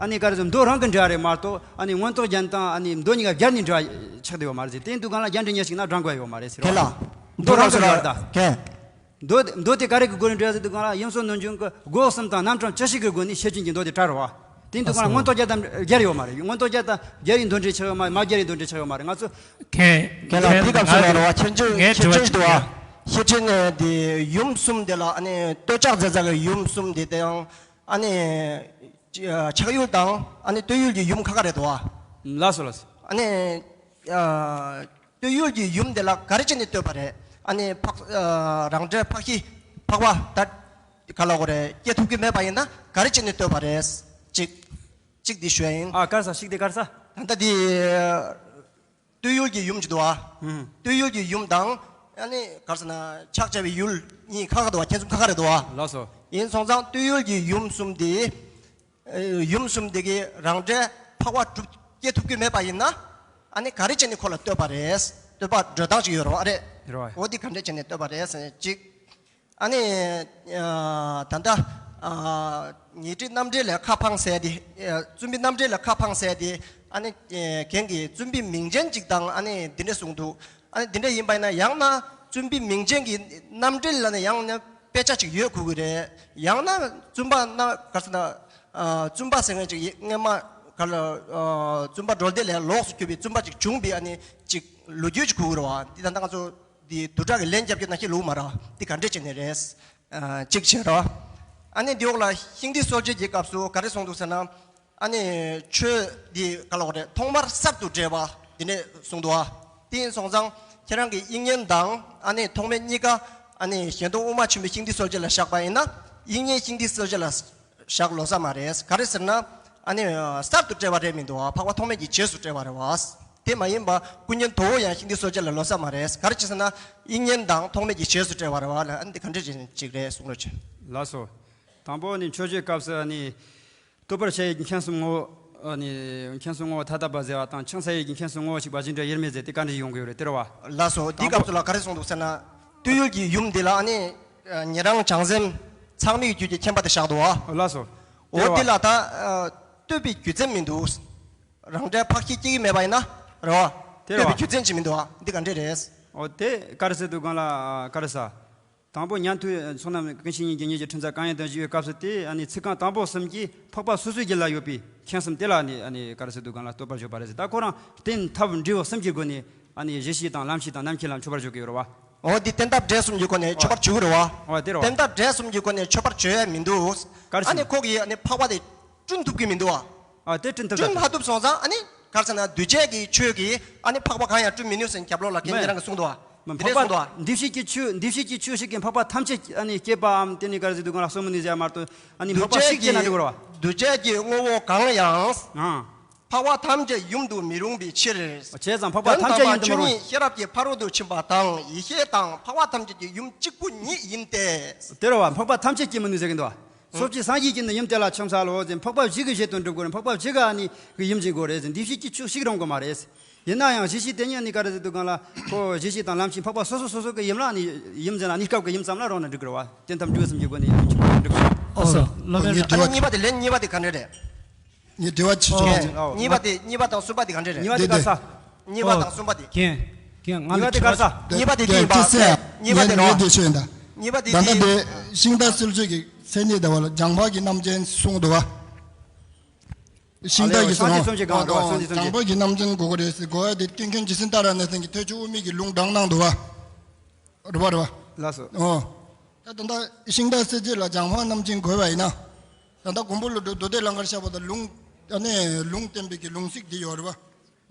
ཨ་ནི་ག་རེ་ཟེར། མདོ་རང་གི་འབྲེལ་བ་རེད་མ་གཏོགས། ཨ་ནི་མངོན་རྟོགས་རྒྱན་དང་ཨ་ནི་མདོ་གཉིས་ཀ་སྦྱར་ནས་འབྲེལ་བ་ཆགས་བསྡད་ཡོད་མ་རེད་ཟེར། དེ་འདུག་གང་ལ་རྒྱན་འདྲེས་ཉེར་གཅིག་ན་བགྲང་དགོས་ཡོད་མ་རེད་ཟེར་བ། ཁས་ལ། མདོ་རང་གི་འབྲེལ་བ་རེད་ད། ཁས། མདོ་མདོ་དེ་ག་རེ་གི་སྒོ་ནས་འབྲེལ་བ་ཟེར་དུས་གང་ལ་ཡུམ་གསུམ་ནོར་འབྱུང་གི་སྒོ་གསུམ་དང་རྣམ་གྲངས་བཅུ་བཞི་གི་སྒོ་ནས་ཤེར་ཕྱིན་གྱི་མདོ་དེ་གྲགས་རེད་བ། དེ་འདུག་གང་ལ་མངོན་རྟོགས་རྒྱན་དང་སྦྱར་ཡོད་མ་རེད། མངོན་རྟོགས་རྒྱན་དང་སྦྱར་བའི་མདོ་འགྲེལ་ཆགས་ཡོད་མ་རེད། མ་སྦྱར་བའི་མདོ་འགྲེལ་ཆགས་ཡོད་མ་རེད། ང་ཚོ། ཁས། ཁས་ལ། དེའི་སྐབས་སུ་ལ་རེད་བ། ཁྱེད་ཚོས། ངའི་ཁྱེད་ཚོས་འདུག་བ། ཁྱེད་ཚོས་ནས་དེ་ཡུམ་གསུམ་དེ་ལ་ཨ་ནི་བསྟོད་ཕྱག་མཛད་ས་གི་ཡུམ་གསུམ་དེ་དང་། ཨ་ནི་ཆགས་ཡུལ་དང་ཨ་ནི་བསྟོད་ཡུལ་གྱི་ཡུམ་ཁ་ཁ་རེད་དོ། ལགས་སོ་ལགས་སོ། ཨ་ནི་ཨ་བསྟོད་ཡུལ་གྱི་ཡུམ་དེ་ལ་ག་རེ་བྱས་ནས་བསྟོད་པ་རེད། ཨ་ནི་འཕགས་ཨ་རང་འབྲས་འཕགས་བཞི་འཕགས་པ་ད་ག་ལ་གོ་རེད། སྐྱེ་ཐུབ་ཀྱི་མེད་པ་ཡིན་ན་ག་རེ་བྱས་ནས་བསྟོད་པ་རེད། གཅིག་གཅིག་འདི་ཞུ་ཡ་ཡིན། ཨ་ག་རེ་ཟ། གཅིག་དེ་ག་རེ་ཟ། ད་ལྟ་འདི། བསྟོད་ཡུལ་གྱི་ཡུམ་གཅིག་འདུག་བ། ཨུམ། བསྟོད་ཡུལ་གྱི་ཡུམ་དང་། ཨ་ནི་ག་རེ་ཟེར་ན་ཕྱག་བྱ་བའི་ཡུལ་གཉིས་ཁ་ཁ་འདུག་བ། ཁྱེད་གསུམ་ཁ་ཁ་རེད་འདུག་བ། ལགས་སོ། ཡིན་སོང་ཙང་བསྟོད་ཡུལ་གྱི་ཡུམ་གསུམ་དེ། ཨེ། ཡུམ་གསུམ་དེ་གིས་རང་འབྲས་འཕགས་པ་སྒྲུབ་སྐྱེ་ཐུབ་ཀྱི་མེད་པ་ཡིན་ན། ཨ་ནི་ག་རེ་བྱས་ནས་ཁོ་ལ་བསྟོད་པ་རེད། བསྟོད་པ་འགྲོ་སྟངས་ཤིག་ཡོད་རེད་བ། ཨ་རེད། རེད་བ། འོ་འདི་ག་འདྲས་བྱས་ནས་བསྟོད་པ་རེད་ཟེར་ན་གཅིག་ཨ་ནི། ཨ། ད་ལྟ། ཨ། ཉི་ཁྲི་རྣམ་འགྲེལ་ལ་ཁ་འཕངས་ཟེར་དེ། ཨ། བཙུན་པའི་རྣམ་འགྲེལ་ལ་ཁ་འཕངས་ཟེར་དེ། ཨ་ནི། ཨ། རྒན་གྱིས་བཙུན་པའི་མིང་ཅན་ཅིག་དང་ཨ་ནི་འདི་འདྲ་གསུངས་འདུག་ཨ་ནི་འདི་འདྲ་ཡིན་པ་ཡིན་ན་ཡང་ན་བཙུན་པའི་མིང་ཅན་གྱི་རྣམ་འགྲེལ་ལ་ནི་ཡང་ན་དཔེ་ཆ་ཅིག་ཡོད་དགོས་ཀྱི་རེད། ཡང་ན་བཙུན་པ་ན་ག་རེ་ཟེར་ན། ཨ། བཙུན་པ་ཟེར་མཁན་ཅིག་སྔོན་མ་ག་ལ། ཨ། བཙུན་པ་གྲོལ་སྡེ་ལས་ལོགས་སུ་གྱུར་པའི་བཙུན་པ་ཅིག་བྱུང་བའི་ཨ་ནི་ཅིག་ལོ་རྒྱུས་ཅིག་དགོས་ཀྱི་རེད་བ། འདི་ད་ལྟ་ང་ཚོ། འདི་བསྡུས་གྲྭ་གི་ལན་རྒྱབ་རྒྱུ་ནང་བཞིན་ལུགས་མ་རེད། འདི་ག་འདྲས་བྱས་ནས་རེད། ཨ། གཅིག་བྱས་རོ། ཨ་ནི་འདི་འོག་ལ་ཤིང་རྟའི་སྲོལ་འབྱེད་ཀྱི་སྐབས་སུ་ག་རེ་གསུངས་འདུག་ཟེར་ན། ཨ་ནི་ཆོས་འདི་ག་ལ་གོ་རེད། ཐོག་མར་གསར་དུ་འབྲེལ་བ་འདི་འདྲས་གསུངས་འདུག་ཨ། དེ་ཡིན་སོང་ཙང་ཁྱེད་རང་གི་དབྱིག་གཉེན་དང་ཨ་ནི་ཐོགས་མེད་གཉིས་ཀ་ཨ་ནི་གཞན་སྟོང་དབུ་མ་ཆེན་པོའི་ཤིང་རྟའི་སྲོལ་འབྱེད་ལ་བཞག་པ་ཡིན་ན། དབྱིག་གཉེན་ཤིང་རྟའི་སྲོལ་འབྱེད་ལ་བཞག་ལོ་ས་མ་རེད། ག་རེ་ཟེར་ན། ཨ་ནི་གསར་དུ་སྤྲད་པ་རེད་མི་འདུག་བ། འཕགས་པ་ཐོགས་མེད་ཀྱི་རྗེས་སུ་སྤྲད་པ་རེད་བ། དེ་མ་ཡིན་པ་ཀུན་མཁྱེན་དོ་བོ་ཡང་ཤིང་རྟའི་སྲོལ་འབྱེད་ལ་ལོ་ས་མ་རེད། ག་རེ་བྱས་ཟེར་ན་དབྱིག་གཉེན་དང་ཐོགས་མེད་ཀྱི་རྗེས་སུ་སྤྲད་པ་རེད་བ་ལ། ཨ་ནི་འདི་ག་འདྲ་ཅིག་ཅིག་རེད་གསུང་རོགས་བྱེད། ལགས་སོ། དང་པོ་ནི་མཆོད་བརྗོད་སྐབས་སུ་ཨ་ནི། བསྟོད་པར་བྱ་ཡི་མཁྱེན་གསུམ་ངོ་། ཨ་ནི་མཁྱེན་གསུམ་ངོ་བོ་མཐའ་དག་པ་ཟེར་བ་དང་ཕྱིན་ཚར་ཡི་མཁྱེན་གསུམ་ངོ་བོ་ཞིག་པ་ཅིག་འདྲ་ཡེར་མེད་ཟེར་དེ་ག་འདྲ་ཡོང་གི་ཡོད་རེད་དེ་རེད་བ། ལགས་སོ། འདི་སྐབས་སུ་ལ་ག་རེ་གསུངས་འདུག་ཟེར་ན། བསྟོད་ཡུལ་གྱི་ཡུམ་འདི་ལ་ཨ་ནི། ཉན་རང་བྱང་སེམས་ཚང་མའི་རྒྱུད་ཀྱི་མཁྱེན་པ་དེ་བཞག་འདུག་བ། ལགས་སོ། འོ་དེ་རེད་བ། འདི་ལ་ད། བསྟོད་པའི་རྒྱུ་མཚན་མི་འདུག་རང་འབྲས་འཕགས་བཞི་སྐྱེ་གི་མེད་པ་ཡིན་ན། རེད་བ། དེ་རེད་བ། བསྟོད་པའི་རྒྱུ་མཚན་ཅིག་མི་འདུག་བ། འདི་ག་འདྲས་རེད། འོ་དེ་ག་རེ་ཟེར་འདུག་གང་ལ་ག་རེ་ཟ། དང་པོ་ཉན་ཐོས་མཚོ་རྣམས་ཀུན་ཤེས་གཉིས་ཀྱི་ཉིད་ཀྱི་ཕྲིན་ཚེགས་གང་ཡིན་དང་ཞུ་བའི་སྐབས་སུ་དེ་ཨ་ནི་ཚིག་རྐང་དང་པོ་གསུམ་གྱིས་འཕགས་པ་སོ་སོའི་རྒྱུད་ལ་ཡོད་པའི་མཁྱེན་གསུམ་དེ་ལ་ཨ་ནི་ཨ་ནི་ག་རེ་ཟེར་འདུག་གང་ལ་བསྟོད་པར་བརྗོད་པ་རེད་ཟེར། ད་ཁོ་རང་རྟེན་ཐབས་འབྲས་བུ་གསུམ་གྱི་སྒོ་ནས་ ཨ་ནི་གཞི་ཤེས་དང་ལམ་ཤེས་དང་རྣམ་མཁྱེན་ལ་མཆོད་པར་བརྗོད་ཀྱི་ཡོད་རེད་བ། འོ་འདི་བསྟན་ཐབས་འབྲས་གསུམ་གྱི་སྒོ་ནས་མཆོད་པར་བརྗོད་ཀྱི་རེད་བ། འོ་དེ་རེད་བ། བསྟན་ཐབས་འབྲས་གསུམ་གྱི་སྒོ་ནས་མཆོད་པར་བརྗོད་ཡ་མི་འདུག་ག་རེ་ཨ་ནི་ཟེར་ན། ཁོ་གིས་ཨ་ནི་འཕགས་པ་དེ་བསྐྲུན་ཐུབ་ཀྱི་མི་འདུག་བ། ཨ་དེ་བསྐྲུན་ཐུབ་བསྐྲུན་ད་མ་ཐུབ་སོང་ཙང་ཨ་ནི་ག་རེ་ཟེར་ན། གདུལ་བྱ་གི་ཆོས་ཀྱིས་ཨ་ནི་འཕགས་པ་གང་ཡང་བསྐྲུན་མི་ནུས་ཟེར་རྒྱབ་ལོགས་ལ་རྒན་མེད་དེ་རང་གིས་གསུངས་འདུག་བ། མ་འདི་འཕགས་འདྲས་པ་གསུངས་འདུག་བ། འདུས་བྱས་ཀྱི་ཆོས། འདུས་བྱས་ཀྱི་ཆོས་ཤིག་གིས་འཕགས་པ་ཐམས་ཅད་ཨ་ནི་བསྐྱེད་པའམ་དེ་ནི་ག་རེ་ཟེར་དུས་གང་ལ་གསོ་མི་ནུས་ཟེར་མ་གཏོགས། ཨ་ནི་འཕགས་པ་ཞིག་བསྐྱེད་ན་འགྲིག་གི་རེད་བ། གདུལ་བྱ་གི་དངོས་པོ་གང་ཡང་། ཨང་། འཕགས་པ་ཐམས་ཅད་ཡུམ་དུ་མི་རུང་བའི་ཕྱིར། བྱས་ཙང་འཕགས་པ་ཐམས་ཅད་ཡུམ་དུ་མི་རུང་། དོན་དམ་པ་ཆོས་ཉིད་ཤེས་རབ་ཀྱི་ཕ་རོལ་ཏུ་ཕྱིན་པ་དང་ཡེ་ཤེས་དང་འཕགས་པ་ཐམས་ཅད་ཀྱི་ཡུམ་གཅིག་པུ་ཉིད་ཡིན་ཏེ། དེ་རེད་བ། འཕགས་པ་ཐམས་ཅད་བསྐྱེད་མི་ནུས་ཟེར་གྱི་འདུག་བ། ཚོགས་ཀྱི་སངས་རྒྱས་ཀྱིས་ནི་ཡུམ་དེ་ལ་ཕྱག་འཚལ་ལོ་ཟེར། འཕགས་པ་བཞི་གིས་བཞེད་དུ་འགྲུབ་དགོས་རེད། འཕགས་པ་བཞི་ག་ནི་གི་ཡུམ་ཅིག་དགོས་རེད་ཟེར། འདུས་བྱས་ཀྱི་ཆོས་ཤིག་རུང་གི་མ་རེད། ཡིན་ན་ཡང་གཞི་ཤེས་དེ་ཉིད་ནི་ག་རེ་ཟེར་དུས་གང་ལ། ཁོ་གཞི་ཤེས་དང་ལམ་ཤེས་འཕགས་པ་སོ་སོ་སོ་སོ་གི་ཡུམ་ལ་ནི་ཡུམ་ཟེར་ན་གནས་སྐབས་ཀྱི་ཡུམ་ཙམ་ལ་རུང་ན་འགྲིག་གི་རེད་བ། དོན་དམ་འབྲས་གསུམ་གྱི་སྒོ་ནས་ཡུམ་གཅིག་པུ་འགྲིག་གི་རེད། ཨོ་སོ། སློབ་དཔོན་རེད། ཨ་ནི་གཉིས་པ་དེ་ལན་གཉིས་པ་དེ་ག་འདྲ་རེད། ངས་དྲི་བ་ཆེ་ཆུང་ཨོ། ཅིག་ཨོ། གཉིས་པ་དེ། གཉིས་པ་དང་གསུམ་པ་དེ་ག་འདྲ་རེད། གཉིས་པ་དེ་དེ་ག་ས། གཉིས་པ་ཨོ། དང་གསུམ་པ་དེ། ཀྱེ། ཀྱེ། ང་ལ་གཉིས་པ་དེ་ག་ས། གཉིས་པ་དེ་དེ་ཡིན་པ། ཀྱེ་ཟེར། གཉིས་པ་དེ་ངས་རེད་བ། ངས་དེ་ཤོད་ཡིན་ད། གཉིས་པ་དེ་ད་ལྟ་དེ། དེ་ཤིང་རྟ་གསལ་བྱེད་ཀྱི་མཚན་ཉིད་ཟླ་བ་ལ་སྦྱངས་པ་གི་རྣམ་ཅན་གསུངས་འདུག་བ། ཤིང་རྟ་གི་སངས་རྒྱས་གསུངས། གསུམ་གྱི་སྒང་དུ་བ། སངས་རྒྱས་གསུམ་གྱི། སྦྱངས་པ་གི་རྣམ་ཅན་དགོས་ཀྱི་རེད་ཟེར། གོ་ཡ་དེ་ཀུན་མཁྱེན་རྗེ་བཙུན་ཏཱ་ར་ནཱ་ཐ་གིས་ཐེག་མཆོག་དབུ་མའི་གི་ལུང་དྲངས་གནང་འདུག་བ། རེད་བ། རེད་བ། ལགས་སོ། ཨོ། ད་ད་ལྟ་ཤིང་རྟ་གསལ་བྱེད་ལ་སྦྱངས་པ་རྣམ་ཅན་དགོས་པ་ཡིན་ན། ད་ལྟ་མགོན་པོ་ཀླུ་སྒྲུབ་མདོ་སྡེ་ལང་ཀར་བཞག་པ་དང་ལུང་། ཨ་ནི་ལུང་བསྟན་པའི་གི་ལུང་ཚིག་འདི་ཡོད་རེད་བ།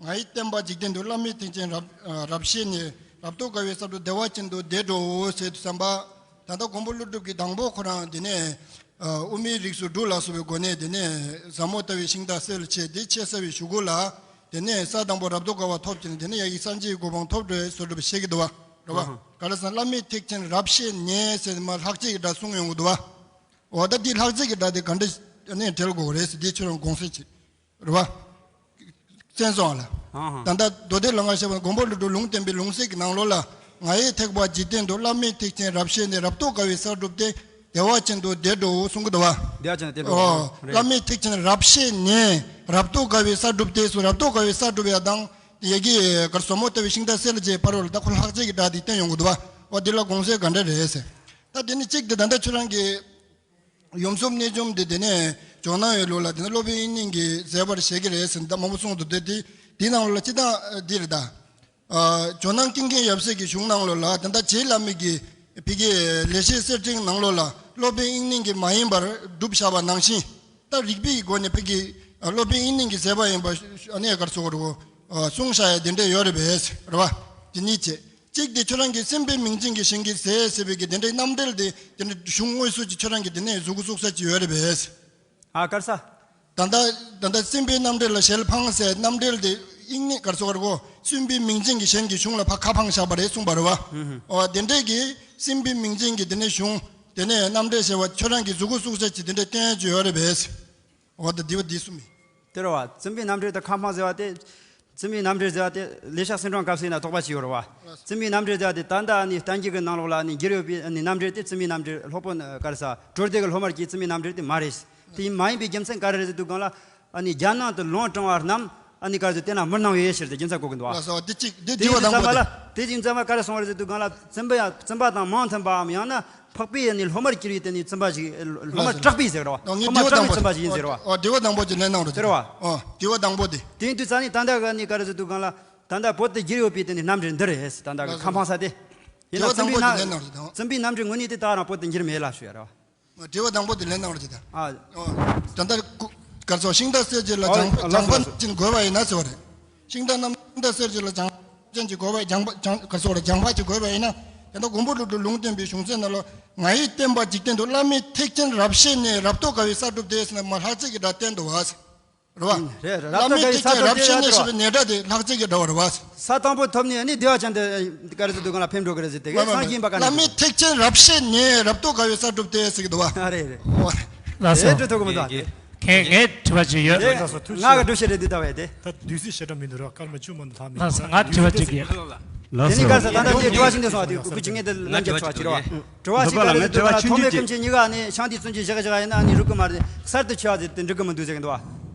ང་ཡི་བསྟན་པ་འཇིག་རྟེན་དུ། བླ་མེད་ཐེག་ཆེན་རབ་རབ་ཤེས་ནས། རབ་ཏུ་དགའ་བའི་ས་བསྒྲུབས་བདེ་བ་ཅན་དུ་བདེ་འགྲོའོ་ཟེར་དུས་ཙམ་པ། ད་ལྟ་མགོན་པོ་ཀླུ་སྒྲུབ་ཀྱིས་དང་པོ་ཁོ་རང་དེ་ནས་དབུ་མའི་རིགས་སུ་དྲུག་ལ་སོགས་པའི་སྒོ་ནས་དེ་ནས་ཟབ་མོ་ལྟ་བུའི་ཤིང་རྟ་གསལ་བྱེད་དེ་འཆད་ཚར་བའི་གཞུག་གུ་ལ། དེ་ནས་ས་དང་པོ་རབ་ཏུ་དགའ་བ་ཐོབ་ཅིང་། དེ་ནས་ཡ་གི་སངས་རྒྱས་ཀྱི་གོ་འཕང་ཐོབ་འགྲོ་བའི་བཟོ་སྒྲུབ་བཤད་ཀྱི་འདུག་བ། རེད་བ། ག་རེ་ཟེར་ན། བླ་མེད་ཐེག་ཆེན་རབ་ཤེས་ནས་ཟེར་མ་ལྷག་བཅས་ཀྱི་སྒྲ་གསུངས་ཡོང་གི་འདུག་བ། འོ་ད་འདི་ལྷག་བཅས་ཀྱི་སྒྲ་དེ་ག་འདྲ་ནས་འབྲེལ་དགོས་རེད་ཟེར། འདི་ཁྱོད་རང་དགོངས་སེལ་བྱེད། རེད་བ། གསན་སོང་ཨ་ལ། ཧང་ཧང་། ད་ལྟ་མདོ་སྡེ་ལང་ཀར་བཞག་པ་མགོན་པོ་ཀླུ་སྒྲུབ་ལུང་བསྟན་པའི་ལུང་ཚིག་གི་ནང་ལོགས་ལ། ང་ཡི་ཐེག་པ་འཇིག་རྟེན་དུ། བླ་མེད་ཐེག་ཆེན་རབ་ཤེས་ནས། རབ་ཏུ་དགའ་བའི་སར་བསྒྲུབས་ཏེ། བདེ་བ་ཅན་དུ་བདེ་འགྲོའོ་གསུང་གི་འདུག་བ། བདེ་བ་ཅན་དུ་བདེ་འགྲོའོ། ཨོ། རེད། བླ་མེད་ཐེག་ཆེན་རབ་ཤེས་ནས་རབ་ཏུ་དགའ་བའི་སར་བསྒྲུབས་ཏེ་གསུངས། རབ་ཏུ་དགའ་བའི་སར་བསྒྲུབས་ཡ་དང་། ཡ་གི་ག་རེ་ཟབ་མོ་ལྟ་བུའི་ཤིང་རྟ་གསལ་བྱེད་བར་བ་ལ་ད་ཁོ་ལྷག་བཅས་ཀྱི་སྒྲ་དེ་བསྟན་ཡོང་གི་འདུག་བ། འོ་འདི་ལ་དགོངས་སེལ་ག་འདྲ་རེད་ཟེར། ད་དེ་ནི་གཅིག་དེ་ད་ལྟ་ཁྱོད་རང་གི་ཡུམ་གསུམ་གནས་བཅོམ་དེ་དེ་ནས་ཇོ་ནང་ཡོད་ལུགས་ལ། དེ་ནས་སློབ་དཔོན་དབྱིག་གཉེན་གྱིས་མཛད་པར་བཞེད་ཀྱི་རེད་ཟེར་ད་མང་པོ་གསུངས་འདུག་དེ་དེ་དེའི་ནང་ལ་སྤྱིར་བཏང་འདི་རེད་ད། ཨ། ཇོ་ནང་ཀུན་མཁྱེན་ཡབ་སྲས་ཀྱི་གཞུང་ནང་ལོགས་ལ། དེ་ལྟར་རྗེ་བླ་མའི་གི་ཕ་གི་ལེགས་བཤད་གསེར་ཕྲེང་ནང་ལོགས་ལ་སློབ་དཔོན་དབྱིག་གཉེན་གྱིས་མ་ཡིན་པར་བསྒྲུབས་བཞག་པ་ནང་བཞིན། ད་རིགས་པའི་སྒོ་ནས་ཕ་གི་སློབ་དཔོན་དབྱིག་གཉེན་གྱིས་མཛད་པ་ཡིན་པ་ཨ་ནི་ག་རེ་ཟེར་དགོས་རེད་གོ། གསུངས་བཞག་ཡ་དེ་འདྲ་ཡོད་རེད་པས། རེད་བ། དེ་གཉིས་བྱས། གཅིག་དེ་ཁྱོད་རང་གིས་སེམས་དཔའི་མིང་ཅན་གྱི་ཞིང་གི་ཟས་ཟེར་བའི་གི་དེ་འདྲའི་རྣམ་འགྲེལ་དེ་དེ་འདྲའི་གཞུང་དངོས་སུ་ཅིག་ཁྱོད་རང་གིས་དེ་ནས་གཟུགས་པོ་བཙུགས་ས་ཅིག་ཡོད་རེད་པས། ཨ། ག་རེ་ཟེར། ད་ལྟ་ད་ལྟ་སེམས་དཔའི་རྣམ་འགྲེལ་ལ་ཞལ་འཕངས་ཟེར་རྣམ་འགྲེལ་དེ་དབྱིག་གཉེན་ག་རེ་ཟེར་དགོས་རེད་གོ། སེམས་དཔའི་མིང་ཅན་གྱི་ཞིང་གི་གཞུང་ལ་ཕར་ཁ་འཕངས་བཞག་པ་རེད་གསུངས་པ་རེད་བ། ཨོ་དེ་འདྲས་ཀྱི་སེམས་དཔའི་མིང་ཅན་གྱི་དེ་ནས་གཞུང་དེ་ནས་རྣམ་འགྲེལ་ཟེར་བ་ཁྱོད་རང་གིས་གཟུགས་པོ་བཙུགས་ས་ཅིག་དེ་འདྲའི་བསྟན་ཡ་ཅིག་ཡོད་རེད་པས། འོ་ད་འདི་བ་འདི་གསུམ་ཡིན། དེ་རེད་བ། བཙུན་པའི་རྣམ་འགྲེལ་དང་ཁ་འཕངས་ཟེར་བ་དེ། བཙུན་པའི་རྣམ་འགྲེལ་ཟེར་བ་དེ་ལེགས་བཤད་གསེར་ཕྲེང་སྐབས་སུ་ཡིན་ན་དོགས་པ་ཅིག་ཡོད་རེད་བ། བཙུན་པའི་རྣམ་འགྲེལ་ཟེར་བ་དེ་ད་ལྟ་ནི་བསྟན་བཅོས་ཀྱི་ནང་ལོགས་ལ་ནི་བསྒྱུར་ཡོད་པའི་ནི་རྣམ་འགྲེལ་དེ་བཙུན་པའི་རྣམ་འགྲེལ། སློབ་དཔོན་ག་རེ་ཟེར་གྲོལ་སྡེ་གི་སློབ་མར་གྱི་བཙུན་པའི་རྣམ་འགྲེལ་དེ་མ་རེད། དེ་མ་ཡིན་པའི་རྒྱུ་མཚན་ག་རེ་རེད་ཟེར་དུས་སྒང་ལ། ཨ་ནི་རྒྱ་ནང་དུ་ལུང་དྲངས་པ་རྣམས་ཨ་ནི་ག་རེ་ཟེར་དེ་ན་མི་སྣང་བའི་ཕྱིར་དེ་རྒྱུ་མཚན་གོ་གི་འདུག་བ། ལགས་སོ། འདི་གཅིག་འདི་དེ་དྲི་བ་དེ་དང་པོ་ཙམ་པ་ལ་དེ། དེ་དེ་ཙམ་པ་ག་རེ་གསུངས་པ་རེད་ཟེར་དུས་སྒང་ལ། བཙུན་པ་ཡང་བཙུན་པ་དང་མང་མཐུན་པའམ་ཡང་ན། འཕགས་པའི་ནི་སློབ་མར་གྱུར་པའི་དེ་ནི་བཙུན་པ་ཞིག་སློབ་མ་ལགས་སོ། དྲག་པོའི་ཟེར་རོ། ཨོ་ངས་སློབ་མ་དྲག་པོའི་བཙུན་པ་ཞིག་ཡིན་ཟེར་རོ། ཨོ་དྲི་བ་དང་པོ་ཅིག་ལན་གནང་རོགས་ཟེར་རོ། ཨོ་དྲི་བ་དང་པོ་དེ། དེ་ཡིན་དུས་ཙང་ནི་ད་ལྟ་ག་ནི་ག་རེ་ཟེར་དུས་སྒང་ལ། ད་ལྟ་བོད་དུ་བསྒྱུར་ཡོད་པའི་དེ་ནི་རྣམ་འགྲེལ་འདི་རེད། ད་ལྟ་གི་ལགས་སོ། ཁ་འཕངས་ས་དེ། ཡིན་ན་བཙུན་པའི་རྣམ་དྲི་བ་དང་པོ་དེ་ལན་གནང་རོགས་ཟེར་དང་། བཙུན་པའི་རྣམ་འགྲེལ་དངོས་གནས་དེ་ད་རང་བོད་དུ་འགྱུར་མེད་ལ་ཞུ་ཡ་རེད་བ། དྲི་བ་དང་པོ་དེ་ལན་གནང་རོགས་ཟེར་དང་། ཨ། ཨོ། ད་ལྟ་ཀུ་གར་སོགས་ཤིང་རྟ་གསལ་བྱེད་ལ་ཨོ་སྦྱང་ཨ་སྦྱང་ལགས་སོ་ལགས་སོ། ཕན་ཅིན་དགོས་པ་ཡིན་ན་ཟེར་བ་རེད། ཤིང་རྟ་རྣམས་ཤིང་རྟ་གསལ་བྱེད་ལ་སྦྱང་ཅན་གྱི་དགོས་པ་སྦྱང་པ་སྦྱང་གར་སོགས་ལ་སྦྱང་པ་གྱི་དགོས་པ་ཡིན་ན། དེ་ལྟར་མགོན་པོ་ཀླུ་སྒྲུབ་ལུང་བསྟན་པའི་གཞུང་ཚན་ནང་ལ། ང་ཡི་བསྟན་པ་འཇིག་རྟེན་དུ། བླ་མེད་ཐེག་ཆེན་རབ་ཤེས་ནས། རབ་ཏུ་དགའ་བའི་སར་བསྒྲུབས་ཏེ་ཟེར་ན་མ་ལྷག་བཅས་ཀྱི་སྒྲ་བསྟན་འདུག་བ། རེད་བ། རེད་རེད། བླ་མེད་ཐེག་ཆེན་རབ་ཤེས་ནས་ཞེས་པའི་ནས་སྒྲ་དེ་ལྷག་བཅས་ཀྱི་སྒྲ་བ་རེད་བ། ས་དང་པོ་ཐོབ་ནས་ནི་བདེ་བ་ཅན་དུ་ག་རེ་ཟེར་དུས་སྒང་ལ་ཕེབས་འགྲོ་གི་རེད་ཟེར་དེ་གའི་སངས་རྒྱས་ཡིན་པ་ག་འདྲ་བླ་མེད་ཐེག་ཆེན་རབ་ཤེས་ནས། རབ་ཏུ་དགའ་བའི་སར་བསྒྲུབས་ཏེ་ཟེར་གི་འདུག་བ། ཨ་རེད་རེད། ཨོ། ལགས་སོ། དེ་འགྲོ་ཐུབ་གི་མི་འདུག་ཨ། ངས་ངས་དྲི་བ་ཅིག་ཡོད། དེ་ལགས་སོ། ཐུགས་ང་གི་འགྲོ་ཤེས་རེད་འདི་ལྟ་བས་དེ། ད་དུས་ཚོད་ཞེ་དྲག་མི་འདུག་ར། སྐར་མ་བཅུ་མ་འདུག་ལྷག་མི་ལགས་སོ། ང་དྲི་བ་ཅིག་ཡོད། ལགས་སོ། དེ་ནི་ག་ས་ད་ལྟ་དེ་དྲི་བ་ཞིག་འདི་སོང་བ་དེ་སྐུ་གུ་ཅིག་ངས་དེ་ལན་རྒྱབ་ཆོག་ཅིག་རེད་བ། དྲི་བ་ཞིག་ག་རེ་ཟེར་དུས་སྒང་ལ་ཐོག་མའི་སྐུ་མཁྱེན་གཉིས་ཀ་ནི་ཤང་དེ་བཙུན་གྱི་བཞག་བཞག་ཡིན་ན་ནི་རུག་གི་མ་རེད། གསར་དུ་ཆོས་ཟེར་དེ་འགྲིག་གི་མི་འདུག་ཟེར་གི་འདུག་བ།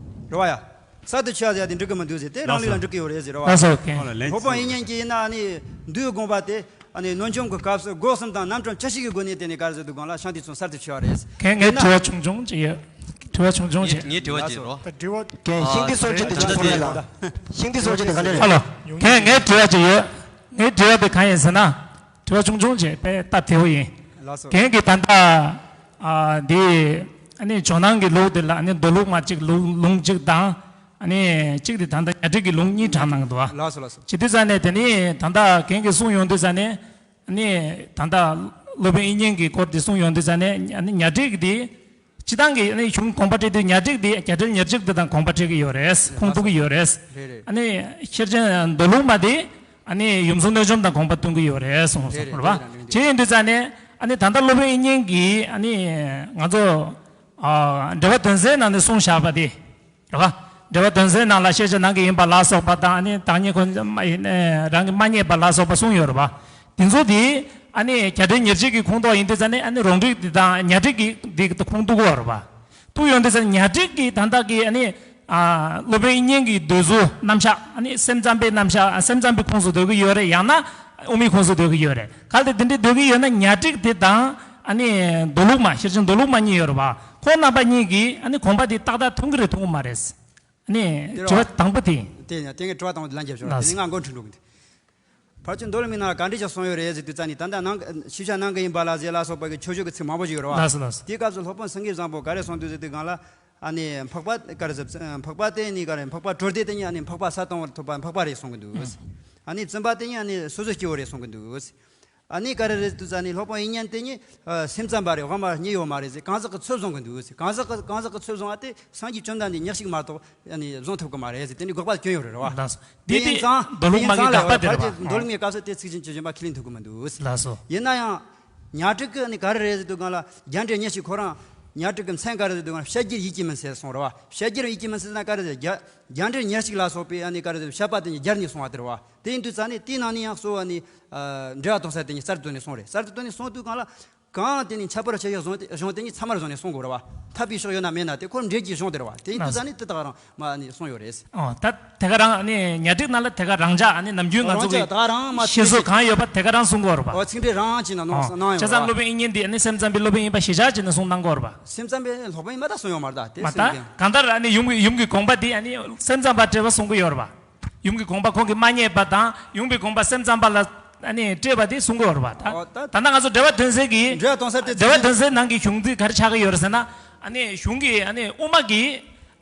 རེད་བ་ཡ། གསར་དུ་ཆོས་ཟེར་དེ་འགྲིག་གི་མི་འདུག་ཟེར་དེ་རང་ལུགས་ལ་འགྲིག་གི་ཡོད་རེད་ཟེར་བ། ལགས་སོ། ལགས་སོ། ཨོ་ལ་ལན། སློབ་དཔོན་དབྱིག་གཉེན་གྱིས་ཡིན་ན་ནི་འདུལ་དགོངས་པ་དེ་ཨ་ནི་གནོད་འཇོམས་ཀྱི་སྐབས་སུ་སྒོ་གསུམ་དང་རྣམ་གྲངས་བཅུ་བཞི་གི་སྒོ་ནས་དེ་ནི་ག་རེ་ཟེར་དུས་སྒང་ལ་ཤང་དེ་བཙུན་གསར་དུ་ཆོས་རེད། ངས་ངས་དྲི་བ་ཆུང་ཆུང་ཅིག་ཡོད། དྲི་བ་ཆུང་ཆུང་བྱས། ངའི་དྲི་བ་བྱེད་རོགས། ད་དྲི་བ། ཀྱེ་ཤིང་ཏི་སོར་ཅི་དེ་ཅི་སོང་ལ། ཤིང་ཏི་སོར་ཅི་དེ་ག་འདྲ་རེད། ཨ་ལོ། ཀྱེ་ངའི་དྲི་བ་ཅི་ཡོད། ངའི་དྲི་བ་དེ་གང་ཡིན་ཟེར་ན། དྲི་བ་ཆུང་ཆུང་བྱས་དཔེ་སྟབས་བདེ་བོ་ཡིན། ལགས་སོ། ཀྱེ་གི་ད་ལྟ། ཨ་འདི། ཨ་ནི་ཇོ་ནང་གི་ལུགས་དེ་ལ་ཨ་ནི་མདོ་ལུགས་མ་གཅིག་ལུགས་ལུང་གཅིག་དང་། ཨ་ནི་གཅིག་དེ་ད་ལྟ་ཉ་སྒྲིག་གི་ལུང་གཉིས་དྲངས་གནང་འདུག་ཨ། ལགས་སོ་ལགས་སོ། བྱེད་དུས་ཙ་ནས་དེ་ནི་ད་ལྟ་ཀྱེ་གི་གསུང་ཡོང་དུས་ཙ་ནས། ཨ་ནི་ད་ལྟ་སློབ་དཔོན་དབྱིག་གཉེན་གྱི་སྐོར་དེ་གསུང་ཡོང་དུས་ཙ་ནས་ཨ་ནི་ཉ་སྒྲིག་དེ། སྤྱི་བཏང་གི་ཨ་ནི་གཞུང་དགོངས་པ་འགྲེལ་དུས་ཉ་སྒྲིག་འདི་རྒྱ་འགྲེལ་ཉེར་གཅིག་འདི་དང་དགོངས་པ་འགྲེལ་གྱི་ཡོད་རེད། ཁུངས་གཏུག་གི་ཡོད་རེད། རེད་རེད། ཨ་ནི་ཤེར་ཕྱིན་མདོ་ལུགས་མ་འདི་ཨ་ནི་ཡུམ་གསུམ་གནོད་འཇོམས་དང་དགོངས་པ་སྟོན་གྱི་ཡོད་རེད་གསུངས་སོང་རེད་རེད། བ། རེད་རེད། དེ་ཡིན་དུས་ཙང་ནས་ཨ་ནི་ད་ལྟ་སློབ་དཔོན་དབྱིག་གཉེན་གྱིས་ཨ་ནི་ང་ཚོ་ཨ་འགྲེལ་པ་དོན་གསལ་ནང་ནས་གསུངས་བཞག་པ་དེ་རེད་བ། འགྲེལ་པ་དོན་གསལ་ནང་ལ་ཤེར་ཕྱིན་ནང་གི་ཡིན་པ་ལ་སོགས་པ་དང་ཨ་ནི་བདག་ཉིད་ཁོ་ན་རང་གིས་མ་རྙེད་པ་ལ་སོགས་པ་གསུངས་ཡོད་རེད་བ། དེ་ཚོ་དེ་ཨ་ནི་རྒྱ་འགྲེལ་ཉེར་གཅིག་གི་ཁུངས་གཏུགས་ཡིན་དུས་ཙང་ནས་ཨ་ནི་རང་སྒྲིག་འདི་དང་ཉ་སྒྲིག་གི་འདི་ཁུངས་གཏུག་གི་ཡོད་རེད་བ། གཏུག་ཡོང་དུས་ཙང་ཉ་སྒྲིག་གི་ད་ལྟ་གི་ཨ་ནི་ཨ་སློབ་དཔོན་དབྱིག་གཉེན་གྱི་འདོད་ཚུལ་རྣམ་གཞག་ཨ་ནི་སེམས་ཙམ་པའི་རྣམ་གཞག་སེམས་ཙམ་པའི་ཁོངས་སུ་འདོད་ཀྱི་ཡོད་རེད། ཡང་ན་དབུ་མའི་ཁོངས་སུ་འདོད་ཀྱི་ཡོད་རེད། གལ་ཏེ་དེ་འདྲའི་འདོད་ཀྱི་ཡོད་ན་ཉ་སྒྲིག་དེ་དང་ཨ་ནི་མདོ་ལུགས་མ་ཤེར་ཕྱིན་མདོ་ལུགས་མ་གཉིས་ཡོད་རེད་བ། ཁོང་རྣམ་པ་གཉིས་ཀྱིས་ཨ་ནི་དགོངས་པ་དེ་ཏག་ཏག་མཐུན་གྱི་རེད་མཐུན་གྱི་མ་རེད། ཨ་ནི་དེ་རེད་དྲི་བ་བ། དང་པོ་དེ་ཡིན། དེ་ཡིན། དེ་ངས་དྲི་བ་དང་པོ་དེ་ལན་རྒྱབ་ཤོག་ལགས་སོ། དེ་ནས་ང་མགོ་འཁྲུག་འགྲོ་གི་འདུག་ཕར་ཕྱིན་མདོ་ལུགས་མའི་ནང་ལ་ག་འདྲ་ཞིག་གསུངས་ཡོད་རེད་ཟེར་དུས་ཙ་ནི་ད་ལྟ་ནང་ཤེར་ཕྱིན་ནང་གི་ཡིན་པ་ལ་ཟེར་ལ་སོགས་པ་གི་ཆོས་ཕྱོགས་ཀྱི་ཚིག་མང་པོ་ཞིག་ཡོད་རེད་བ། ལགས་སོ་ལགས་སོ། དེའི་སྐབས་སུ་སློབ་དཔོན་སེང་གེ་བཟང་པོ་ག་རེ་གསུངས་འདུག་ཟེར་དུས་སྒང་ལ། ཨ་ནི་འཕགས་པ་ག་རེ་ཟེར། འཕགས་པ་དེ་ནི་ག་རེ། འཕགས་པ་གྲོལ་སྡེ་དེ་ཉིད་ཨ་ནི་འཕགས་པ་ས་དང་པོར་ཐོབ་པ་འཕགས་པ་རེད་གསུང་གི་འདུག་ཨ་ནི་བཙུན་པ་དེ་ཉིད་ཨ་ནི་སོ་སོའི་སྐྱེ་བོ་རེད་གསུང་གི་འདུག་ཨ་ནི་ག་རེ་རེད་དུས་ཙ་ནི་སློབ་དཔོན་དབྱིག་གཉེན་དེ་ཉིད་སེམས་ཙམ་པ་རེད། དབུ་མ་རྙེད་ཡོད་མ་རེད་ཟེར། གང་ཟག་གི་ཚུལ་བཟུང་གི་འདུག་ཟེར། གང་ཟག་གི་གང་ཟག་གི་ཚུལ་བཟུང་བ་དེ་སངས་རྒྱས་བཅོམ་ལྡན་འདས་ཉག་གཅིག་མ་གཏོགས་ཨ་ནི་བཟུང་ཐུབ་ཀྱི་མ་རེད་ཟེར། དེ་འདྲའི་དགག་པ་སྐྱོན་ཡོད་རེད་བ། ལགས་སོ། དེ་དེ་ཡིན་ཙང་མདོ་ལུགས་མ་གི་དགག་པ་དེ་རེད་བ། མདོ་ལུགས་མའི་སྐབས་སུ་དེ་ཚིག་ཅན་གྱི་གཞན་པ་ཁས་ལེན་ཐུབ་ཀྱི་མི་འདུག་ཟེར། ལགས་སོ། ཡིན་ན་ཡང་། ཉ་སྒྲིག་གི་ནི་ག་རེ་རེད་ཟེར་དུས་སྒང་ལ་རྒྱ་འགྲེལ་ཉེར་གཅིག་ཁོ་རང་ཉ་སྒྲིག་གི་མཚན་ག་རེ་ཟེར་དུས་སྒང་ལ་བཤད་རྒྱུད་ཡིད་ཀྱི་མུན་སེལ་གསུངས་རེད་བ། བཤད་རྒྱུད་ཡིད་ཀྱི་མུན་སེལ་ན་ག་རེ་ཟེར། རྒྱ་རྒྱ་འགྲེལ་ཉེར་གཅིག་ལ་སོགས་པའི་ཨ་ནི་ག་རེ་ཟེར་བཤད་པ་དེ་ཉིད་སྦྱར་ནས་གསུངས་པ་དེ་རེད་བ། དེ་ཡིན་དུས་ཙ་ནི་དེའི་ནང་ནས་ཡང་གཙོ་བོ་ཨ་ནི་འགྲེལ་པ་དོན་གསལ་དེ་ཉིད་གསར་དུ་བཏོན་ནས་གསུངས་རེད། གསར་དུ་བཏོན་ནས་གསུངས་དུས་སྒང་ལ་གང་དེ་ནི་ཁྱད་པར་ཆེ་ཤོས་གཞུང་དེ་གཞུང་དེ་ཉིད་ཚད་མར་བཟུང་ནས་གསུང་དགོས་རེད་བ། ཐར་པའི་ཕྱོགས་ཡོད་ན་མེད་ན་དེ་ཁོ་འགྲེལ་གྱི་གཞུང་དེ་རེད་བ། དེ་ཡིན་དུས་ཙ་ནི་དེ་དག་རང་མ་ཨ་ནི་གསུངས་ཡོད་རེད། ཨོ། ད་དེ་ག་རང་ནི་ཉ་སྒྲིག་ནང་ལ་དེ་ག་རང་འཇགས་ཨ་ནི་ནམ་རྒྱུན་ང་ཚོ་གི་རང་འཇགས་ད་རང་མ་ཤེས་བཟོ་གང་ཡོད་པ་དེ་ག་རང་གསུང་གི་ཡོད་རེད་པ། ཨོ། ཚིག་འགྲེལ་རང་ཅིག་ནང་ནོ་ཨོ། གནང་ཡོད་བྱས་ཙང་རེད་བ། སློབ་དཔོན་དབྱིག་གཉེན་འདི་ཨ་ནི་སེམས་ཙམ་པའི་སློབ་དཔོན་ཡིན་པ་ཞེ་དྲག་ཅིག་ནས་གསུང་གནང་གི་ཡོད་རེད་པ། སེམས་ཙམ་པའི་སློབ་དཔོན་ཡིན་པ་ད་གསུང་ཡོད་མ་རེད་ད། དེ་མ་ད་སེམས་ཀྱི་གང་ལྟར་ཨ་ནི་ཡུམ་གྱི་ཡུམ་གྱི་དགོངས་པ་འདི་ཨ་ནི་སེམས་ཙམ་པ་སྤྲད་པ་གསུང་གི་ཡོད་རེད་པ། ཡུམ་གྱི་དགོངས་པ་ཁོང་གིས་མ་རྙེད་པ་དང་ཡུམ་གྱི་དགོངས་པ་སེམས་ཙམ་པ་ལ་ཨ་ནི་སྤྲད་པ་དེ་གསུང་གི་ཡོད་རེད་པ། ད་ཨོ་ད་ད་ལྟ་ང་ཚོ་འགྲེལ་པ་དོན་གསལ་གྱི་འགྲེལ་པ་དོན་གསལ་དེ་འགྲེལ་པ་དོན་གསལ་ནང་གི་གཞུང་འདི་ག་རེ་ཆགས་ཀྱི་ཡོད་རེད་ཟེར་ན། ཨ་ནི་གཞུང་གི་ཨ་ནི་དབུ་མ་གི་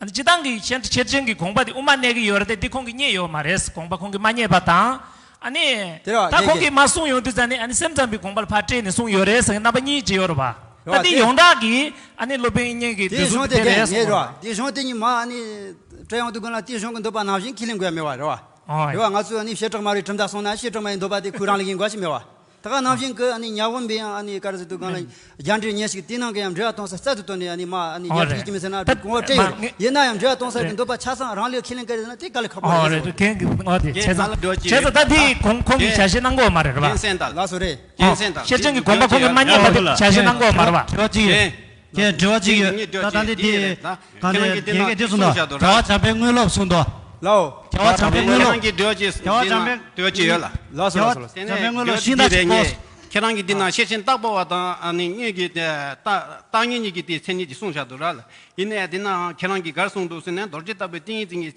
ཨ་ནི་སྤྱི་བཏང་གི་ཤེར་ཤེར་ཕྱིན་གྱི་དགོངས་པ་དེ་དབུ་མ་གནས་ཀྱི་ཡོད་རེད་དེ། འདི་ཁོང་གིས་རྙེད་ཡོད་མ་རེད། དགོངས་པ་ཁོང་གིས་མ་རྙེད་པ་དང་། ཨ་ནི་དེ་རེད་བ། ད་ཁོང་གིས་མ་གསུངས་ཡོང་དུས་ཙ་ནི་ཨ་ནི་སེམས་ཙམ་པའི་དགོངས་པ་ལ་ཕར་སྤྲད་ནས་གསུངས་ཡོད་རེད་ཟེར་རྣམ་པ་གཉིས་ཅིག་ཡོད་རེད་བ། རེད་ད་བ། འདི་དེ་ཡོངས་གྲགས་ཀྱི་ཨ་ནི་སློབ་དཔོན་དབྱིག་གཉེན་གྱི་དེའི་འདོད་ཚུལ་དེ་རེད་ཟེར་གསུངས་ཡོད་རེད་བ། དེ་གཞུང་དེ་ཉིད་མ་ཨ་ནི་སྤྲད་ཡོང་དུས་སྒང་ལ་དེ་གཞུང་གི་འདོད་པ་ནང་བཞིན་ཁས་ལེན་དགོས་ཡ་མེད་བ། རེད་བ། ཨོ། རེད་བ། ང་ཚོས་ཨ་ནི་བྱེ་བྲག་སྨྲ་བའི་གྲུབ་མཐའ་གསུངས་ན་བྱེ་བྲག་སྨྲ་བའི་འདོད་པ་དེ་ཁོའི་རང་ལ་ཡིན་དགོས་ཞིག་མེད་བ། ད་ག་ནང་བཞིན་གྱི་ཨ་ནི་ཉ་དབུ་མའི་ཨ་ནི་ག་རེ་ཟེར་དུས་སྒང་ལ་རྒྱ་འགྲེལ་ཉེར་གཅིག་དེའི་ནང་གི་ཡང་འགྲེལ་པ་དོན་གསལ་རྩལ་དུ་བཏོན་ནས་ཨ་ནི་མ་ཨ་ནི་ཨོ་ཉ་སྒྲིག་རེད། ཡིན་མིན་ཟེར་ན་ད་དགོངས་པ་སྤྲད་ཡོད་རེད། ཡིན་ན་ཡང་འགྲེལ་པ་དོན་གསལ་གྱི་འདོད་པ་ཆ་ཚང་རང་ལུགས་ཁས་ལེན་གྱི་རེད་ན་དེ་དཀའ་ལས་ཁག་པོ་ཨོ་རེད། རེད་ཟེར། ཁྱེད་ཀྱིས་ཨོ་དེ་བྱས་ཙང་བྱས་ཙང་ད་དེ་ཁོང་ཁོང་གིས་བྱ་བྱེད་གནང་དགོས་མ་རེད་རེད་བ། ལགས་སོ་རེད། ཨོ། ཤེར་ཕྱིན་གྱི་དགོངས་པ་ཁོང་གིས་མ་རྙེད་པ་དེ་བྱ་བྱེད་གནང་དགོས་མ་རེད་བ། དྲི་བ་གཅིག་ཡོད། ཀྱེ་དྲི་བ་གཅིག་ཡོད། ད་ད་འདི་དེ་གང་དེ་རྒན་གྱིས་དེ་གསུངས་དོ། རྒྱལ་བ་བྱམས་པའི་དངོས་སློབ་གསུངས་དོ། ལའོ། རྒྱལ་བ་བྱམས་པའི་དངོས་སློབ། རྒྱལ་བ་བྱམས་པའི་དངོས་སློབ་ཤིང་རྟ་ཅིག་པོ། རྒྱལ་བ་བྱམས་པའི་དངོས་སློབ་ཤིང་རྟ་ཅིག་པོ། ཁྱེད་རང་གིས་འདི་ན་ཤེར་ཕྱིན་བརྟག་པ་བ་དང་ཨ་ནི་དངོས་ཀྱི་བརྟག་བརྟག་ངན་གཉིས་ཀྱི་དེ་མཚན་ཉིད་ཀྱི་གསུངས་བཞག་འདུག་ར། ཡིན་ནའི་འདི་ན་ཁྱེད་རང་གིས་ག་རེ་གསུངས་འདུག་ཟེར་ན། རྡོ་རྗེ་ལྟ་བུའི་ཏིང་ངེ་འཛིན་གྱི་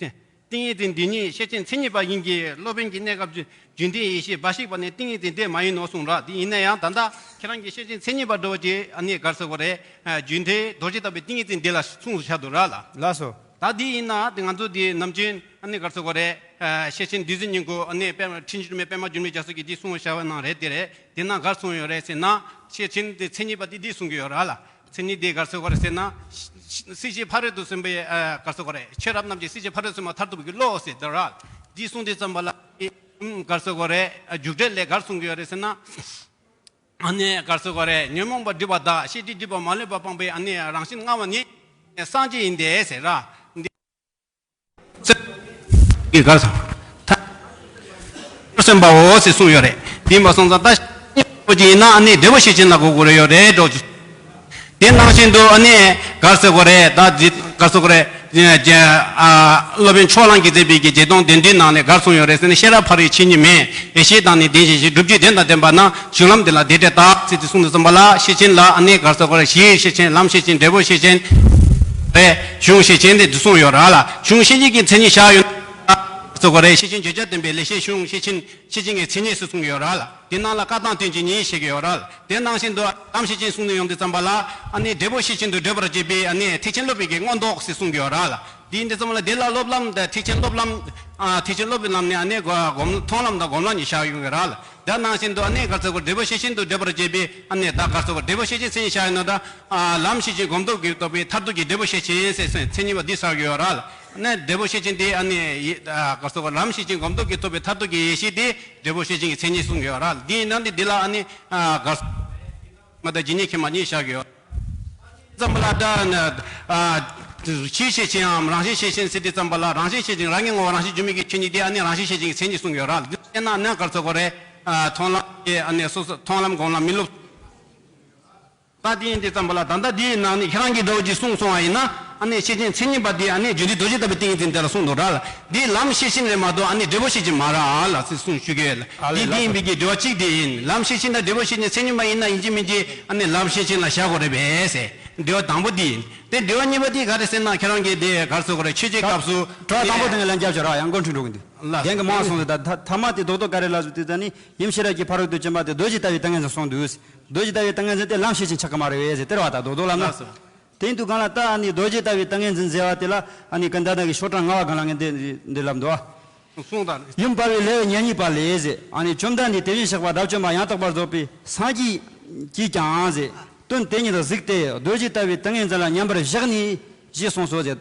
ཏིང་ངེ་འཛིན་འདི་ཉིད་ཤེར་ཕྱིན་མཚན་ཉིད་པ་ཡིན་གྱི། སློབ་དཔོན་གྱི་གནས་སྐབས་རྒྱུན་མཐའི་ཡེ་ཤེས་འབའ་ཞིག་པ་ནི་ཏིང་ངེ་འཛིན་དེ་མ་ཡིན་ནོ་གསུངས་ར། དེ་ཡིན་ན་ཡང་ད་ལྟ་ཁྱེད་རང་གིས་ཤེར་ཕྱིན་མཚན་ཉིད་པ་འདྲ་བོ་ཅིག་ཨ་ནི་ག་རེ་ཟེར་དགོས་རེད། རྒྱུན་མཐའི་རྡོ་རྗེ་ལྟ་བུའི་ཏིང་ངེ་འཛིན་འདི་ལ་གསུངས་སུ་བཞག་འདུག་ར་ལ། ལགས་སོ། ད་འདི་ཡིན་ན་དེ་ང་ཚོ་འདི་ནམ་རྒྱུན་ཨ་ནི་ག་རེ་ཟེར་དགོས་རེད། ཤེར་ཕྱིན་བདུད་རྩི་སྙིང་པོ་ཨ་ནི་པདྨ་འཕྲིན་བཅོམ་པའི་པདྨ་འགྱུར་མེད་རྒྱ་མཚོ་གིས་འདི་གསུངས་བཞག་པ་ནང་རེད། དེ་རེད། དེ་ན་ག་རེ་གསུངས་ཡོད་རེད་ཟེར་ན། ཤེར་ཕྱིན་དེ་མཚན་ཉིད་པ་དེ་འདི་གསུང་གི་ཡོད་ར་ལ། མཚན་ཉིད་དེ་ག་རེ་ཟེར་དགོས་རེད་ཟེར་ན། སྲིད་ཞིའི་ཕ་རོལ་ཏུ་སོན་པའི་ཨ་ག་རེ་ཟེར་དགོས་རེད། ཆོས་རབ་རྣམས་ཀྱི་སྲིད་ཞིའི་ཕ་རོལ་ཏུ་སོན་པ་མཐར་ཐུག་གི་བློ་ཟེར་དེ་ར། འདི་གསུངས་དུས་ཙམ་པ་ལ་ཨ་ག་རེ་ཟེར་དགོས་རེད། རྒྱུགས་འབྲས་ལས་ག་རེ་གསུང་གི་ཡོད་རེད་ཟེར་ན། ཨ་ནི་ག་རེ་ཟེར་དགོས་རེད། ཉོན་མོངས་པ་སྒྲིབ་པ་དག་ཤེས་སྒྲིབ་སྒྲིབ་པ་མ་ལུས་པ་སྤངས་པའི་ཨ་ནི་རང་བཞིན་མངའ་བ་ནི་སངས་རྒྱས་ཡིན་ཏེ་ཟེར་ར། འདི། གི་གར་སོང་། ད་སེམས་པའོ་ཞེས་གསུངས་ཡོད་རེད། དེ་མ་སོང་ཙང་ད་ཤེས་པ་ཅིག་ཡིན་ན་ཨ་ནི་འབྲས་བུ་ཤེར་ཕྱིན་ལ་གོ་དགོས་རེད་ཡོད་རེད་འགྲོ། དེ་ནང་བཞིན་དུ་ཨ་ནི་གར་ཟེར་དགོས་རེད། ད་འདི་གར་ཟེར་དགོས་རེད། སློབ་དཔོན་ཕྱོགས་གླང་གིས་མཛད་པའི་གི་བརྒྱད་སྟོང་དོན་བསྡུའི་ནང་ནས་གར་གསུངས་ཡོད་རེད་ཟེར་ན། ཤེས་རབ་ཕ་རོལ་ཕྱིན་ཉིད་མེད། ཡེ་ཤེས་དང་ནི་ལྡན་ཞིང་གཤེགས། སྒྲུབ་བརྒྱུད་དོན་དང་ལྡན་པ་ན། གཞུང་ལམ་འདི་ལ་བདེ་འབྲས་རྟག་ཟེར་ཏེ་གསུངས་དུས་ཙམ་པ་ལ་ཤེར་ཕྱིན་ལ་ཨ་ནི་གར་ཟེར་དགོས་རེད། གཞིའི་ཤེར་ཕྱིན། ལམ་ཤེར་ཕྱིན། འབྲས་བུ་ཤེར་ཕྱིན། གཞུང་ཤེར་ཕྱིན་དེ་གསུངས་ཡོད་ར་ལ། གཞུང་ཤེར་ཕྱིན་གྱི་མཚན་ཉིད་བཞག་ཡོད་ན་ཚོ་གོ་རེ། ཤེར་ཕྱིན་བརྗོད་བྱ་སྟོན་པའི་ལེགས་བཤད་གཞུང་ཤེར་ཕྱིན་ཤེར་ཕྱིན་གྱི་མཚན་ཉིད་སུ་གསུངས་ཡོད་ར་ལ། དེ་ནང་ལ་བཀའ་དང་བསྟན་བཅོས་གཉིས་བཤད་ཀྱི་ཡོད་ར་ལ། དེ་ནང་བཞིན་དུ་ལམ་ཤེར་ཕྱིན་གསུངས་ནས་ཡོང་དུས་ཙམ་པ་ལ་ཨ་ནི་འབྲས་བུ་ཤེར་ཕྱིན་དུ་འདྲེས་པར་བྱེད་པའི་ཨ་ནི་ཐེག་ཆེན་སློབ་དཔོན་གྱི་མངོན་རྟོགས་ཞེས་གསུངས་ཡོད་ར་ལ། དེ་ཡིན་དུས་ཙམ་པ་ལ་དེ་ལ་སློབ་ལམ་དང་ཐེག་ཆེན་སློབ་ལམ་ཨ་ཐེག་ཆེན་སློབ་དཔོན་ལམ་ནས་ཨ་ནི་སྒོམ་མཐོང་ལམ་དང་སྒོམ་ལམ་གཉིས་བཞག་ཡོང་གི་ར་ལ། དེ་ནང་བཞིན་དུ་ཨ་ནི་ག་ཚོད་གོ་འབྲས་བུ་ཤེར་ཕྱིན་དུ་འདྲེས་པར་བྱེད་པའི་ཨ་ནི་ད་ག་ཚོད་གོ་འབྲས་བུ་ཤེར་ཕྱིན་མཚན་ཉིད་བཞག་ཡོད་ན་ད་ཨ་ལམ་ཤེར་ཕྱིན་སྒོམ་སྟོབས་ཀྱིས་རྟོགས་པའི་མཐར་ཐུག་གི་འབྲས་བུ་ཤེར་ཕྱིན་ཟེར་མཚན་ཉིད་པ་འདི་བཞག་ཡོད་ར་ལ། ཨ་ནི་འབྲས་བུ་ཤེར་ཕྱིན་དེ་ཨ་ནི་ཡི་ཨ་ག་ཚོད་གོ་ལམ་ཤེར་ཕྱིན་སྒོམ་སྟོབས་ཀྱིས་རྟོགས་པའི་མཐར་ཐུག་གི་ཡེ་ཤེས་དེ་འབྲས་བུ་ཤེར་ཕྱིན་གྱི་མཚན་ཉིད་གསུངས་ཡོད་ར་ལ། འདི་ཡིན་ན་འདི་འདི་ལ་ཨ་ནི་ཨ་ག་ཚོད་མ་དང་ཇི་སྙེད་མཁྱེན་པ་གཉིས་བཞག་ཡོད། ཙམ་པ་ལ་ད་ནི་ཨ་ཕྱིའི་ཤེར་ཕྱིན་འམ་རང་བཞིན་ཤེར་ཕྱིན་ཟེར་དུས་ཙམ་པ་ལ་རང་བཞིན་ཤེར་ཕྱིན་རང་གི་ངོ་བོ་རང་བཞིན་འགྱུར་མེད་ཀྱི་ཆོས་ཉིད་དེ་ཨ་ནི་རང་བཞིན་ཤེར་ཕྱིན་གྱི་མཚན་ཉིད་གསུངས་ཡོད་ར། འདི་བཤད་ན་ནི་ག་ཚོད་གོ་རེ། ཨ་མཐོང་ལམ་གྱི་ཨ་ནི་སོ་སོ་མཐོང་ལམ་སྒོམ་ལམ་མི་སློབ། ད་དེ་ཡིན་དུས་ཙམ་པ་ལ་ད་ལྟ་འདིའི་ནང་ནས་ཁྱེད་རང་གིས་འདྲ་བོ་ཅིག་གསུངས་སོང་བ་ཡིན་ན་ཨ་ནི་ཤེར་ཕྱིན་མཚན་ཉིད་པ་དེ་ཨ་ནི་རྒྱུན་མཐའི་རྡོ་རྗེ་ལྟ་བུའི་ཏིང་ངེ་འཛིན་དེ་ལ་གསུངས་འདུག་ར་ལ། འདི་ལམ་ཤེར་ཕྱིན་རེད་མ་གཏོགས་ཨ་ནི་འབྲས་བུ་ཤེར་ཕྱིན་མ་རེད་ཨ་ལ་ཟེར་གསུངས་ཞུ་གི་ཡོད་ལ། ཨ་ལས་འདི་འདི་ཡིན་པའི་གི་འབྲེལ་བ་གཅིག་དེ་ཡིན། ལམ་ཤེར་ཕྱིན་དང་འབྲས་བུ་ཤེར་ཕྱིན་མཚན་ཉིད་མ་ཡིན་ན་ཡིན་གཅིག་མིན་གཅིག་ཨ་ནི་ལམ་ཤེར་ཕྱིན་ལ་བཞག་དགོས་རེད་པས་ཟེར། འབྲེལ་བ་དང་པོ་འདི་ཡིན། དེ་འབྲེལ་བ་གཉིས་པ་དེ་ག་རེ་ཟེར་ན་ཁྱེད་རང་གིས་དེ་ག་རེ་ཟེར་དགོས་རེད། ཆོས་ཅན་སྐབས་སུ་གྲོགས་དང་པོ་དེ་ངས་ལན་རྒྱབ་ཆོག་ར་ཡང་མགོ་འཁྲུལ་འགྲོ་གི་འདུག་ལ་རྒན་གྱིས་མང་གསུངས་ཏེ་ད་ཐ་མ་དེ་རྡོག་རྡོག་ག་རེ་ལབ་ཟེར་དུས་ད་ནི་ཡུམ་ཤེས་རབ་ཀྱི་ཕ་རོལ་ཏུ་ཕྱིན་པ་དེ་རྡོ་རྗེ་ལྟ་བུའི་ཏིང་ངེ་འཛིན་གསུངས་འདུག་རྡོ་རྗེ་ལྟ་བུའི་ཏིང་ངེ་འཛིན་དེ་ལམ་ཤེར་ཕྱིན་ཆགས་ཀྱི་མ་རེད་པས་ཟེར་དེ་རེད་བ། ད་རྡོག་རྡོག་ལབ་ན། དེ་ཡིན་དུས་གང་ལ་ད་ཨ་ནི་རྡོ་རྗེ་ལྟ་བུའི་ཏིང་ངེ་འཛིན་ཟེར་བ་དེ་ལ་ཨ་ནི་ཀུན་ད་ལྟ་གི་ཤོག་གྲངས་ལྔ་པ་སྒང་ལ་ངས་འདི་འདི་ལབ་འདུག་བ། གསུངས་དང་། ཡུམ་དཔའ་བོའི་ལེའུ་ཉེར་གཉིས་པ་ལས་ཟེར། ཨ་ནི་བཅོམ་ལྡན་འདས་དེ་བཞིན་གཤེགས་པ་དགྲ་བཅོམ་པ་ཡང་དག་པར་རྫོགས་པའི་སངས་རྒྱས་ཀྱིས་ཀྱང་ཟེར། དོན་དེ་ཉིད་གཟིགས་ཏེ་རྡོ་རྗེ་ལྟ་བུའི་ཏིང་ངེ་འཛིན་ལ་མཉམ་པར་བཞག་ནས་ཞེས་གསུངས་སོ་ཟེར།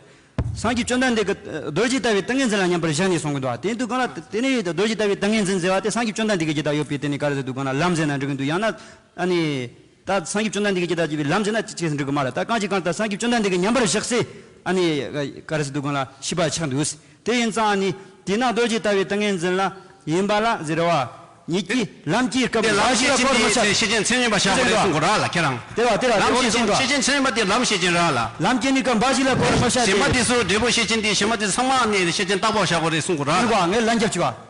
སངས་རྒྱས་བཅོམ་ལྡན་འདས་ཀྱིས་རྡོ་རྗེ་ལྟ་བུའི་ཏིང་ངེ་འཛིན་ལ་མཉམ་པར་བཞག་ནས་གསུང་གི་འདུག་བ། དེ་ཡིན་དུས་གང་ལ་དེ་ནས་རྡོ་རྗེ་ལྟ་བུའི་ཏིང་ངེ་འཛིན་ཟེར་བ་དེ་སངས་རྒྱས་བཅོམ་ལྡན་འདས་ཀྱི་རྒྱུད་དག་ཡོད་པས་དེ་ནི་ག་རེ་ཟེར་དུས་གང་ལ་ལམ་ཟེར་ན་འགྲིག་གི་འདུག་ཡང་ན་ཨ་ནི། ད་སངས་རྒྱས་བཅོམ་ལྡན་འདས་ཀྱི་རྒྱུད་དག་ཅེས་པའི་ལམ་ཟེར་ན་ཅི་ཅེས་འགྲིག་གི་མ་རེད། ད་གང་ཅི་གང་ལྟར་སངས་རྒྱས་བཅོམ་ལྡན་འདས་ཀྱིས་མཉམ་པར་བཞག་སའི་ཨ་ནི་ག་རེ་ཟེར་དུས་གང་ལ་ཤེས་པ་ཆགས་འདུག་དེ་ཡིན་ཙང་ཨ་ནི་དེས་ན་རྡོ་རྗེ་ལྟ་བུའི་ཏིང་ངེ་འཛིན་ལ་ཡིན་པ་ལ་ཟེར་བ། ཉིད་ཀྱིས་ལམ་གྱི་སྐབས་དེ་ལམ་ལ་ཤེར་ཕྱིན་གོར་མོ་ཤ་དེ་སྟེ། ཤེར་ཕྱིན་མཚན་ཉིད་པ་བཞག་དགོས་རེད་གསུང་གི་ར་ལ་ཁྱེད་རང་། དེ་བ་དེ་ལ་ལམ་དེ་ཤེར་ཕྱིན་གསུང་གི་ར། ཤེར་ཕྱིན་མཚན་ཉིད་པ་དེ་ལམ་ཤེར་ཕྱིན་ར་ལ། ལམ་གྱི་གནས་སྐབས་འབའ་ཞིག་ལ་གོར་མོ་ཤ་སྟེ། གཞན་མ་དེ་ཚོ་འབྲས་བུ་ཤེར་ཕྱིན་དེ་གཞན་མ་དེ་ཚང་མ་ནས་ཤེར་ཕྱིན་བརྟག་པ་བཞག་དགོས་རེད་གསུང་གི་ར་ལ། ངས་ལན་རྒྱབ་ཅིག་བ།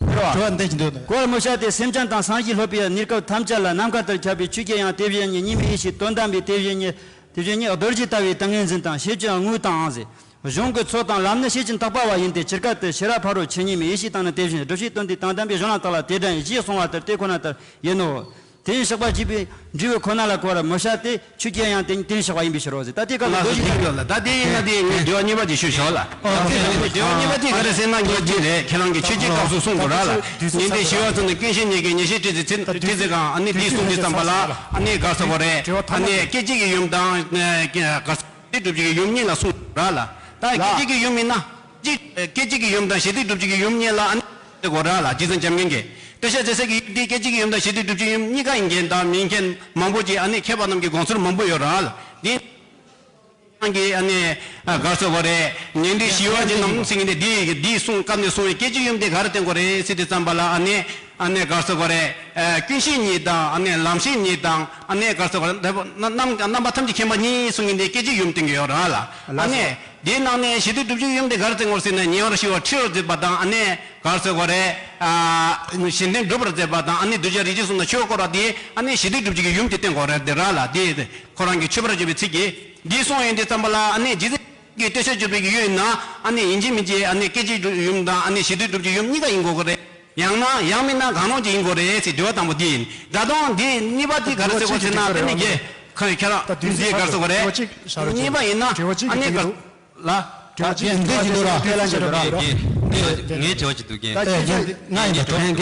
དྲི་བ་འདི་ཅི་འདོད་དོ། གོར་མོ་ཤ་སྟེ་སེམས་ཅན་དང་སངས་རྒྱས་སློབ་པའི་གནས་སྐབས་ཐམས་ཅད་ལ་ནམ་མཁའ་ལྟར་ཁྱབ་པའི་ཆོས་ཀྱི་དབྱིངས་དེ་བཞིན་ཉིད་གཉིས་མེད་ཡེ་ཤེས་དོན་དམ་པའི་དེ་བཞིན་ཉིད་དེ་བཞིན་ཉིད་རྡོ་རྗེ་ལྟ་བུའི་ཏིང་ངེ་འཛིན་དང་ཤེར་ཕྱིན་དངོས་དང་ཟེར། གཞུང་གི་ཚོགས་དང་ལམ་ནི་ཤེར་ཕྱིན་བརྟག་པ་བ་ཡིན་ཏེ་ཇི་སྐད་དུ་ཤེས་རབ་ཕ་རོལ་ཕྱིན་གཉིས་མེད་ཡེ་ཤེས་དང་ནི་དེ་བཞིན་སྒྲུབ་བྱེད་དོན་དེ་དོན་དམ་པའི་གཞུང་ལམ་དག་ལ་དེ་འདྲ་ཡིན་ཞེས་གསུངས་པ་ལྟར་དེ་ཁོ་ན་ལྟར་ཡིན་ནོ། དེ་ཡིན་གཤེགས་པ་རྒྱས་པའི་འབྲས་བུ་ཁོ་ན་ལ་གོར་མོ་ཤ་སྟེ། ཆོས་ཀྱི་དབྱིངས་དེ་ཉིད་དེ་ཉིད་གཤེགས་པ་ཡིན་པའི་ཕྱིར་རོ་ཟེར། ད་དེ་ག་ལ་ལགས་སོ། རྡོ་རྗེ་ལགས་ལ་ད་དེ་ཡིན་ན་དེ་ངས་འགྲེལ་བ་གཉིས་པ་དེ་ཞུས་ཆོག་ལ། ཨོ་ཁེ། འགྲེལ་བ་གཉིས་པ་དེ་ག་རེ་ཟེར་ན་ངས་དེ་རེད། ཁྱེད་རང་གིས་ཆོས་ཅན་སྐབས་སུ་གསུངས་དགོས་ར་ལ། ཉན་ཐོས་ཞི་བ་ཚོ་ནི་ཀུན་ཤེས་ཉིད་ཀྱི་ཉེར་ཞི་ཏྲི་ཙི་ཏྲི་ཙི་གང་ཨ་ནི་དེ་གསུངས་དུས་ཙམ་པ་ལ་ཨ་ནི་ག་རེ་ཟེར་དགོས་རེད། ཨ་ནི་སྐད་ཅིག་གི་ཡུམ་དང་ག་རེ་ཟེར་སྒྲུབ་བྱེད་ཀྱི་ཡུམ་གཉིས་ལ་གསུངས་ར་ལ། ད་སྐད་ཅིག་གི་ཡུམ་ཡིན་ན་སྐད་ཅིག་སྐད་ཅིག་གི་ཡུམ་དང་ཞི་བདེ་སྒྲུབ་བྱེད་ཀྱི་ཡུམ་གཉིས་ལ་ཨ་ནི་ཟེར་དགོས་ར་ལ། རྗེ་བཙུན་བྱམས་མགོན་གྱིས་སྟོད་ཆ་འཛིན་ས་གི་ཡུལ་དེ་སྐད་ཅིག་གི་ཡུམ་དང་ཞི་བདེ་སྒྲུབ་བྱེད་ཀྱི་ཡུམ་གཉིས་ཀ་ཡིན་མཁན་དང་མིན་མཁན་མང་པོ་ཅིག་ཨ་ནི་མཁས་པ་རྣམས་ཀྱི་དགོངས་ཚུལ་མང་པོ་ཡོད་ར་ལ། དེ། ཁྱེད་རང་གིས་ཨ་ནི་ག་རེ་ཟེར་དགོས་རེད། ཉན་ཐོས་ཞི་བ་འདི་རྣམས་ཟེར་མཁན་དེ་འདི་འདི་གསུང་སྐབས་ནས་གསུང་བའི་སྐད་ཅིག་ཡུམ་དེ་ག་རེ་བསྟན་དགོས་རེད་ཟེར་དུས་ཙམ་པ་ལ་ཨ་ནི་ཨ་ནི་ག་རེ་ཟེར་དགོས་རེད། ཀུན་ཤེས་ཉིད་དང་ཨ་ནི་ལམ་ཤེས་ཉིད་དང་ཨ་ནི་ག་རེ་ཟེར་དགོས་རེད། རྣམ་རྣམ་རྣམ་པ་ཐམས་ཅད་མཁྱེན་པ་ཉིད་གསུང་མཁན་དེ་སྐད་ཅིག་ཡུམ་བསྟན་གྱི་ཡོད་ར་ལ། ཨ་ནི་དེའི་ནང་ནས་ཞི་བདེ་སྒྲུབ་བྱེད་ཡུམ་དེ་ག་རེ་བསྟན་དགོས་ཟེར་ན་ཉེ་བར་ཞི་བར་ཁྲིད་པར་མཛད་པ་དང་ཨ་ནི་ག་རེ་ཟེར་དགོས་རེད། གཞན་དོན་སྒྲུབ་པར་མཛད་པ་དང་ཨ་ནི་གདུལ་བྱ་རིགས་ཀྱི་གསུང་དང་ཆོས་སྐོར་བ་དེ་ཨ་ནི་ཞི་བདེ་སྒྲུབ་བྱེད་ཀྱི་ཡུམ་དེ་བསྟན་དགོས་རེད་དེ་ར་ལ། དེ་ཁོ་རང་གི་མཆོད་པར་བརྗོད་པའི་ཚིག་གིས། འདི་གསུངས་ཡོང་དུས་ཙམ་པ་ལ་ཨ་ནི་རྗེ་བཙུན་གྱི་སྟོད་ཆ་བརྗོད་པའི་ཡུལ་ཡིན་ན་ཨ་ནི་ཡིན་གཅིག་མིན་གཅིག་ཨ་ནི་སྐད་ཅིག་སྒྲུབ་ཡུམ་དང་ཨ་ནི་ཞི་བདེ་སྒྲུབ་ཀྱི་ཡུམ་གཉིས་ཀ་ཡིན་དགོས་ཀྱི་རེད། ཡང་ན་ཡང་མིན་ན་གང་རུང་གཅིག་ཡིན་དགོས་རེད་ཟེར་དྲི་བ་དང་པོ་འདི་ཡིན། ད་དུང་འདི་གཉིས་པ་འདི་ག་རེ་ཟེར་དགོས་ཟེར་ན་ཨ་ནི་རྒྱལ་ཁ་ཁྱེད་རང་འདི་ག་རེ་ཟེར་དགོས་རེད། གཉིས་པ་ཡིན་ན་ཨ་ནི་ག་ལ། ད་འདི་ཅི་འདུག་ར། ངའི་དྲི་བ་ཅིག་འདུག་རྒན། ང་ཡིན་པ་ཁྲོ་རྒན།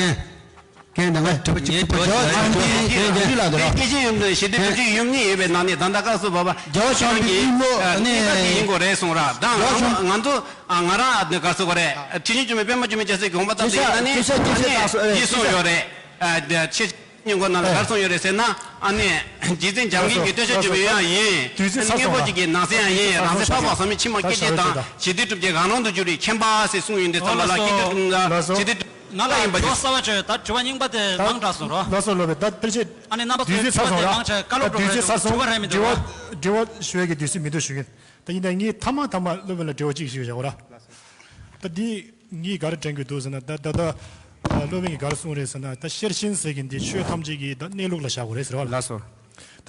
རྒན་དང་ངའི་དྲི་བ་ཅིག་ངའི་དྲི་བ་ཅིག་རྒན་ལགས་འདུག་ར། སྐད་ཅིག་ཡུམ་དང་ཞི་བདེ་སྒྲུབ་བྱེད་ཡུམ་གཉིས་ཡོད་པའི་ནང་ནས་ད་ལྟ་སྐབས་སུ་བབ་པ། རྒྱལ་བ་བྱམས་པའི་ཀུན་སློང་ནི་གཉིས་ཀ་དེ་ཡིན་དགོས་རེད་གསུངས་ར། ད་ང་ཚོ་ང་རང་ག་རེ་ཟེར་དགོས་རེད། ཁྲིད་གཞུང་བཅོས་མའི་པད་མ་འགྱུར་མེད་རྒྱལ་སྲས་ཀྱི་དགོངས་པ་ལྟར་དུ་ཡིན་ན་ནི་ཨ་ནི་འདི་གསུངས་ཡོད་རེད། ཆེ་སྙིང་གོ་ནང་ལ་ག་རེ་གསུངས་ཡོད་རེད་ཟེར་ན་ཨ་ནི་རྗེ་བཙུན་བྱམས་མགོན་གྱི་སྟོད་ཆ་བརྗོད་པའི་ཡང་ཡིན། ཨ་ནི་དངོས་པོ་གཅིག་གི་ནང་གསེས་ཡང་ཡིན། རང་སེམས་འཕགས་པ་ཟག་མེད་ཕྱི་མ་སྐད་ཅིག་དང་ཞི་བདེ་སྒྲུབ་བྱེད་གང་རུང་དུ་འགྱུར་བའི་མཁྱེན་པ་ཟེར་གསུངས་ཡོད་འདི་ཙམ་པ་ལ་སྐད་ཅིག་དང་ཞི་བདེ་སྒྲུབ་ནང་ལ་ཡིན་པ་ཅིག་ལགས་སོ། ལགས་སོ་ལོ་པའི་ད་དྲི་བ་རྙིང་པ་དེ་མང་དྲགས་སོང་རོ། ལགས་སོ་ལོ་པའི་ད་ཕལ་ཆེར་ཨ་ནི་རྣམ་པ་ཚོའི་དུས་ཚོད་ཚར་སོང་ར། དྲི་བ་དྲི་བ་ཞུ་བའི་གི་དུས་ཚོད་མི་འདུག་ར། ད་ཡིན་ན་ངས་ཐ་མ་ཐ་མ་སློབ་དཔོན་ལ་དྲི་བ་གཅིག་ཞུ་བཞག་ར། ད་འདི་ངས་ག་རེ་དྲན་གྱི་འདུག་ཟེར་ན་ད་ད་ད་སློབ་དཔོན་གྱིས་ག་རེ་གསུངས་རེད་ཟེར་ན་ད་ཤེར་ཕྱིན་ཟེར་གྱི་འདི་ཆོས་ཐམས་ཅད་ཀྱི་ད་གནས་ལུགས་ལ་བཞག་དགོས་རེད་ཟེར་བ་ལ། ལགས་སོ། ད་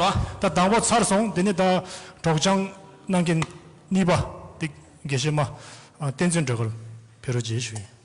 ཚར་བ། ད་དང་པོ་ཚར་སོང་། དེ་ནས་ད་སྒྲོག་སྦྱང་གནང་མཁན་གཉིས་པ་དེ་དགེ་བཤེས་མ་ཨ་བསྟན་འཛིན་སྒྲོལ་དཀར་ཕེབས་རོགས་བྱེད་ཞུ་ཡིན།